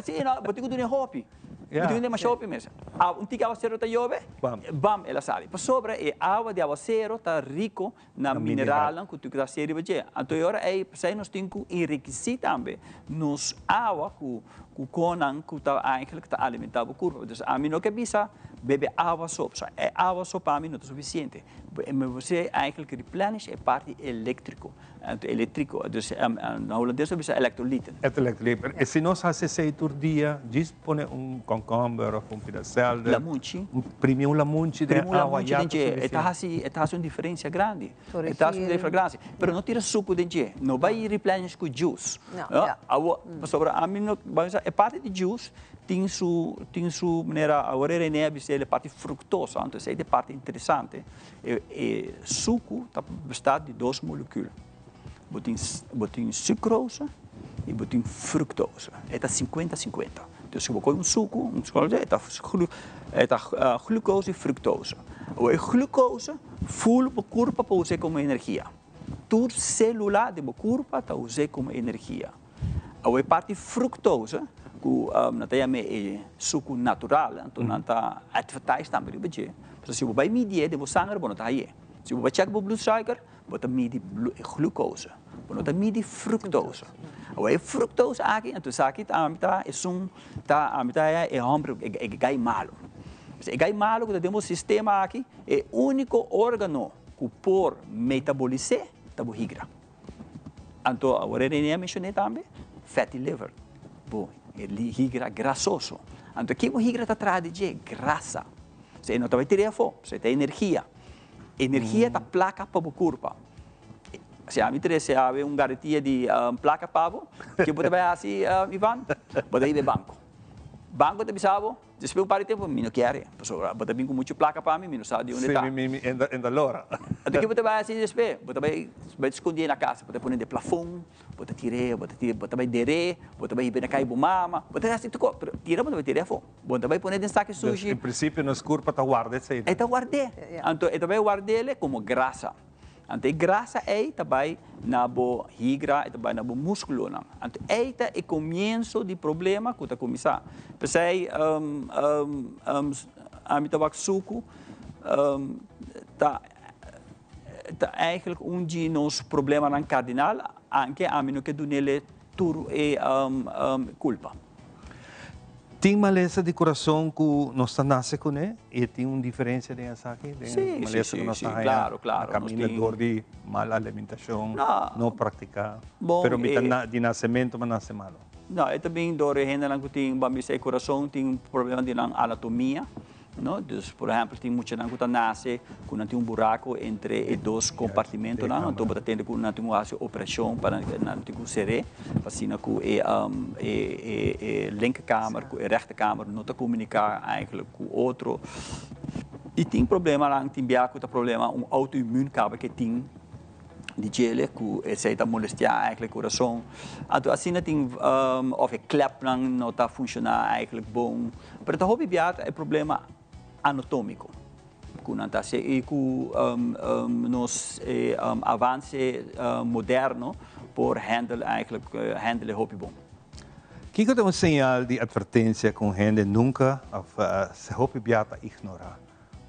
si no, bo tin ku duna e hopi. Ya. Bo tin demasiado hopi mes. Awa, un tiki awasero ta yobe, Bam. bam, el a sali. Pasobra e awa di awasero ta rico na Na mineral. mineralnan cu tu ta haci riba dje. Anto e ora ey, p'esey nos tin cu enriqueci tambe nos awa cu cu conan cu ta eigenlijk ta alimenta bo curpa. Dus ami no ke bisa bebe awa so, pasobra e awa so pa mi no ta suficiente. Bo mester eigenlijk replenish e parti electrico. Eléktriko, dus na hulandes ta bisa elektrolieten. Elektrolieten. E si nos hasi esei tur dia, djis pone un kònkòmber òf un pida sèlder. Lamunchi. Primi un lamunchi den awa ya ta suficiente. E ta hasi, e ta hasi un diferensia grandi. E ta hasi un diferensia grandi. Pero no tira suku den dje. No bai replenish ku juice. Awor, pasobra ami no, e parti di juice tin su, tin su manera, awor e Rene a bisa el e parti fruktosa, anto esei ta e parti interesante. E suku ta besta di dos molekül. Bo tin bo tin sucrose i bo tin fructose. E ta sinkuenta sinkuenta. Dus si bo kohe un suku, un e ta e ta glucose i fructose. Awor e glucose ful bo kurpa pa us'é komo energia. Tur selula di bo kurpa ta us'é komo energia. Awor e parti fructose ku nan ta yam'é e suku natural, anto nan ta advertise tambe riba dje. Pasobra si bo bai midié den bo sanger bo no ta hay'é. Si bo bai chèk bo bloedsuiker bo ta midi glucose, bo no ta midi fructose. Awor e fructose aki, anto esaki ta ami ta esun ta ami ta haya e hòmber e gai malu. E gai malu ku ta den bo sistema aki, e úniko órgano ku por metabolis'é ta bo higra. Anto awor e Rene a mencioné tambe, fatty liver, bo higra grasoso. Anto ke bo higra ta traha di dje? Grasa. Esei no ta bai tira afó, esei ta energia. Energia ta plaka pa bo kurpa. Si ami trese awe un garetia di plaka pa bo, ke bo ta bai hasi, Ivan? Bo ta hiba e banko. Banko ta bisa bo, Despues un par di tempu mi no kier e, pasobra bo ta bin ku muchu plaka pa mi, mi no sa di unda e ta. Sí, mi e ta lora. Anto ke bo ta bai hasi despues? Bo ta bai bai skondié na kasa, bo ta pone den plafon, bo ta tir'é, bo ta tir'é, bo ta bai der'é, bo ta bai hiba na kai bo mama, bo ta hasi tur kos, pero tira bo ta bai tir'é afó. Bo no ta bai pone den saki sushi. Dus en prinsipio nos kurpa ta warda esei. E ta ward'é. Anto e ta bai ward'é komo grasa. Anto e grasa ei ta bai na bo higra, e ta bai na bo muskulonan. Anto ei ta e komienso di problema ku ta kuminsá. P'esei ami ta wak suku ta ta eigenlijk un di nos problemanan kardinal, anke ami no ke dun'el tur e kulpa. Tin malesa di kurason ku nos ta nase kuné i tin un diferensia den esaki? Den malesa ku nos ta haña na kaminda dor di mal alimentashon, no praktiká, pero mi ta di nasementu mi a nase malu. No, e ta bin dor e hendenan ku tin, ban bisa e kurason tin problema di nan anatomia. No? Dus, por ehempel, tin muchanan ku ta nase ku nan tin un buraco entre e dos compartimentonan, anto bo ta tende ku nan tin ku hasi operashon pa nan nan tin ku ser'é, pa asina ku e e e e linkerkamer ku e rechterkamer no ta komuniká eigenlijk ku otro. I tin problemanan, tin bia ku ta problema un autoimmuun kaba ke tin. Di djele ku esei ta molestiá eigenlijk kurason. Anto asina tin òf e klepnan no ta funshoná eigenlijk bon. Pero ta hopi bia ta e problema anatómiko ku nan ta hasi i ku nos e avanse moderno por handle eigenlijk handle e hopi bon. Kiko ta un señal di atvertensia ku un hende nunka òf hopi bia ta ignorá?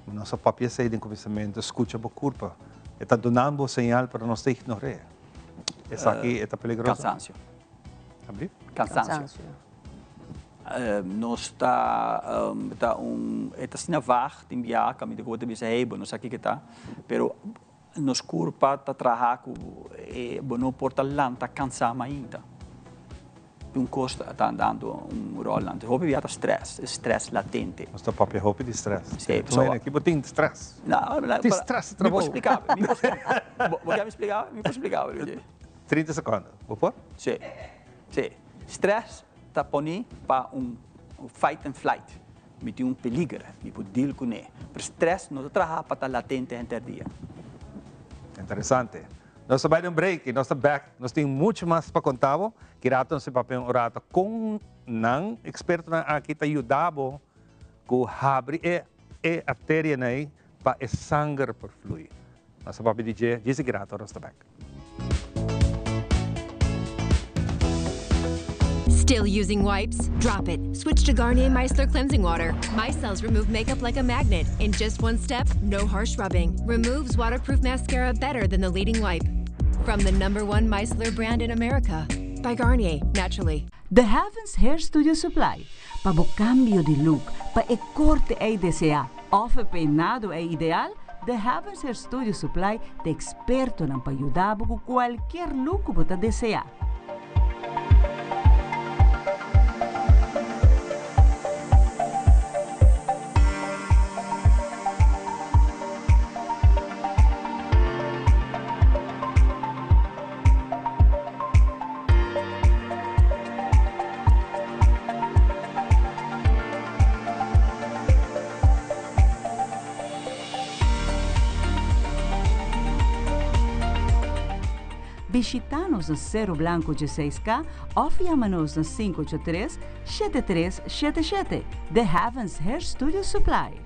Nos a papia esei den kuminsamentu, skucha bo kurpa. E ta duna bo señal, pero nos ta ignor'é. Esaki e ta peligroso? Kansansio. Abri? Kansansio. Nos ta ta un e ta asina vag tin bia kaminda ku bo ta bisa hey bo no sa kiko ta, pero nos kurpa ta traha ku e bo no por ta lanta kansa mainta. Un kos ta andando un ròl antes. Hopi bia ta strès, e strès latente. Nos ta papia hopi di strès. Sí, Tu hende aki bo tin strès. No, no, Tin strès di trabou. Mi por splika bo, mi por splika bo. Bo kier mi splika bo? Mi por splika bo. 30 sekondo, bo por? Sí, sí. Strès ta poni pa un fight and flight. Mi tin un peliger, mi por deal kuné. Pero strès no ta traha pa ta latente henter dia. Interesante. Nos ta bai den un break y nos ta back. Nos tin mucho mas pa conta bo. Ki rato nos ta papia un rato con nan expertonan aki ta yuda bo cu habri e e arterianan ey pa e sanger por flui. Nos ta papia di dje djis ki rato nos ta back. Still using wipes? Drop it. Switch to Garnier Micellar Cleansing Water. Micelles remove makeup like a magnet. In just one step, no harsh rubbing. Removes waterproof mascara better than the leading wipe. From the number one micellar brand in America. By Garnier, naturally. The Heavens Hair Studio Supply, Pa bo cambio di look, pa e corte ey desea of e peinado ey ideal, The Heavens Hair Studio Supply ta expertonan pa yuda bo cu cualkier look cu bo ta desea. Bishita nos na Seru Blanco 16K of yama nos na 583 7377. The Heavens Hair Studio Supply.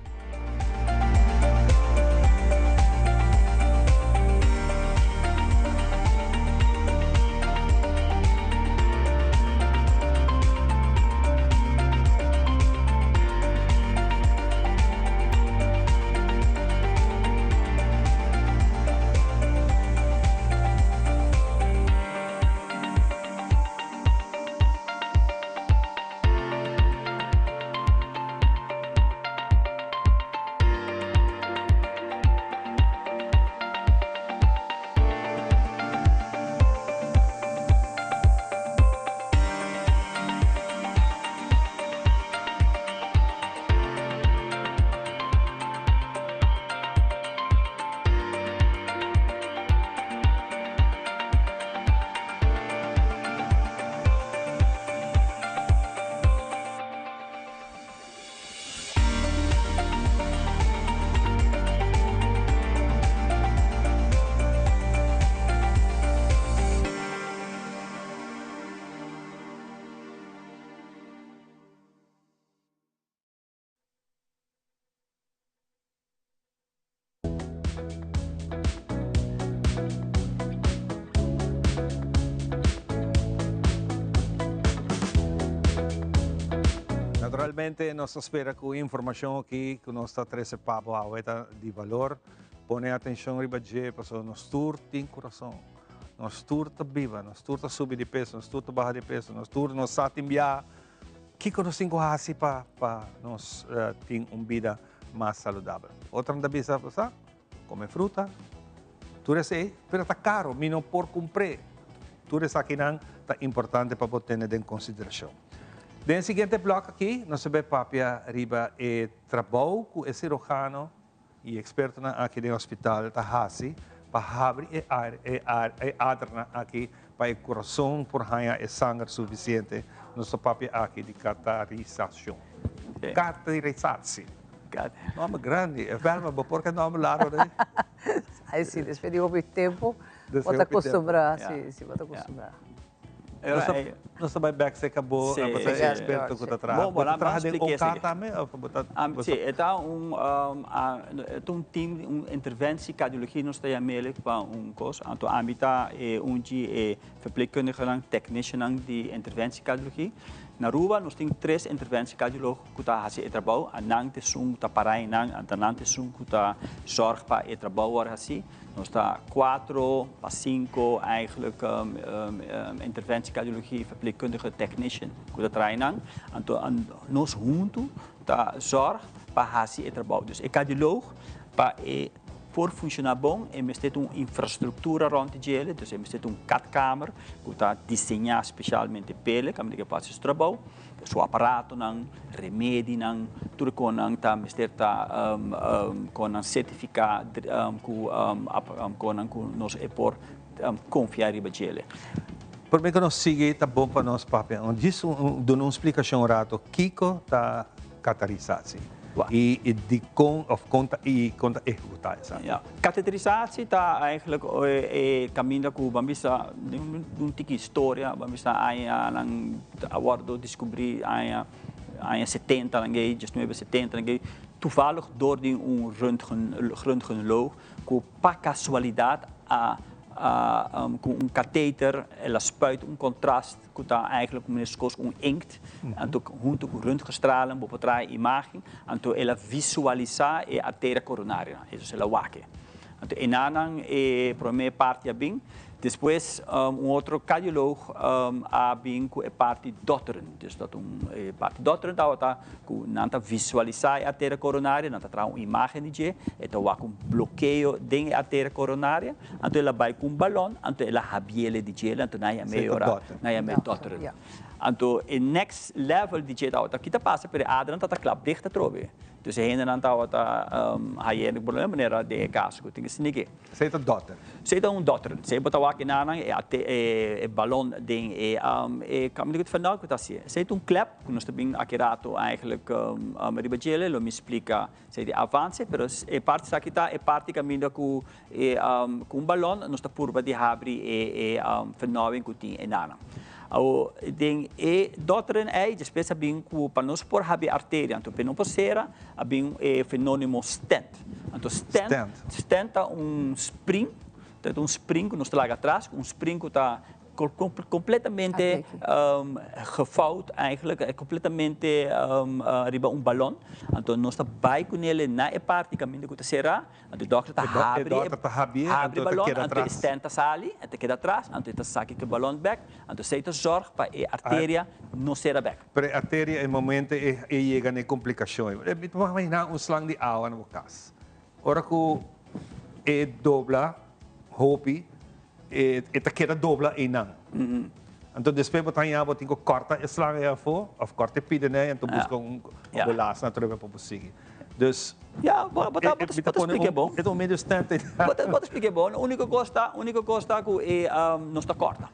Naturalmente nos ta spera cu e informacion aki cu nos ta trece pa bo awe ta di valor. Pone atencion riba dje pasobra nos tur tin curason. Nos tur ta biba, nos tur ta subi di peso, nos tur ta baha di peso, nos tur nos sa tin biaha. Kiko nos tin ku hasi pa pa nos tin un bida mas saludabel? Otronan ta bisa, bo sa, kome fruta, tur esei, pero ta karo, mi no por kumpr'é. Tur esakinan ta importante pa bo tene den konsiderashon. Den e siguiente blòk aki nos ta bai papia riba e trabou ku e sirujano E ekspertonan aki den hospital ta hasi pa habri e e e adernan aki pa e kurason por haña e sanger sufisiente. Nos ta papia aki di katarisashon. Katarisatsi. Nòmber grandi. E Velma, bo por ke nòmber largo dei? Ai si, despues di hopi tempu. Bo ta acostumbrá, sí, sí, bo ta acostumbrá. Nos ta bai bek serka bo, bo ta e experto ku ta traha. Bo ta traha den OK tambe of bo ta? Sí, e ta un e ta un team, un interventie cardiologie nos ta yam'el pa un kos. Anto ami ta e un di e verpleegkundigenan, techniciannan di interventie cardiologie. Na Aruba nos tin tres interventie cardioloog ku ta hasi e trabou. Anan ta esun ku ta para einan, anto nan ta esun ku ta zorg pa e trabou wòrdu hasi. Nos ta cuatro pa cinco eigenlijk interventiecardiologie verpleegkundige technician cu ta traha nan. Anto nos hunto ta zorg pa haci e trabou. Dus e cardioloog pa e por funciona bon e mester tin un infrastructura rond di djele, dus e mester tin un katkamer cu ta diseña specialmente p'ele caminda cu e por haci su trabou. Su aparatonan, remedinan, tur e konan ta mester ta konan sertifiká ku konan ku nos e por konfia riba djele. Promé ku nos sigui ta bon pa nos papia un djis un duna un splikashon un rato kiko ta kateterisatie i dikon òf kon ta i kon ta ehekutá esaki. Ya, kateterisatie ta eigenlijk e kaminda ku ban bisa den un tiki historia ban bisa añanan a wordo descubri aña aña 70 nan gei, 1970 nan gei, toevallig door di un röntgen, röntgenoloog cu pa casualidad a a cu un katheter el a spuit un contrast cu ta eigenlijk mescos cu un inkt, anto hunto cu röntgenstralen bo por traha e imagen, anto el a visualisa e arteria coronaria, eso el a wak. Anto enanan e prome parti a bin. Despues un otro cardioloog a bin cu e parti dotteren. Dus dat un e parti dotteren tabata cu nan ta visualisa e arteria coronaria, nan ta traha un imagen di dje, e ta wak un blokeo den e arteria coronaria. Anto el a bay cu un balon, anto el a habiele di dje, anto nan yam'e ora, nan yam'e dotteren. Anto e next level di dje tabata, kita pasa pero e adernan tabata klap dicht atrobe. Dus e hendenan tabata haye e problema manera den e caso cu tin esaki. Esey ta dotter? Esey ta un dotter. Esey bo ta wak enanan e e balon den e e caminda cu ta fernal cu ta haci. Esey ta un klep cu nos ta bin aki rato eigenlijk riba djele lo mi splica esey di avance pero e parti esaki ta e parti caminda cu e cu un balon nos ta purba di habri e e vernauwing cu tin enanan. Awo den e dotteren ei despues a bin cu pa nos por habri arteria anto pe no por cera a bin e fenonimo stent. Anto stent, stent ta un spring, ta un spring cu nos ta laga atras, un spring cu ta completamente gevouwd eigenlijk, completamente riba un balon. Anto nos ta bay cu nele na e parti caminda cu ta cera. Anto e dokter ta habri e dokter ta habri, habri anto ta balon, keda anto e atras. stent ta sali, e ta keda atras, anto e ta saki ku e balon bek, anto esei ta zorg pa e arteria no sera bek. Pero e arteria e momento e e yega na e komplikashon ei, mi ta imaginá un slang di awa na bo kas. Ora ku e dobla hopi, e e ta keda dobla einan. Anto despues bo ta haña bo tin ku kòrta e slang ei afó òf kòrta e pida nei anto buska un ambulans na trobe pa bo sigui. Dus Ja, bo bo ta bo ta splike bon. E ta un medio stent ei. Bo ta bo ta splike bon. Úniko kos ta, úniko kos ta ku e nos ta kòrta.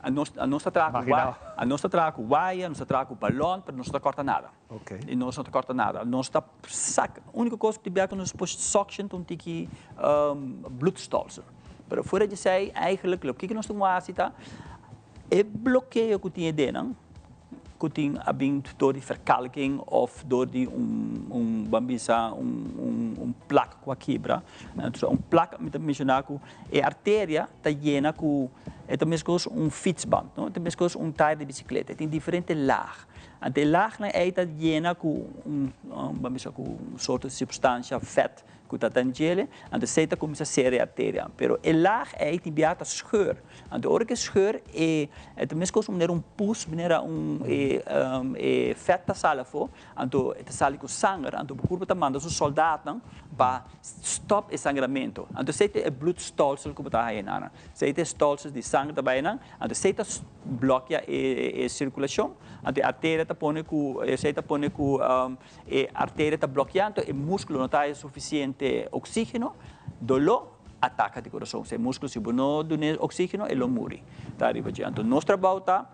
Nos nos ta traha ku wa, nos ta traha ku waya, nos ta traha ku balòn, pero nos no ta kòrta nada. I nos no ta kòrta nada. Nos ta sak, úniko kos ku tin bia ku nos por suction ta un tiki bloedstolsel. Pero fuera di esei eigenlijk loke ku nos ta hasi ta e blokeo ku tin e denan ku tin a bin dor di verkalking of dor di un un ban bisa un un un plak ku a kibra. Entonces un plak mi ta menshoná ku e arteria ta yena ku e ta meskos un fietsband no, e ta meskos un tire di bisikleta, e tin diferente laag. Anto e laagnan ei ta yena ku un ban bisa ku un sorto di supstansia vèt ku ta ta djele, anto esei ta kuminsá sera e arteria. Pero e laag ei tin bia ta scheur. Anto ora ku e scheur e e ta meskos manera un pus, manera un e e vèt ta sali afó, anto e ta sali ku sanger, anto bo kurpa ta manda su sòldatnan pa stòp e sangramentu. Anto esei ta e bloedstolsel ku bo ta haña nan. Esei ta e stolsels di sanger ta bai nan, anto esei ta blòkia e e sirkulashon, anto e arteria ta pone ku esei ta pone ku E arteria ta blokia, anto e muskulo no ta haya sufisiente oksígeno, doló ataka di kurason. Si e muskulo si bo no dun'é oksígeno e lo muri. Ta riba dje. Anto nos trabou ta,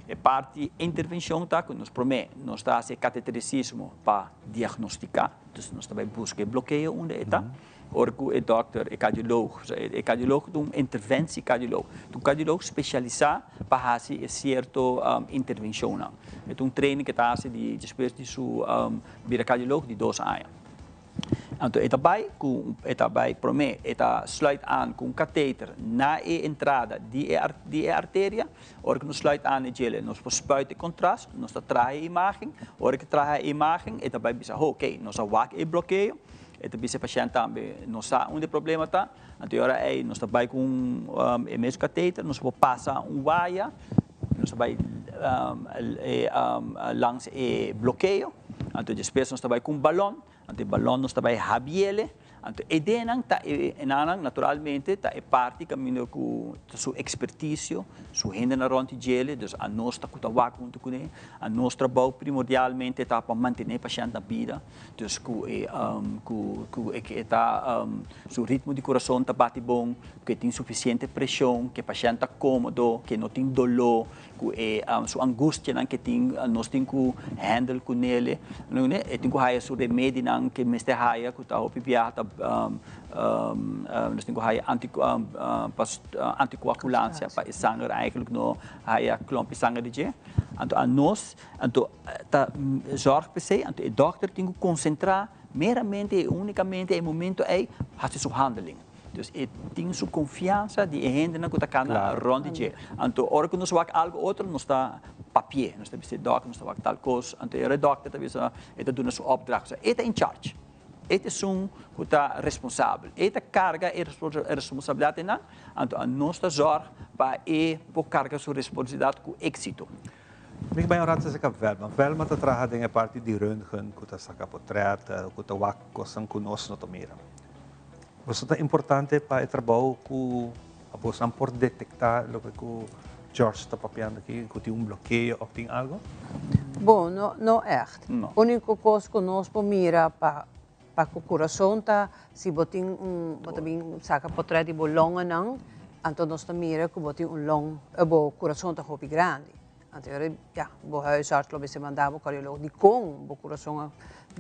e parti intervenshon ta ku nos promé nos ta hasi e kateterisismo pa diagnostiká, dus nos ta bai buska e blokeo unda e ta. Ora ku e dòkter, e kardioloog, e kardioloog ta un interventiekardioloog, ta un kardioloog spesialisá pa hasi e sierto intervenshonnan. E ta un training ku e ta hasi di despues di su bira kardioloog di dos aña. Anto e ta bai ku e ta bai promé e ta sluit aan ku un kateter na e entrada di e di e arteria. Ora ku nos sluit aan e djele nos por spuit e kontrast, nos ta traha e imágen. Ora ku traha e imágen e ta bai bisa ho oké nos a wak e blokeo. E ta bisa e pashènt tambe no sa unda e problema ta. Anto e ora ei nos ta bai ku un e mes kateter nos por pasa un waya nos ta bai langs e blokeo. Anto despues nos ta bai ku un balòn, anto e balòn nos ta bai habiele, anto e denan ta e enanan naturalmente ta e parti kaminda ku ta su ekspertisio, su hendenan rònt di djele, dus anos ta ku ta wak huntu kuné, anos trabou primordialmente ta pa mantené e pashènt na bida, dus ku e ku ku e ta su ritmo di kurason ta bati bon, ku e tin sufisiente preshon, ku e pashènt ta kómodo, ku e no tin doló. Ku e su angustianan ke tin nos tin ku handle ku nele e tin ku haya su remedinan ke mester haya ku ta hopi biaha ta nos tin ku haya antikoagulansia pa e sanger eigenlijk no haya klompi sanger di dje anto anos anto ta zorg p'esei anto e dokter tin ku konsentra meramente i unikamente e momento ei hasi su handeling. Dus e tin su confiansa di e hendenan cu ta cana rond di dje. Anto ora cu nos wak algo otro nos ta papi'e, nos ta bisa e dokter nos ta wak tal cos, anto e ora e dokter ta bisa, e ta duna su opdracht, so e ta in charge, e ta esun cu ta responsabel, e ta carga e responsabilidad einan, anto anos ta zorg pa e por carga su responsabilidad cu exito. Mi bai un rato acerca Velma. Velma ta traha den e parti di röntgen cu ta saca potret, cu ta wak cosnan cu nos no ta mira. Boso ta importante pa e trabou ku bosonan por detektá loke ku George ta papiando aki, ku tin un blokeo òf tin algu? Bon, no, no ègt. Úniko kos ku nos por mira pa pa ku kurason ta si bo tin un, bo ta bin saka potrèt di bo longennan, anto nos ta mira ku bo tin un long, bo kurason ta hopi grandi. Anto e ora, ya, bo huisarts lo mester manda bo cardioloog dikon bo kurason a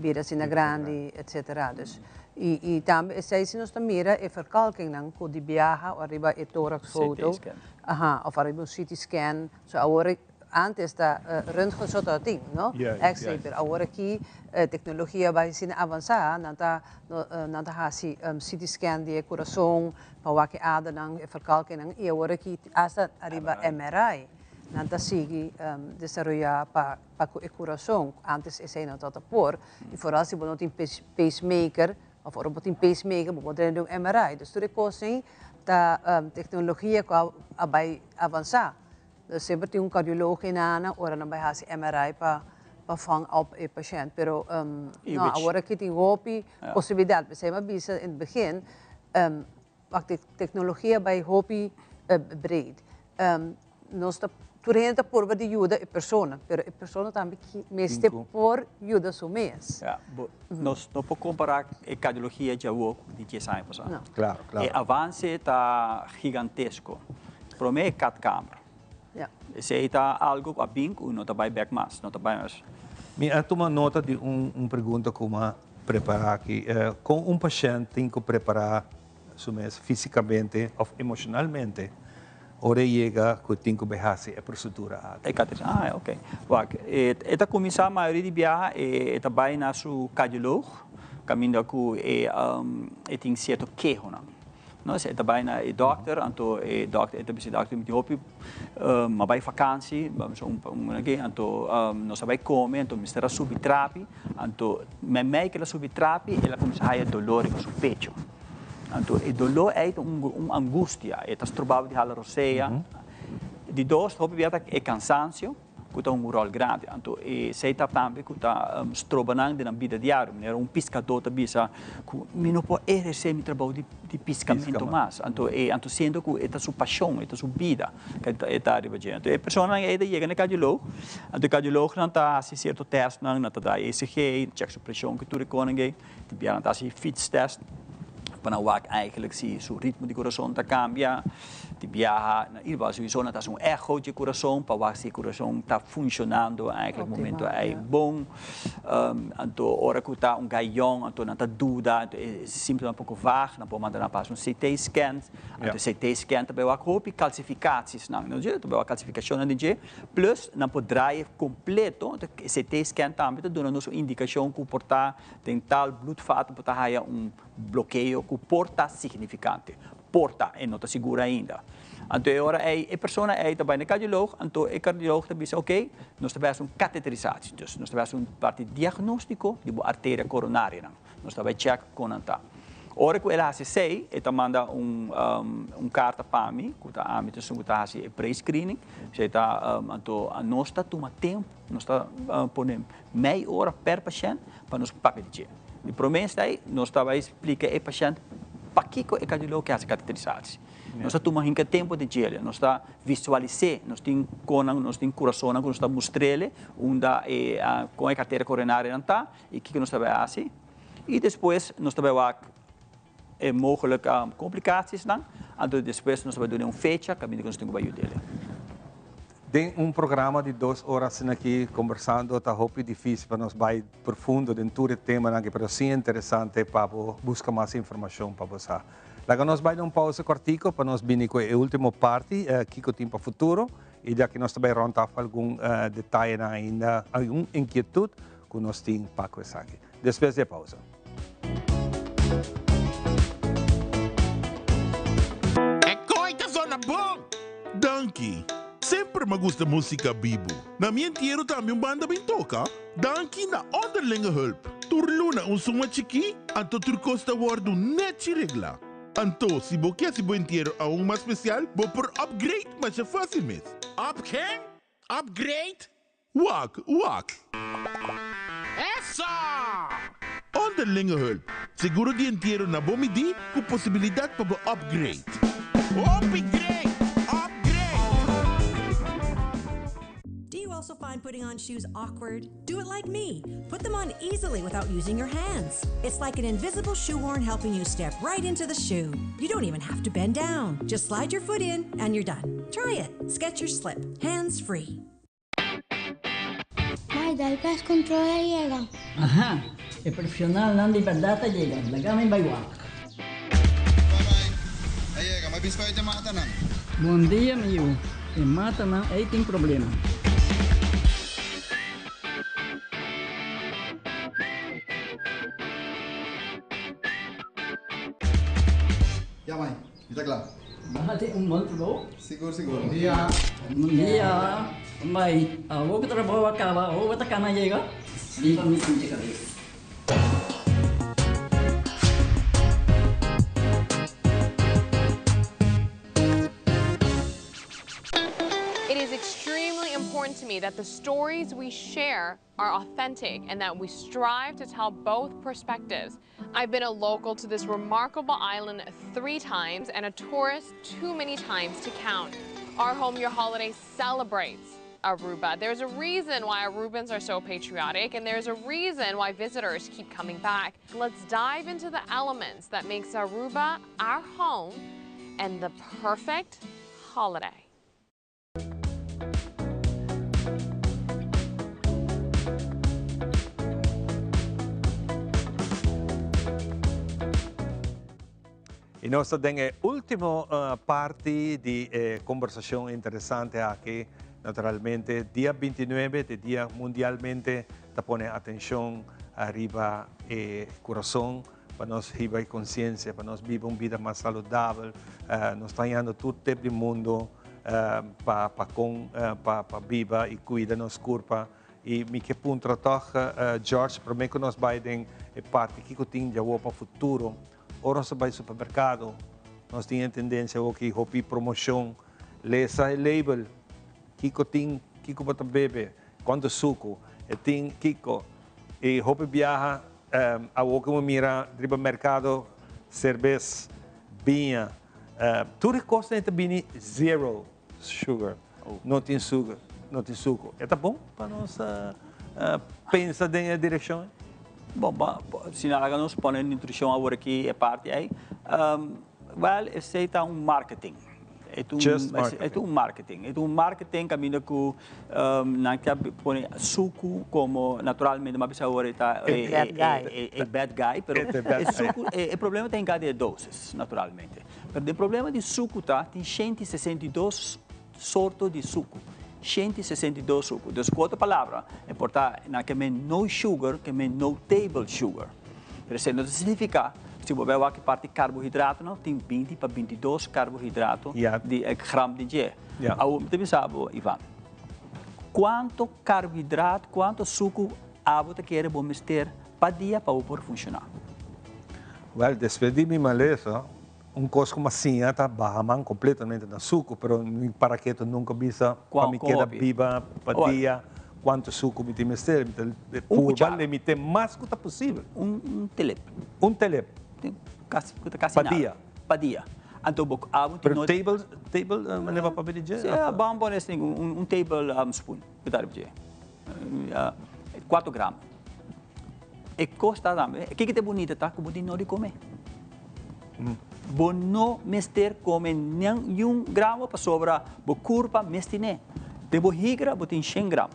bira asina grandi, etcetera. Dus, i, i tambe esei si nos ta mira e verkalkingnan ku di biaha ariba e thoraxfoto, aha, of ariba un CT scan. So awor, antes ta röntgen so tabatin, no? X-ray, pero awor aki teknologia a bai asina avansá, nan ta, nan ta hasi CT scan di e kurason pa wak e adernan, e verkalkingnan, i awor aki asta ariba MRI. Nan ta sigui desaroyá pa pa ku e kurason. Ántes esei no tabata por. I foral si bo no tin pacemaker, òf ora bo tin pacemaker bo por drenta un MRI. Dus tur e kos ei ta teknologia ku a bai avansá. Dus semper tin un kardioloog einan ora nan bai hasi MRI pa pa vang op e pashènt. Pero no, awor aki tin hopi posibilidat. P'esei mi a bisa in het begin, Wak de teknologia bai hopi breed. Nos ta tur hende ta purba di yuda e persona, pero e persona tambe mester por yuda su mes. Ja, bo nos no por kompara e kardiologia djawo ku di dies aña pasá. No. Klaro, klaro. E avanse ta gigantesko. Promé e katkamer. Ja. Esei ta algo ku a bin ku no ta bai bèk mas, no ta bai mas. Mi a tuma nota di un pregunta ku mi a prepará aki. Kon un pashènt tin ku prepará su mes físikamente òf emoshonalmente ora e yega ku e tin ku bai hasi e prosedura aki? E kateter, ah oke. Wak, e ta kuminsá mayoria di biaha e ta bai na su kardiolog kaminda ku e tin sierto kehonan. No, e ta bai na e dokter, anto e dokter e ta bisa e dokter mi tin hopi mi a bai vakansi, anto nos a bai kome, anto mester a subi trapi, anto meimei ku el a subi trapi el a kuminsá haya dolor riba su pecho. Anto e dolor ei ta un angustia, e ta strobaba di hala rosea. Di dos, hopi bia ta e kansansio. Ku ta un ròl grandi. Anto esei ta tambe ku ta stroba nan den nan bida diario. Manera un piskadó ta bisa ku mi no por ehersé mi trabou di piskamentu mas. Anto e anto siendo ku e ta su pashon, e ta su bida ku e ta riba dje. Anto e personanan ei ta yega na e kardiolog, anto e kardiolognan ta hasi sierto tèstnan, nan ta da ECG, chèk su preshon ku tur e konan ei. Tin bia nan ta hasi fietstest pa nan wak eigenlijk si su ritmo di kurason ta kambia. Di biaha na Ilva sowieso nan ta hasi un echo dje kurason pa wak si e kurason ta funshonando eigenlijk momento ei bon. Anto ora ku ta un gai yòn anto nan ta duda anto e símptoma poko vaag nan por manda nan pa hasi un CT scan. Anto e CT scan ta bai wak hopi kalsifikasiesnan no dje ta bai wak kalsifikashonnan den dje plus nan por draai kompleto anto e CT scan tambe ta duna nos un indikashon ku por ta den tal bloedvat por ta haya un blokeo ku por ta signifikante. Por ta, e no ta sigur ainda. Anto e ora ei e persona ei ta bai na e kardioloog, anto e kardioloog ta bisa oké, nos ta bai hasi un kateterisatie. Dus nos ta bai hasi un parti diagnóstiko di bo arteria koronarionan. Nos ta bai chèk kon nan ta. Ora ku el a hasi esei, e ta manda un un karta pa mi, ku ta ami ta esun ku ta hasi e pre-screening. Esei ta, anto nos ta tuma tempu, nos ta pone mei ora per pashènt pa nos papia di dje. Di promé esei nos ta bai splika e pashènt pakiko e kardiologo ke hasi kateterisatie. Nos ta tuma hinka tempu di djele, nos ta visualis'é, nos tin konan, nos tin kurasonnan ku nos ta mustr'ele unda e kon e kartera koronarionan ta i kiko nos ta bai hasi. I despues nos ta bai wak e mogelik komplikasiesnan, anto despues nos ta bai duna un fecha kaminda ku nos tin ku bai yud'ele. Den un programa di dos ora asina aki kombersando ta hopi difísil pa nos bai profundo den tur e temanan aki, pero sí interesante pa bo buska mas informashon pa bo sa. Laga nos bai na un pausa kòrtiku pa nos bini ku e último parti, kiko tin pa futuro, i di aki nos ta bai rònt af algun detayenan ainda, algun inkietut ku nos tin pa ku esaki. Despues di e pausa. E koe ta zona bon! Danki. Semper m'a gusta musica bibu. Na mi entiero tambe un banda bin toca. Danki na Onderlinge Hulp. Tur luna un suma chikí, anto tur kos ta wordu nechi reglá. Anto, si bo ke hasi bo entiero aun mas spesial, bo por upgrade masha fácil mes. Up ken? Upgrade? Wak, wak. Eso! Onderlinge hulp, seguro di entiero na bo midí ku posibilidat pa bo upgrade. Hopi great! Upgrade! Do you also find putting on shoes awkward? Do it like me. Put them on easily without using your hands. It's like an invisible shoehorn helping you step right into the shoe. You don't even have to bend down. Just slide your foot in and you're done. Try it. Skechers Slip. Hands free. Mai, dal pest control a yega. Aha, e profesionalnan di berdad a yega, laga mi bai wak. Bye bye, a yega, mi a bin spuit e matanan. Bon dia mi yu, e matanan ei tin problema. Ya mai, mi ta kla. Bati un bon trabou. Sigur sigur. Bon dia. Bon dia. Mai, awor ku trabou a kaba, awor bo ta kana yega? Lipa mi sinti kabes. It is extremely important to me that the stories we share are authentic and that we strive to tell both perspectives. I've been a local to this remarkable island three times and a tourist too many times to count. Our Home Your Holiday celebrates Aruba. There's a reason why Arubans are so patriotic and there's a reason why visitors keep coming back. Let's dive into the elements that makes Aruba our home and the perfect holiday. Y nos ta den e ultimo parti di e conversacion interesante aki. Naturalmente, dia 29 ta e dia mundialmente ta pone atencion ariba e curason. Pa nos hiba e conciencia, pa nos biba un bida mas saludabel. Nos ta hañando tur tip di mundo pa pa con pa pa biba y cuida nos curpa. Y mi ke puntra toch, George, prome cu nos bay den e parti kico tin djawo pa futuro. Ora nos ta bay supermercado, nos tin e tendencia awo ki hopi promocion. Lesa e label, kico tin, kico bo ta bebe, cuanto sucu e tin, kico. Y hopi biaha Awor ku mi mira riba merkado serbes, biña, tur e kosnan ta bini zero sugar, no tin sugar, no tin suku. E ta bon pa nos pensa den e direkshon ei? Bon, si nan laga nos pone nutrishon awor aki e parti ei, wèl esei ta un marketing. E ta un, Just e marketing. ta un marketing. E ta un marketing caminda cu nan ta pone sucu como naturalmente, m'a bisa awor e ta E bad guy. E bad guy, pero E ta bad e guy. sucu, e problema ta hinca den e dosis, naturalmente. Pero e problema di sucu ta tin 162 sorto di sucu. 162 sucu. Dus cu otro palabra, e por ta nan ke men no sugar, ke men no table sugar. Pero esei no ta significa, si bo bai wak e parti carbohidratonan, tin 20 pa 22 carbohidrato di e gram di dje. Awor mi ta bisa bo, Ivan, cuanto carbohidrato, cuanto sucu abo ta kere bo mester pa dia pa bo por funciona? Wel, despues di mi malesa, un cos cu mi a siña ta baha man completamente na sucu, pero mi para keto nunca bisa pa mi keda biba pa dia cuanto sucu mi tin mester. Mi ta purba limite mas cu ta posibel. Un telep. Un telep. Casi, cu ta casi Pa nada. dia? Pa dia. Anto bo abo tin Pero no table, table manera pa papia di dje? Si, bon pone esei, un table spoon cu ta riba dje. Cuatro gram. E cos ta tambe, kiko ta e bunita ta cu bo tin no di come. Bo no mester come niun gramo pasobra bo curpa mester ne. Den bo higra bo tin shen gram.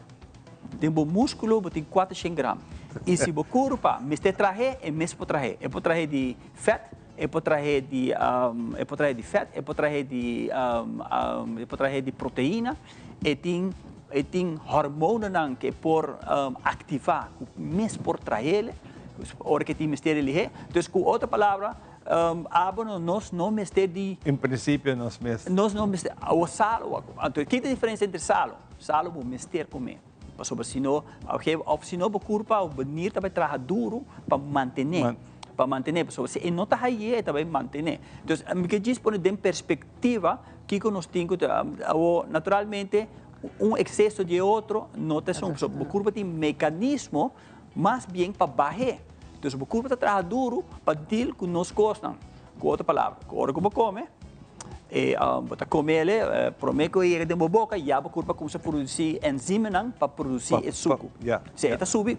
Den bo musculo bo tin cuater shen gram. Y si bo curpa mester trahe, e mes por trahe. E por trahe di vet, e por trahe di, e por trahe di vet, e por trahe di, e por trahe di proteina. E tin hormonanan cu e por activa, cu mes por trahele, ora cu tin mester elige. Dus cu otro palabra, abo no, nos no mester di En principio nos mes. Nos no mester, o salo, anto, kico ta e diferencia entre salo? Salo bo mester come. Pasobra si no, of si no bo curpa of bo nir ta bay traha duro pa mantene. Pa mantene, pasobra si e no ta haye, e ta bay mantene. Entonces, mi ke djis pone den perspectiva kico nos tin cu ta, awo, naturalmente, un exceso di e otro no ta esun. Pasobra bo curpa tin mecanismo mas bien pa bahe. Entonces, bo curpa ta traha duro pa deal cu nos cosnan. Cu otro palabra, cu ora cu bo come, e bo ta comele, prome cu e yega den bo boca, ya bo curpa cuminsa produci enzimenan pa produci e sucu. Si, e ta subi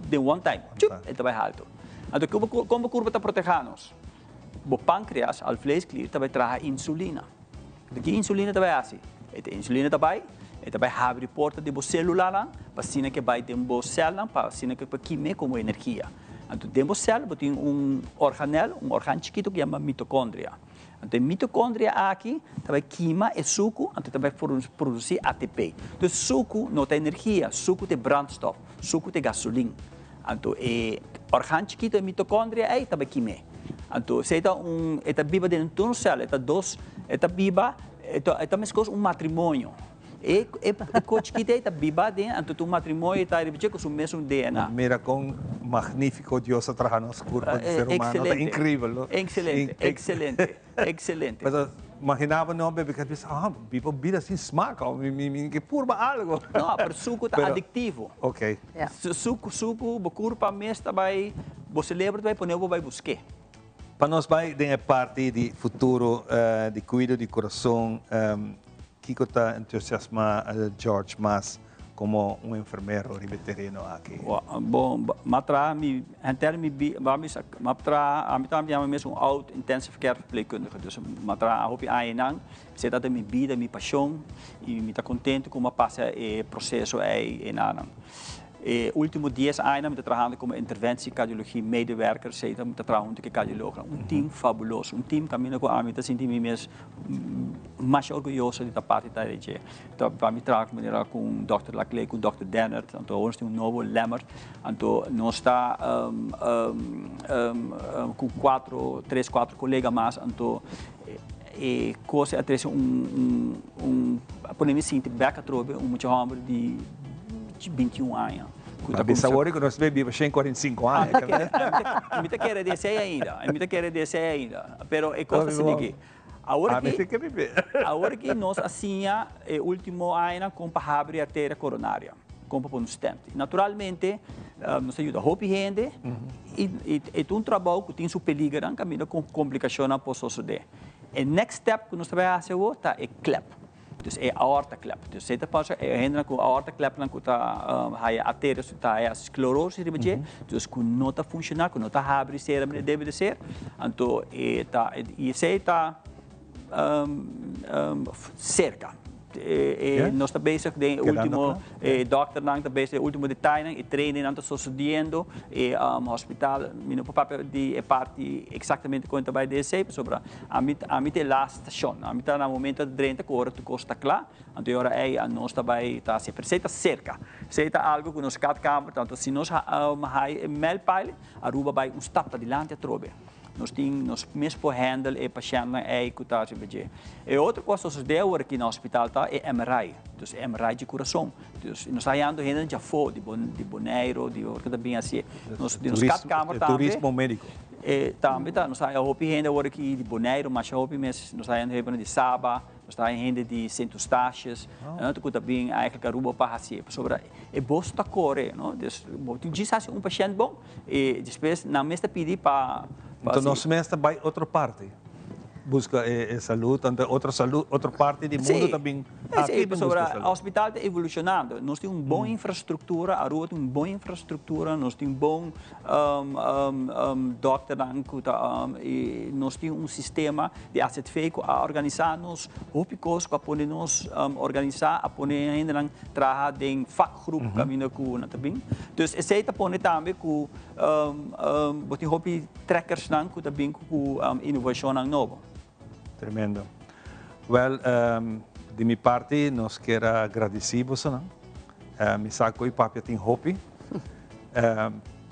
den one time, chup, e ta bay halto. Anto, con bo curpa ta proteha nos? Bo pancreas, alvleesklier, ta bay traha insulina. Anto, ki insulina ta bay haci? E insulina ta bay, e ta bay habri porta di bo celulanan, pa asina ke bay den bo celnan, pa asina ke por kime como energia. Anto, den bo cel bo tin un organel, un organ chikito cu yama mitocondria. Anto, e mitocondria aki ta bay kima e sucu, anto ta bay produci ATP. Entonces, sucu no ta energia, sucu ta e brandstof, sucu ta e gasolin. Anto, e organ chikito, e mitocondria ey, ta bay kime. Anto, esey ta un, e ta biba den tur cel, e ta dos, e ta biba, e ta, e ta mescos un matrimonio. E ko chikito ey ta biba den, anto tur matrimonio ta riba dje cu su mesun DNA. Mira con magnifico Dios a traha nos curpa di ser humano, ta increibel, no? Excelente, excelente, excelente. Pero imaginaba no, bebe, que bisa, ah, biba bida sin smaak, oh, mi ke purba algo. No, pero sucu ta adictivo. Sucu, sucu, bo curpa mes ta bay, bo cerebro ta bay pone bo bay busque. Pa nos bay den e parti di futuro di cuido di corazon, kico ta entusiasma George mas como un enfermero riba e tereno aki? Bon, m'a traha mi henter mi bida, m'a traha, ami ta yama mi mes un oud intensive care verpleegkundige, dus m'a traha hopi añanan, esei ta mi bida, mi pasion, y mi ta contento cu m'a pasa e proceso ei enanan. E ultimo 10 aña mi ta trahando como interventiecardiologie medewerker, esei ta mi ta traha hunto cu e cardioloognan, un team fabuloso, un team caminda cu ami ta sinti mi mes masha orguyoso di ta parti ta dje. Ta pa mi traha manera cu Dr. Laclé, cu Dr. Dennert, anto awor nos tin un nobo Lemmert, anto nos ta cu cuatro, tres, cuatro colega mas, anto e cos a trece un a pone mi sinti bek atrobe un mucha homber di 21 aña. Cu ta bisa awor cu nos bay biba 145 aña. Mi ta kere di esey ainda, mi ta kere di esey ainda, pero e cos ta sigui. Awor ki, awor ki nos a siña e ultimo añanan con pa habri arteria coronaria, con pa pone un stent. Naturalmente, nos a yuda hopi hende y e ta un trabou cu tin su peligernan caminda cu complicacionnan por sosode. E next step cu nos ta bay haci awor ta e klep. Dus e aorta klep. Dus esey ta pasa e hendenan cu aorta klepnan cu ta haya arterias cu ta haya sclerosis riba dje, dus cu no ta funciona, cu no ta habri cera manera debe de ser. Anto e ta, y esey ta. Serka. Nos ta bezig den e ultimo, e dokternan ta bezig den e ultimo detayenan, e trainingnan ta sosodiendo, e hospital, mi no por papia di e parti eksaktamente kon ta bai den esei, pasobra ami ami ta e last stashon, ami ta na momento ta drenta ku ora tur kos ta kla, anto e ora ei nos ta bai ta hasi, pero esei ta serka, esei ta algu ku nos katkamer, tantu si nos hai e mijlpaal, Aruba bai un stap padilanti atrobe. Nos tin nos mes por handle e pashèntnan ei ku ta riba dje. E otro kos ta sosodé awor aki na hospital ta e MRI, dus e MRI dje kurason. Dus nos ta hayando hendenan djafó, di di Boneiru, di ora ku ta bin hasié. Nos di nos katkamer tambe. Turismo médiko. E tambe ta, nos ta haya hopi hende awor aki di Boneiru, masha hopi mes. Nos ta hayando hende di Saba, nos ta haya hende di Sint Eustatius, ku ta bin eigenlijk Aruba pa hasié. Pasobra e bos ta kore, no? Dus bo tin djis hasi un pashènt bon. I despues nan mes ta pidi pa Anto nos mes ta bai otro parti buska e salud, anto otro salud, otro parti di mundo ta bin aki bin buska salud. Pasobra hospital ta evolucionando, nos tin un bon infrastructura, Aruba tin un bon infrastructura, nos tin bon dokternan cu ta, y nos tin un sistema di AZV cu a organisa nos hopi cos, cu a pone nos organisa, a pone hendenan traha den vak. Grupo caminda cu nan ta bin. Dus esey ta pone tambe cu bo tin hopi trekkersnan cu ta bin cu innovacionnan nobo. Tremendo. Wel, di mi parti nos kier a gradici bosonan. Mi sa cu e papia tin hopi.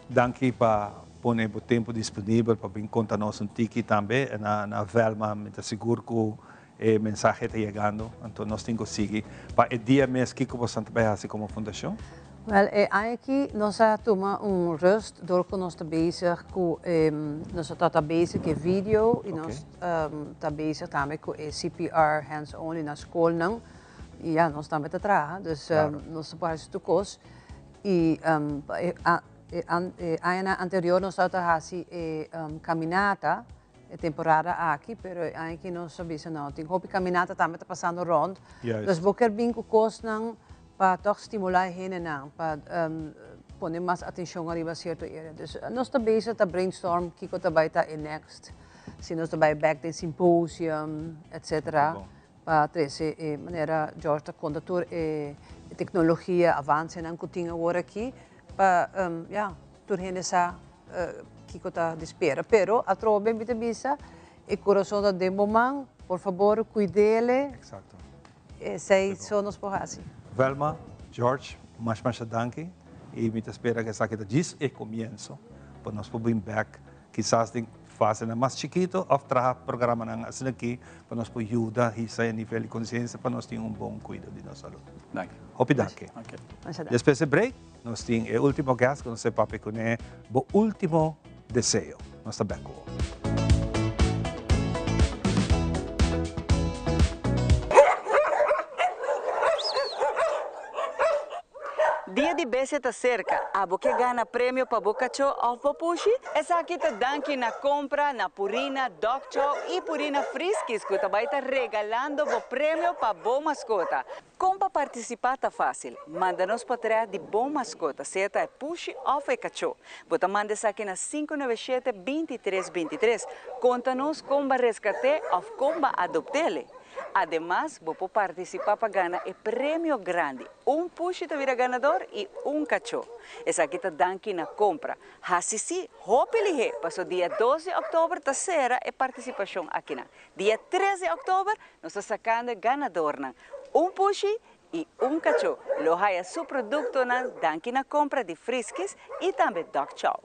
Danki pa pone bo tempo disponibel pa bin conta nos un tiki tambe. Na Velma mi ta sigur cu E mensahe ta yegando, anto nos tin ku sigui pa e dia mes. Kiko boso ta bai hasi komo fundashon? Wèl, e aña aki nos a tuma un rust dor ku nos ta bezig ku e, nos a ta bezig ku e video i nos ta bezig tambe ku e CPR hands only na skolnan. I ya, nos tambe ta traha, dus nos ta por hasi tur kos. I e añanan anterior nos tabata hasi e kaminata. E temporada aki, pero e aña aki nos a bisa no, tin hopi caminata tambe ta pasando rond. Dus bo kier bin cu cosnan pa toch stimula e hendenan, pa pone mas atencion ariba cierto area. Dus nos ta bezig ta brainstorm kico ta bay ta e next, si nos ta bay back den symposium, etcetera, pa trece e manera George ta conta tur e tecnologia, avancenan cu tin awor aki, pa ya, tur hende sa Kiko ta di spera. Pero atrobe mi ta bisa, e kurason ta den bo man, por fabor kuidele. Exacto. Esei so nos por hasi. Velma, George, masha masha danki y mi ta spera cu esaki ta djis e comienzo pa nos por bin bek kisas den fasenan mas chikito of traha programanan asina aki pa nos por yuda hisa e nivel di conciencia pa nos tin un bon cuido di nos salud. Danki. Hopi danki. Masha danki. Despues e break. Nos tin e ultimo guest cu nos ta papia cune bo ultimo deseo. Nos ta bek cu bo. Dia di Bestia ta serka, abo ke gana premio pa bo kachó òf bo pushi? Esaki ta danki na kompra na Purina Dog Chow i Purina Friskies ku ta bai ta regalando bo premio pa bo maskota. Kon pa partisipá ta fásil. Manda nos potrèt di bo maskota, sea ta e pushi òf e kachó. Bo ta manda esaki na 597 23 23. Konta nos kon b'a reskat'é òf kon b'a adopt'é. Ademas, bo por partisipá pa gana e premio grandi. Un pushi ta bira ganador i un kachó. Esaki ta danki na kompra. Hasi sí hopi lihé, paso dia dos di òktober ta sera e partisipashon akinan. Dia tres di òktober nos ta sakando e ganadornan. Un pushi y un cacho lo haya su productonan danki na compra di Friskies y tambe Dog Chow.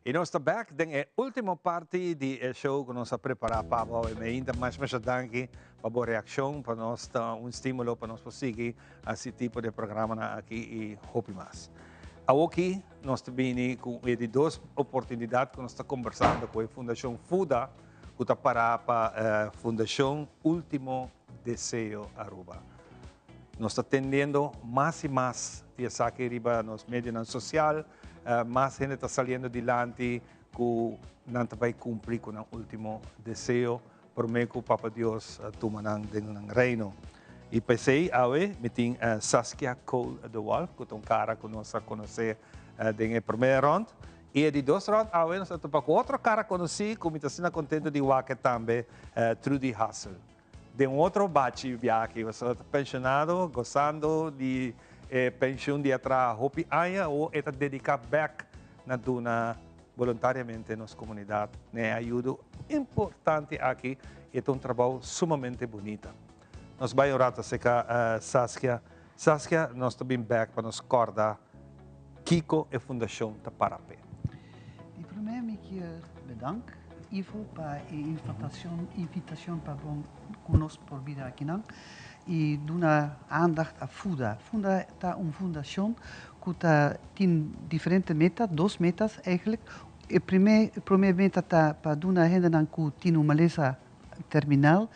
Y nos ta back den e ultimo parti di e show cu nos a prepara pa bo awe meinta. Mas masha danki pa bo reaccion, pa nos ta un stimulo pa nos por sigui haci tipo di programanan aki y hopi mas. Awoki nos ta bini cu e di dos oportunidad cu nos ta conversando cu e Fundacion FUDA cu ta para pa Fundacion Ultimo Deseo Aruba. Nos ta tendiendo mas y mas di esaki riba nos medionan social, mas hende ta saliendo dilanti cu nan ta bay cumpli cu nan ultimo deseo prome cu Papa Dios tuma nan den nan reino. Y p'esey awe mi tin Saskia Cole de Wolf cu ta un cara cu nos a conoce den e prome rond. Y e di dos rond awe nos ta topa cu otro cara conoci cu mi ta asina contento di wak tambe, Trudy Hassel. Den un otro bachi biaha pasobra ta pensionado, gozando di e pensioen di a traha hopi aña, awor e ta dedica bek na duna voluntariamente nos comunidad na e ayudo importante aki y e ta un trabou sumamente bunita. Nos bay un rato acerca Saskia. Saskia, nos ta bin bek pa nos corda kico e fundacion ta para p'e. Di prome mi kier bedank Ivo pa e invitacion invitacion pa bon cu nos por bira akinan y duna aandacht a FUDA. FUDA ta un fundacion cu ta tin diferente meta, dos metas eigenlijk. E prome prome meta ta pa duna hendenan cu tin un malesa terminal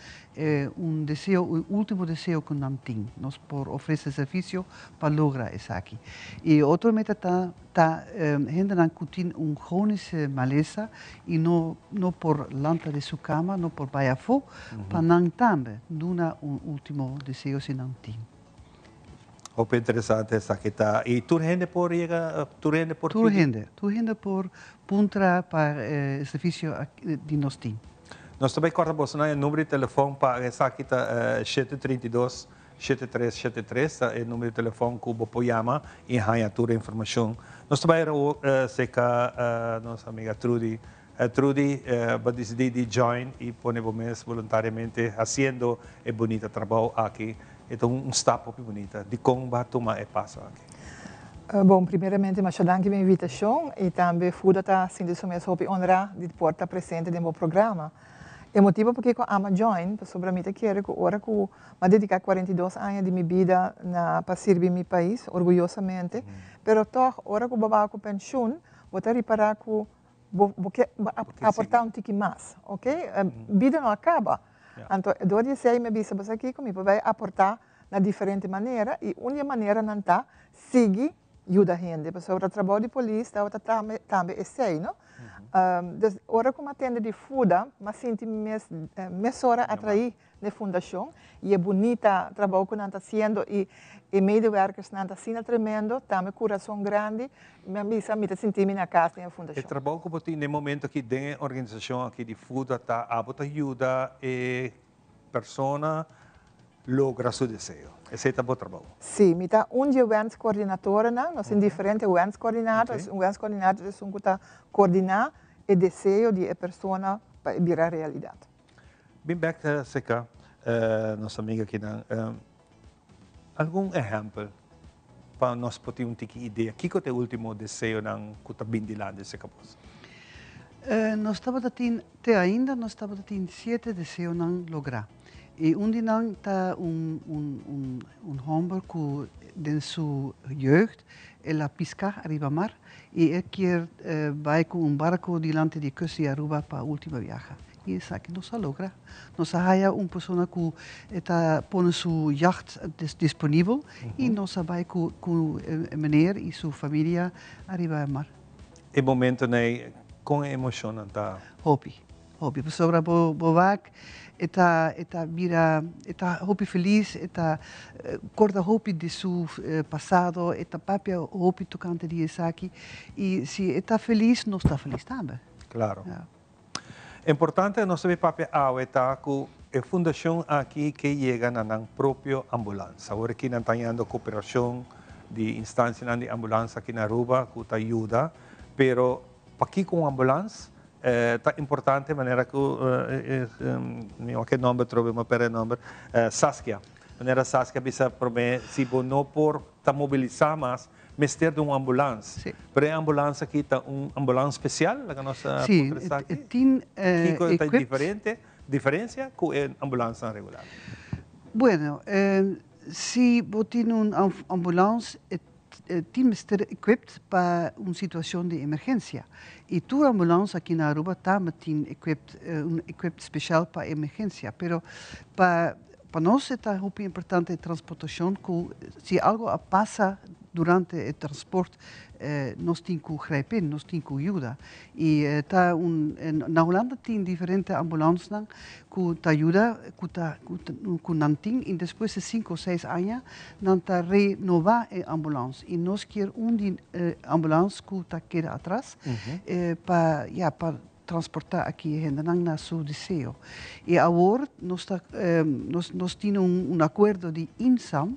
un deseo, un ultimo deseo cu nan tin. Nos por ofrece servicio pa logra esaki. Y otro meta ta ta hendenan cu tin un chronische malesa y no no por lanta di su cama, no por bay afo, pa nan tambe duna un ultimo deseo si nan tin. Hopi interesante esaki ta. Y tur hende por yega, tur hende por Tur hende, tur hende por puntra pa e servicio di nos tin. Nos ta bay corda boso nan e numero di telefon pa esaki ta shete 32 shete tres shete tres ta e numero di telefon cu bo por yama y haya tur e informacion. Nos ta bay awor cerca nos amiga Trudy. Trudy, bo a dicidi di join y pone bo mes voluntariamente haciendo e bunita trabou aki. E ta un stap hopi bunita. Dicon bo a tuma e paso aki? Bon, primeramente masha danki pa e invitacion y tambe Fuda ta sinti su mes hopi honra di por ta presente den bo programa. E motibo pakico ama join, pasobra mi ta kere cu ora cu mi a dedica 42 aña di mi bida na pa sirbi mi pais orguyosamente, pero toch ora cu bo baha cu pensioen, bo ta ripara cu Bo bo ke aportá un tiki mas, ok? Bida no a kaba. Anto dor di esei mi a bisa bo sa kiko, mi por bai aportá na diferente manera i un di e maneranan ta sigui yuda hende, pasobra trabou di polis tabata tambe tambe esei, no? Dus ora ku mi a tende di FUDA, mi a sinti mi mes mesora atraí n'e fundashon i e bunita trabou ku nan ta hasiendo i e medewerkersnan ta asina tremendo, tambe kurason grandi, mi a bisa mi ta sinti mi na kas den e E fundashon. trabou ku bo tin den momento aki den e organisashon aki di FUDA ta abo ta yuda e persona logra su deseo. Esei ta bo trabou. Sí, mi ta un di e wenscoördinatorennan, nos tin diferente wenscoördinators, un wenscoördinator ta esun ku ta koordiná e deseo di e persona pa e bira realidat. Bin bek cerca nos amiga akinan. Algun ehempel pa nos por tin un tiki idea kiko ta e ultimo deseonan ku ta bin dilanti cerca bos? Nos tabata tin, te ainda nos tabata tin siete deseonan lográ. I un di nan ta un un un un homber ku den su jeugd el a piská ariba mar i e kier bai ku un barko dilanti di kust di Aruba pa ultimo biaha. I esaki nos a logra. Nos a haya un persona ku e ta pone su yacht disponibel i nos a bai ku ku e meneer i su familia ariba e mar. E momentonan ei kon e emoshonnan ta? Hopi, hopi. Pasobra bo bo wak e ta e ta bira e ta hopi felis, e ta korda hopi di su pasado, e ta papia hopi tokante di esaki i si e ta felis nos ta felis tambe. Klaro. Importante nos ta bin papia awe ta cu e fundacion aki ke yega na nan propio ambulans. Awor aki nan ta hañando cooperacion di instancianan di ambulans aki na Aruba cu ta yuda, pero pakico un ambulans? Ta importante manera cu mi wak e nomber trobe mi a perde e nomber, Saskia, manera Saskia a bisa prome si bo no por. ta mobilisá mas, mester di un ambulans. Pero e ambulans aki ta un ambulans spesial? Laga nos puntra esaki. E tin Kiko ta equipped. diferente, diferensia ku e ambulansnan regular? Bueno, si bo tin un ambulans e tin mester equipped pa un situacion di emergencia. Y tur ambulans aki na Aruba tambe tin equipped, un equipped special pa emergencia. Pero pa pa nos e ta hopi importante e transportacion cu si algo a pasa durante e transport nos tin cu grijp in, nos tin cu yuda. Y ta un, na Hulanda tin diferente ambulansnan cu ta yuda, cu ta, cu nan tin y despues di cinco o seis aña nan ta renova e ambulans y nos kier un di e ambulans cu ta keda atras pa, ya, pa transporta aki e hendenan na su deseo. Y awor nos ta, nos, nos tin un, un acuerdo di INSAM,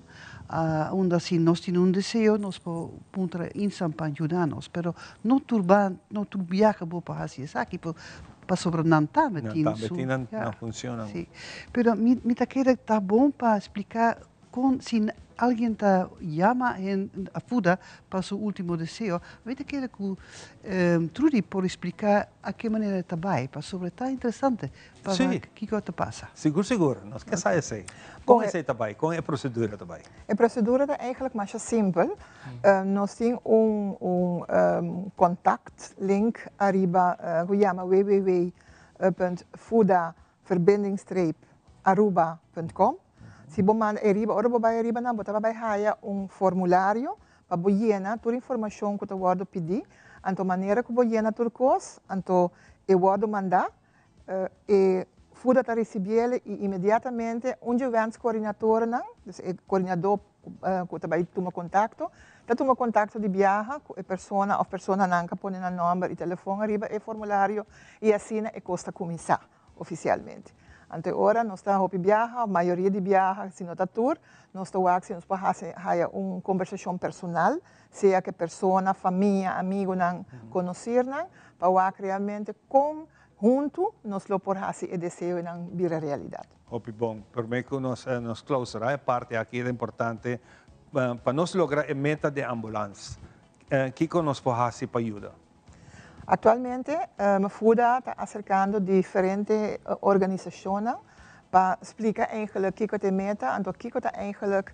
unda si nos tin un deseo nos por puntra INSAM pa yuda nos, pero no tur ba, no tur biaha bo por haci esaki, pasobra nan tambe Nan tin tambe su tin nan ja, nan funcionnan. sí. Pero mi mi ta kere ta bon pa splica con si alguien ta yama hen a Fuda pa su ultimo deseo, mi ta kere cu Trudy por splica a ke manera e ta bay, pasobra ta interesante pa wak kico ta pasa. Sigur sigur, nos ke sa esey. Con esey ta bay? Con e procedura ta bay? E procedura ta eigenlijk masha simpel. Nos tin un un contact link ariba cu yama www.fuda-aruba.com. Si bo manda e riba, ora bo bay ariba nan bo ta bay haya un formulario pa bo yena tur informacion cu ta wordo pidi. Anto manera cu bo yena tur cos, anto e wordo manda. E Fuda ta ricibiele y inmediatamente un dje wenscoördinatornan, dus e coordinador cu ta bay tuma contacto, ta tuma contacto di biaha cu e persona of personanan cu a pone nan nomber y telefon ariba e formulario y asina e cos ta cuminsa oficialmente. Anto e ora nos ta hopi biaha, of mayoria di biaha, si no ta tur, nos ta wak si nos por haci haya un conversacion personal, sea cu e persona, famia, amigonan, conocirnan, pa wak realmente con Huntu nos lo por hasi e deseonan bira realidat. Hopi bon. Prome ku nos nos clausura e parti aki ta importante pa nos logra e meta di ambulans. Kiko nos por hasi pa yuda? Aktualmente Fuda ta aserkando diferente organisashonnan pa splika eigenlijk kiko ta e meta, anto kiko ta eigenlijk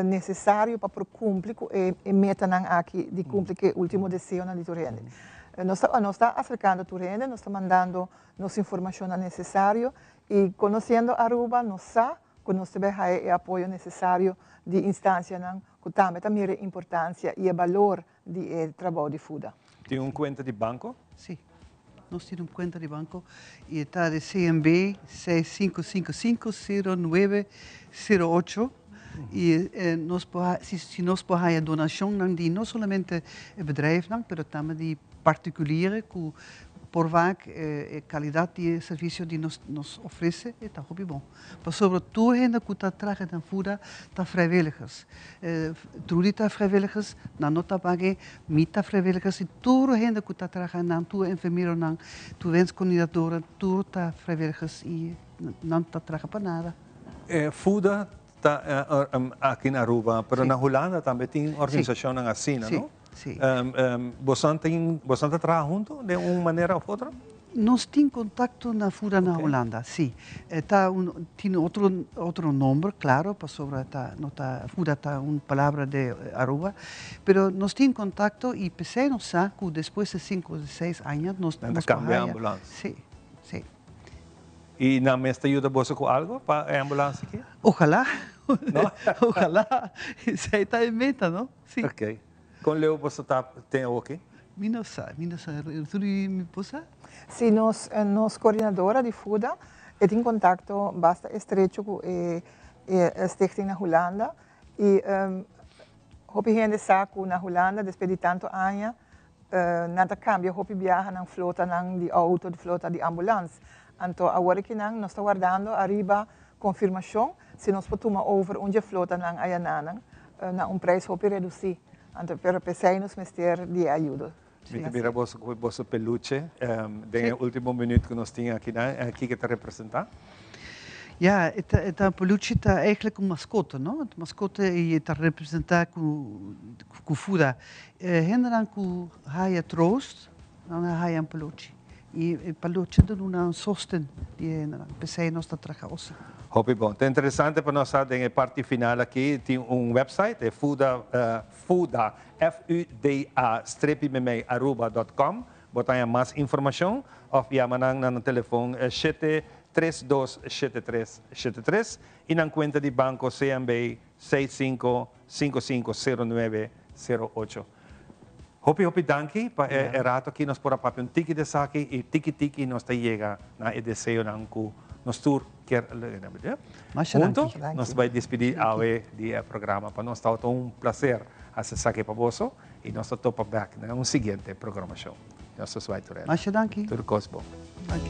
nesesario pa por kumpli ku e metanan aki di kumpli ku e ultimo deseonan di tur hende. Nos ta nos ta aserkando tur hende, nos ta mandando nos informashonnan nesesario i konosiendo Aruba nos sa ku nos ta bai haya e apoyo nesesario di instansianan ku tambe ta mira e importansia i e balor di e trabou di FUDA. Tin un kuenta di banko? Sí, nos tin un kuenta di banko i e ta di CNB 65550908 i nos por si nos por haya donashonnan di no solamente e bedrijfnan pero tambe di particulieren ku por wak e kalidat di e servisio di nos nos ofrese e ta hopi bon. Pasobra tur hende ku ta traha den FUDA ta vrijwilligers. Trudy ta vrijwilligers, nan no ta pag'é, mi ta vrijwilligers i tur hende ku ta traha nan, tur enfermeronan, tur wenskoordinadornan, tur ta vrijwilligers i nan ta traha pa nada. E FUDA ta aki na Aruba, pero na Hulanda tambe tin organisashonnan asina, no? Sí. Bosonan tin, bosonan ta traha hunto den un manera of otro? Nos tin contacto na Fuda na Hulanda, sí. E ta un, tin otro, otro nomber, claro, pasobra ta, no ta, Fuda ta un palabra de Aruba, pero nos tin contacto y p'esei nos sa cu despues di cinco o seis aña nos, Nan ta nos por cambia haya. ambulans. Sí, sí. Y nan mes ta yuda boso cu algo pa e ambulans aki? Ojalá, No? ojalá, esei ta e meta, no? Sí. Ok. Kon leu boso ta ten awoki? Mi no sa, mi no sa. Trudy, mi por sa? Si, nos nos coordinadora di FUDA e tin contacto basta estrecho cu e e stichting na Hulanda y hopi hende sa cu na Hulanda despues di tanto aña nan ta cambia hopi biaha nan flotanan di auto, di flota di ambulans. Anto awor aki nan nos ta wardando ariba confirmacion si nos por tuma over un dje flotanan ayananan na un prijs hopi reduci. Anto pero p'esei nos mester di e ayudo. Mi ta mira boso ku boso peluche den e ultimo minuut ku nos tin akinan. Kiko ta representa? Ja, e ta peluche ta eigenlijk un mascote, no? E mascote y ta representa cu Fuda. Hendenan cu haya troost, nan a haya un peluche. Y e peluche ta duna un sosten di e hendenan. P'esey nos ta traha osa. Hopi bon. Ta interesante pa nos sa den e parti final aki tin un website, e Fuda, Fuda, F-U-D-A, strepi memey aruba dot com. Bo ta haña mas informashon òf yama nan na nan telefon 732 7373 i nan kuenta di banko CMB 65550908. Hopi hopi danki pa e rato aki nos por a papia un tiki di esaki i tiki tiki nos ta yega na e deseonan ku nos tur kier logra. Hunto nos ta bai despidi awe di e programa. Pa nos tabata un plaser hasi esaki pa boso. I nos ta topa bek na un siguiente programashon. Nos ta swai tur hende. Masha danki. Tur kos bon. Danki.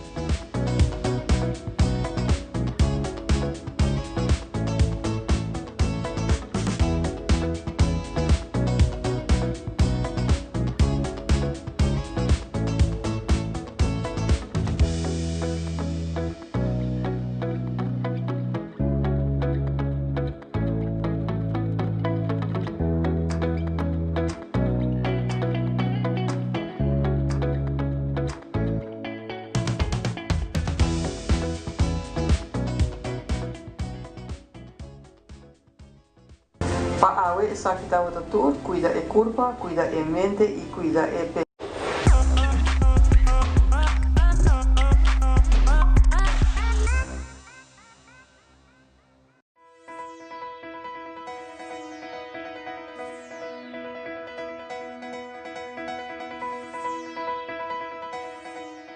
Pa awe esaki tabata tur, cuida e curpa, cuida e mente y cuida e.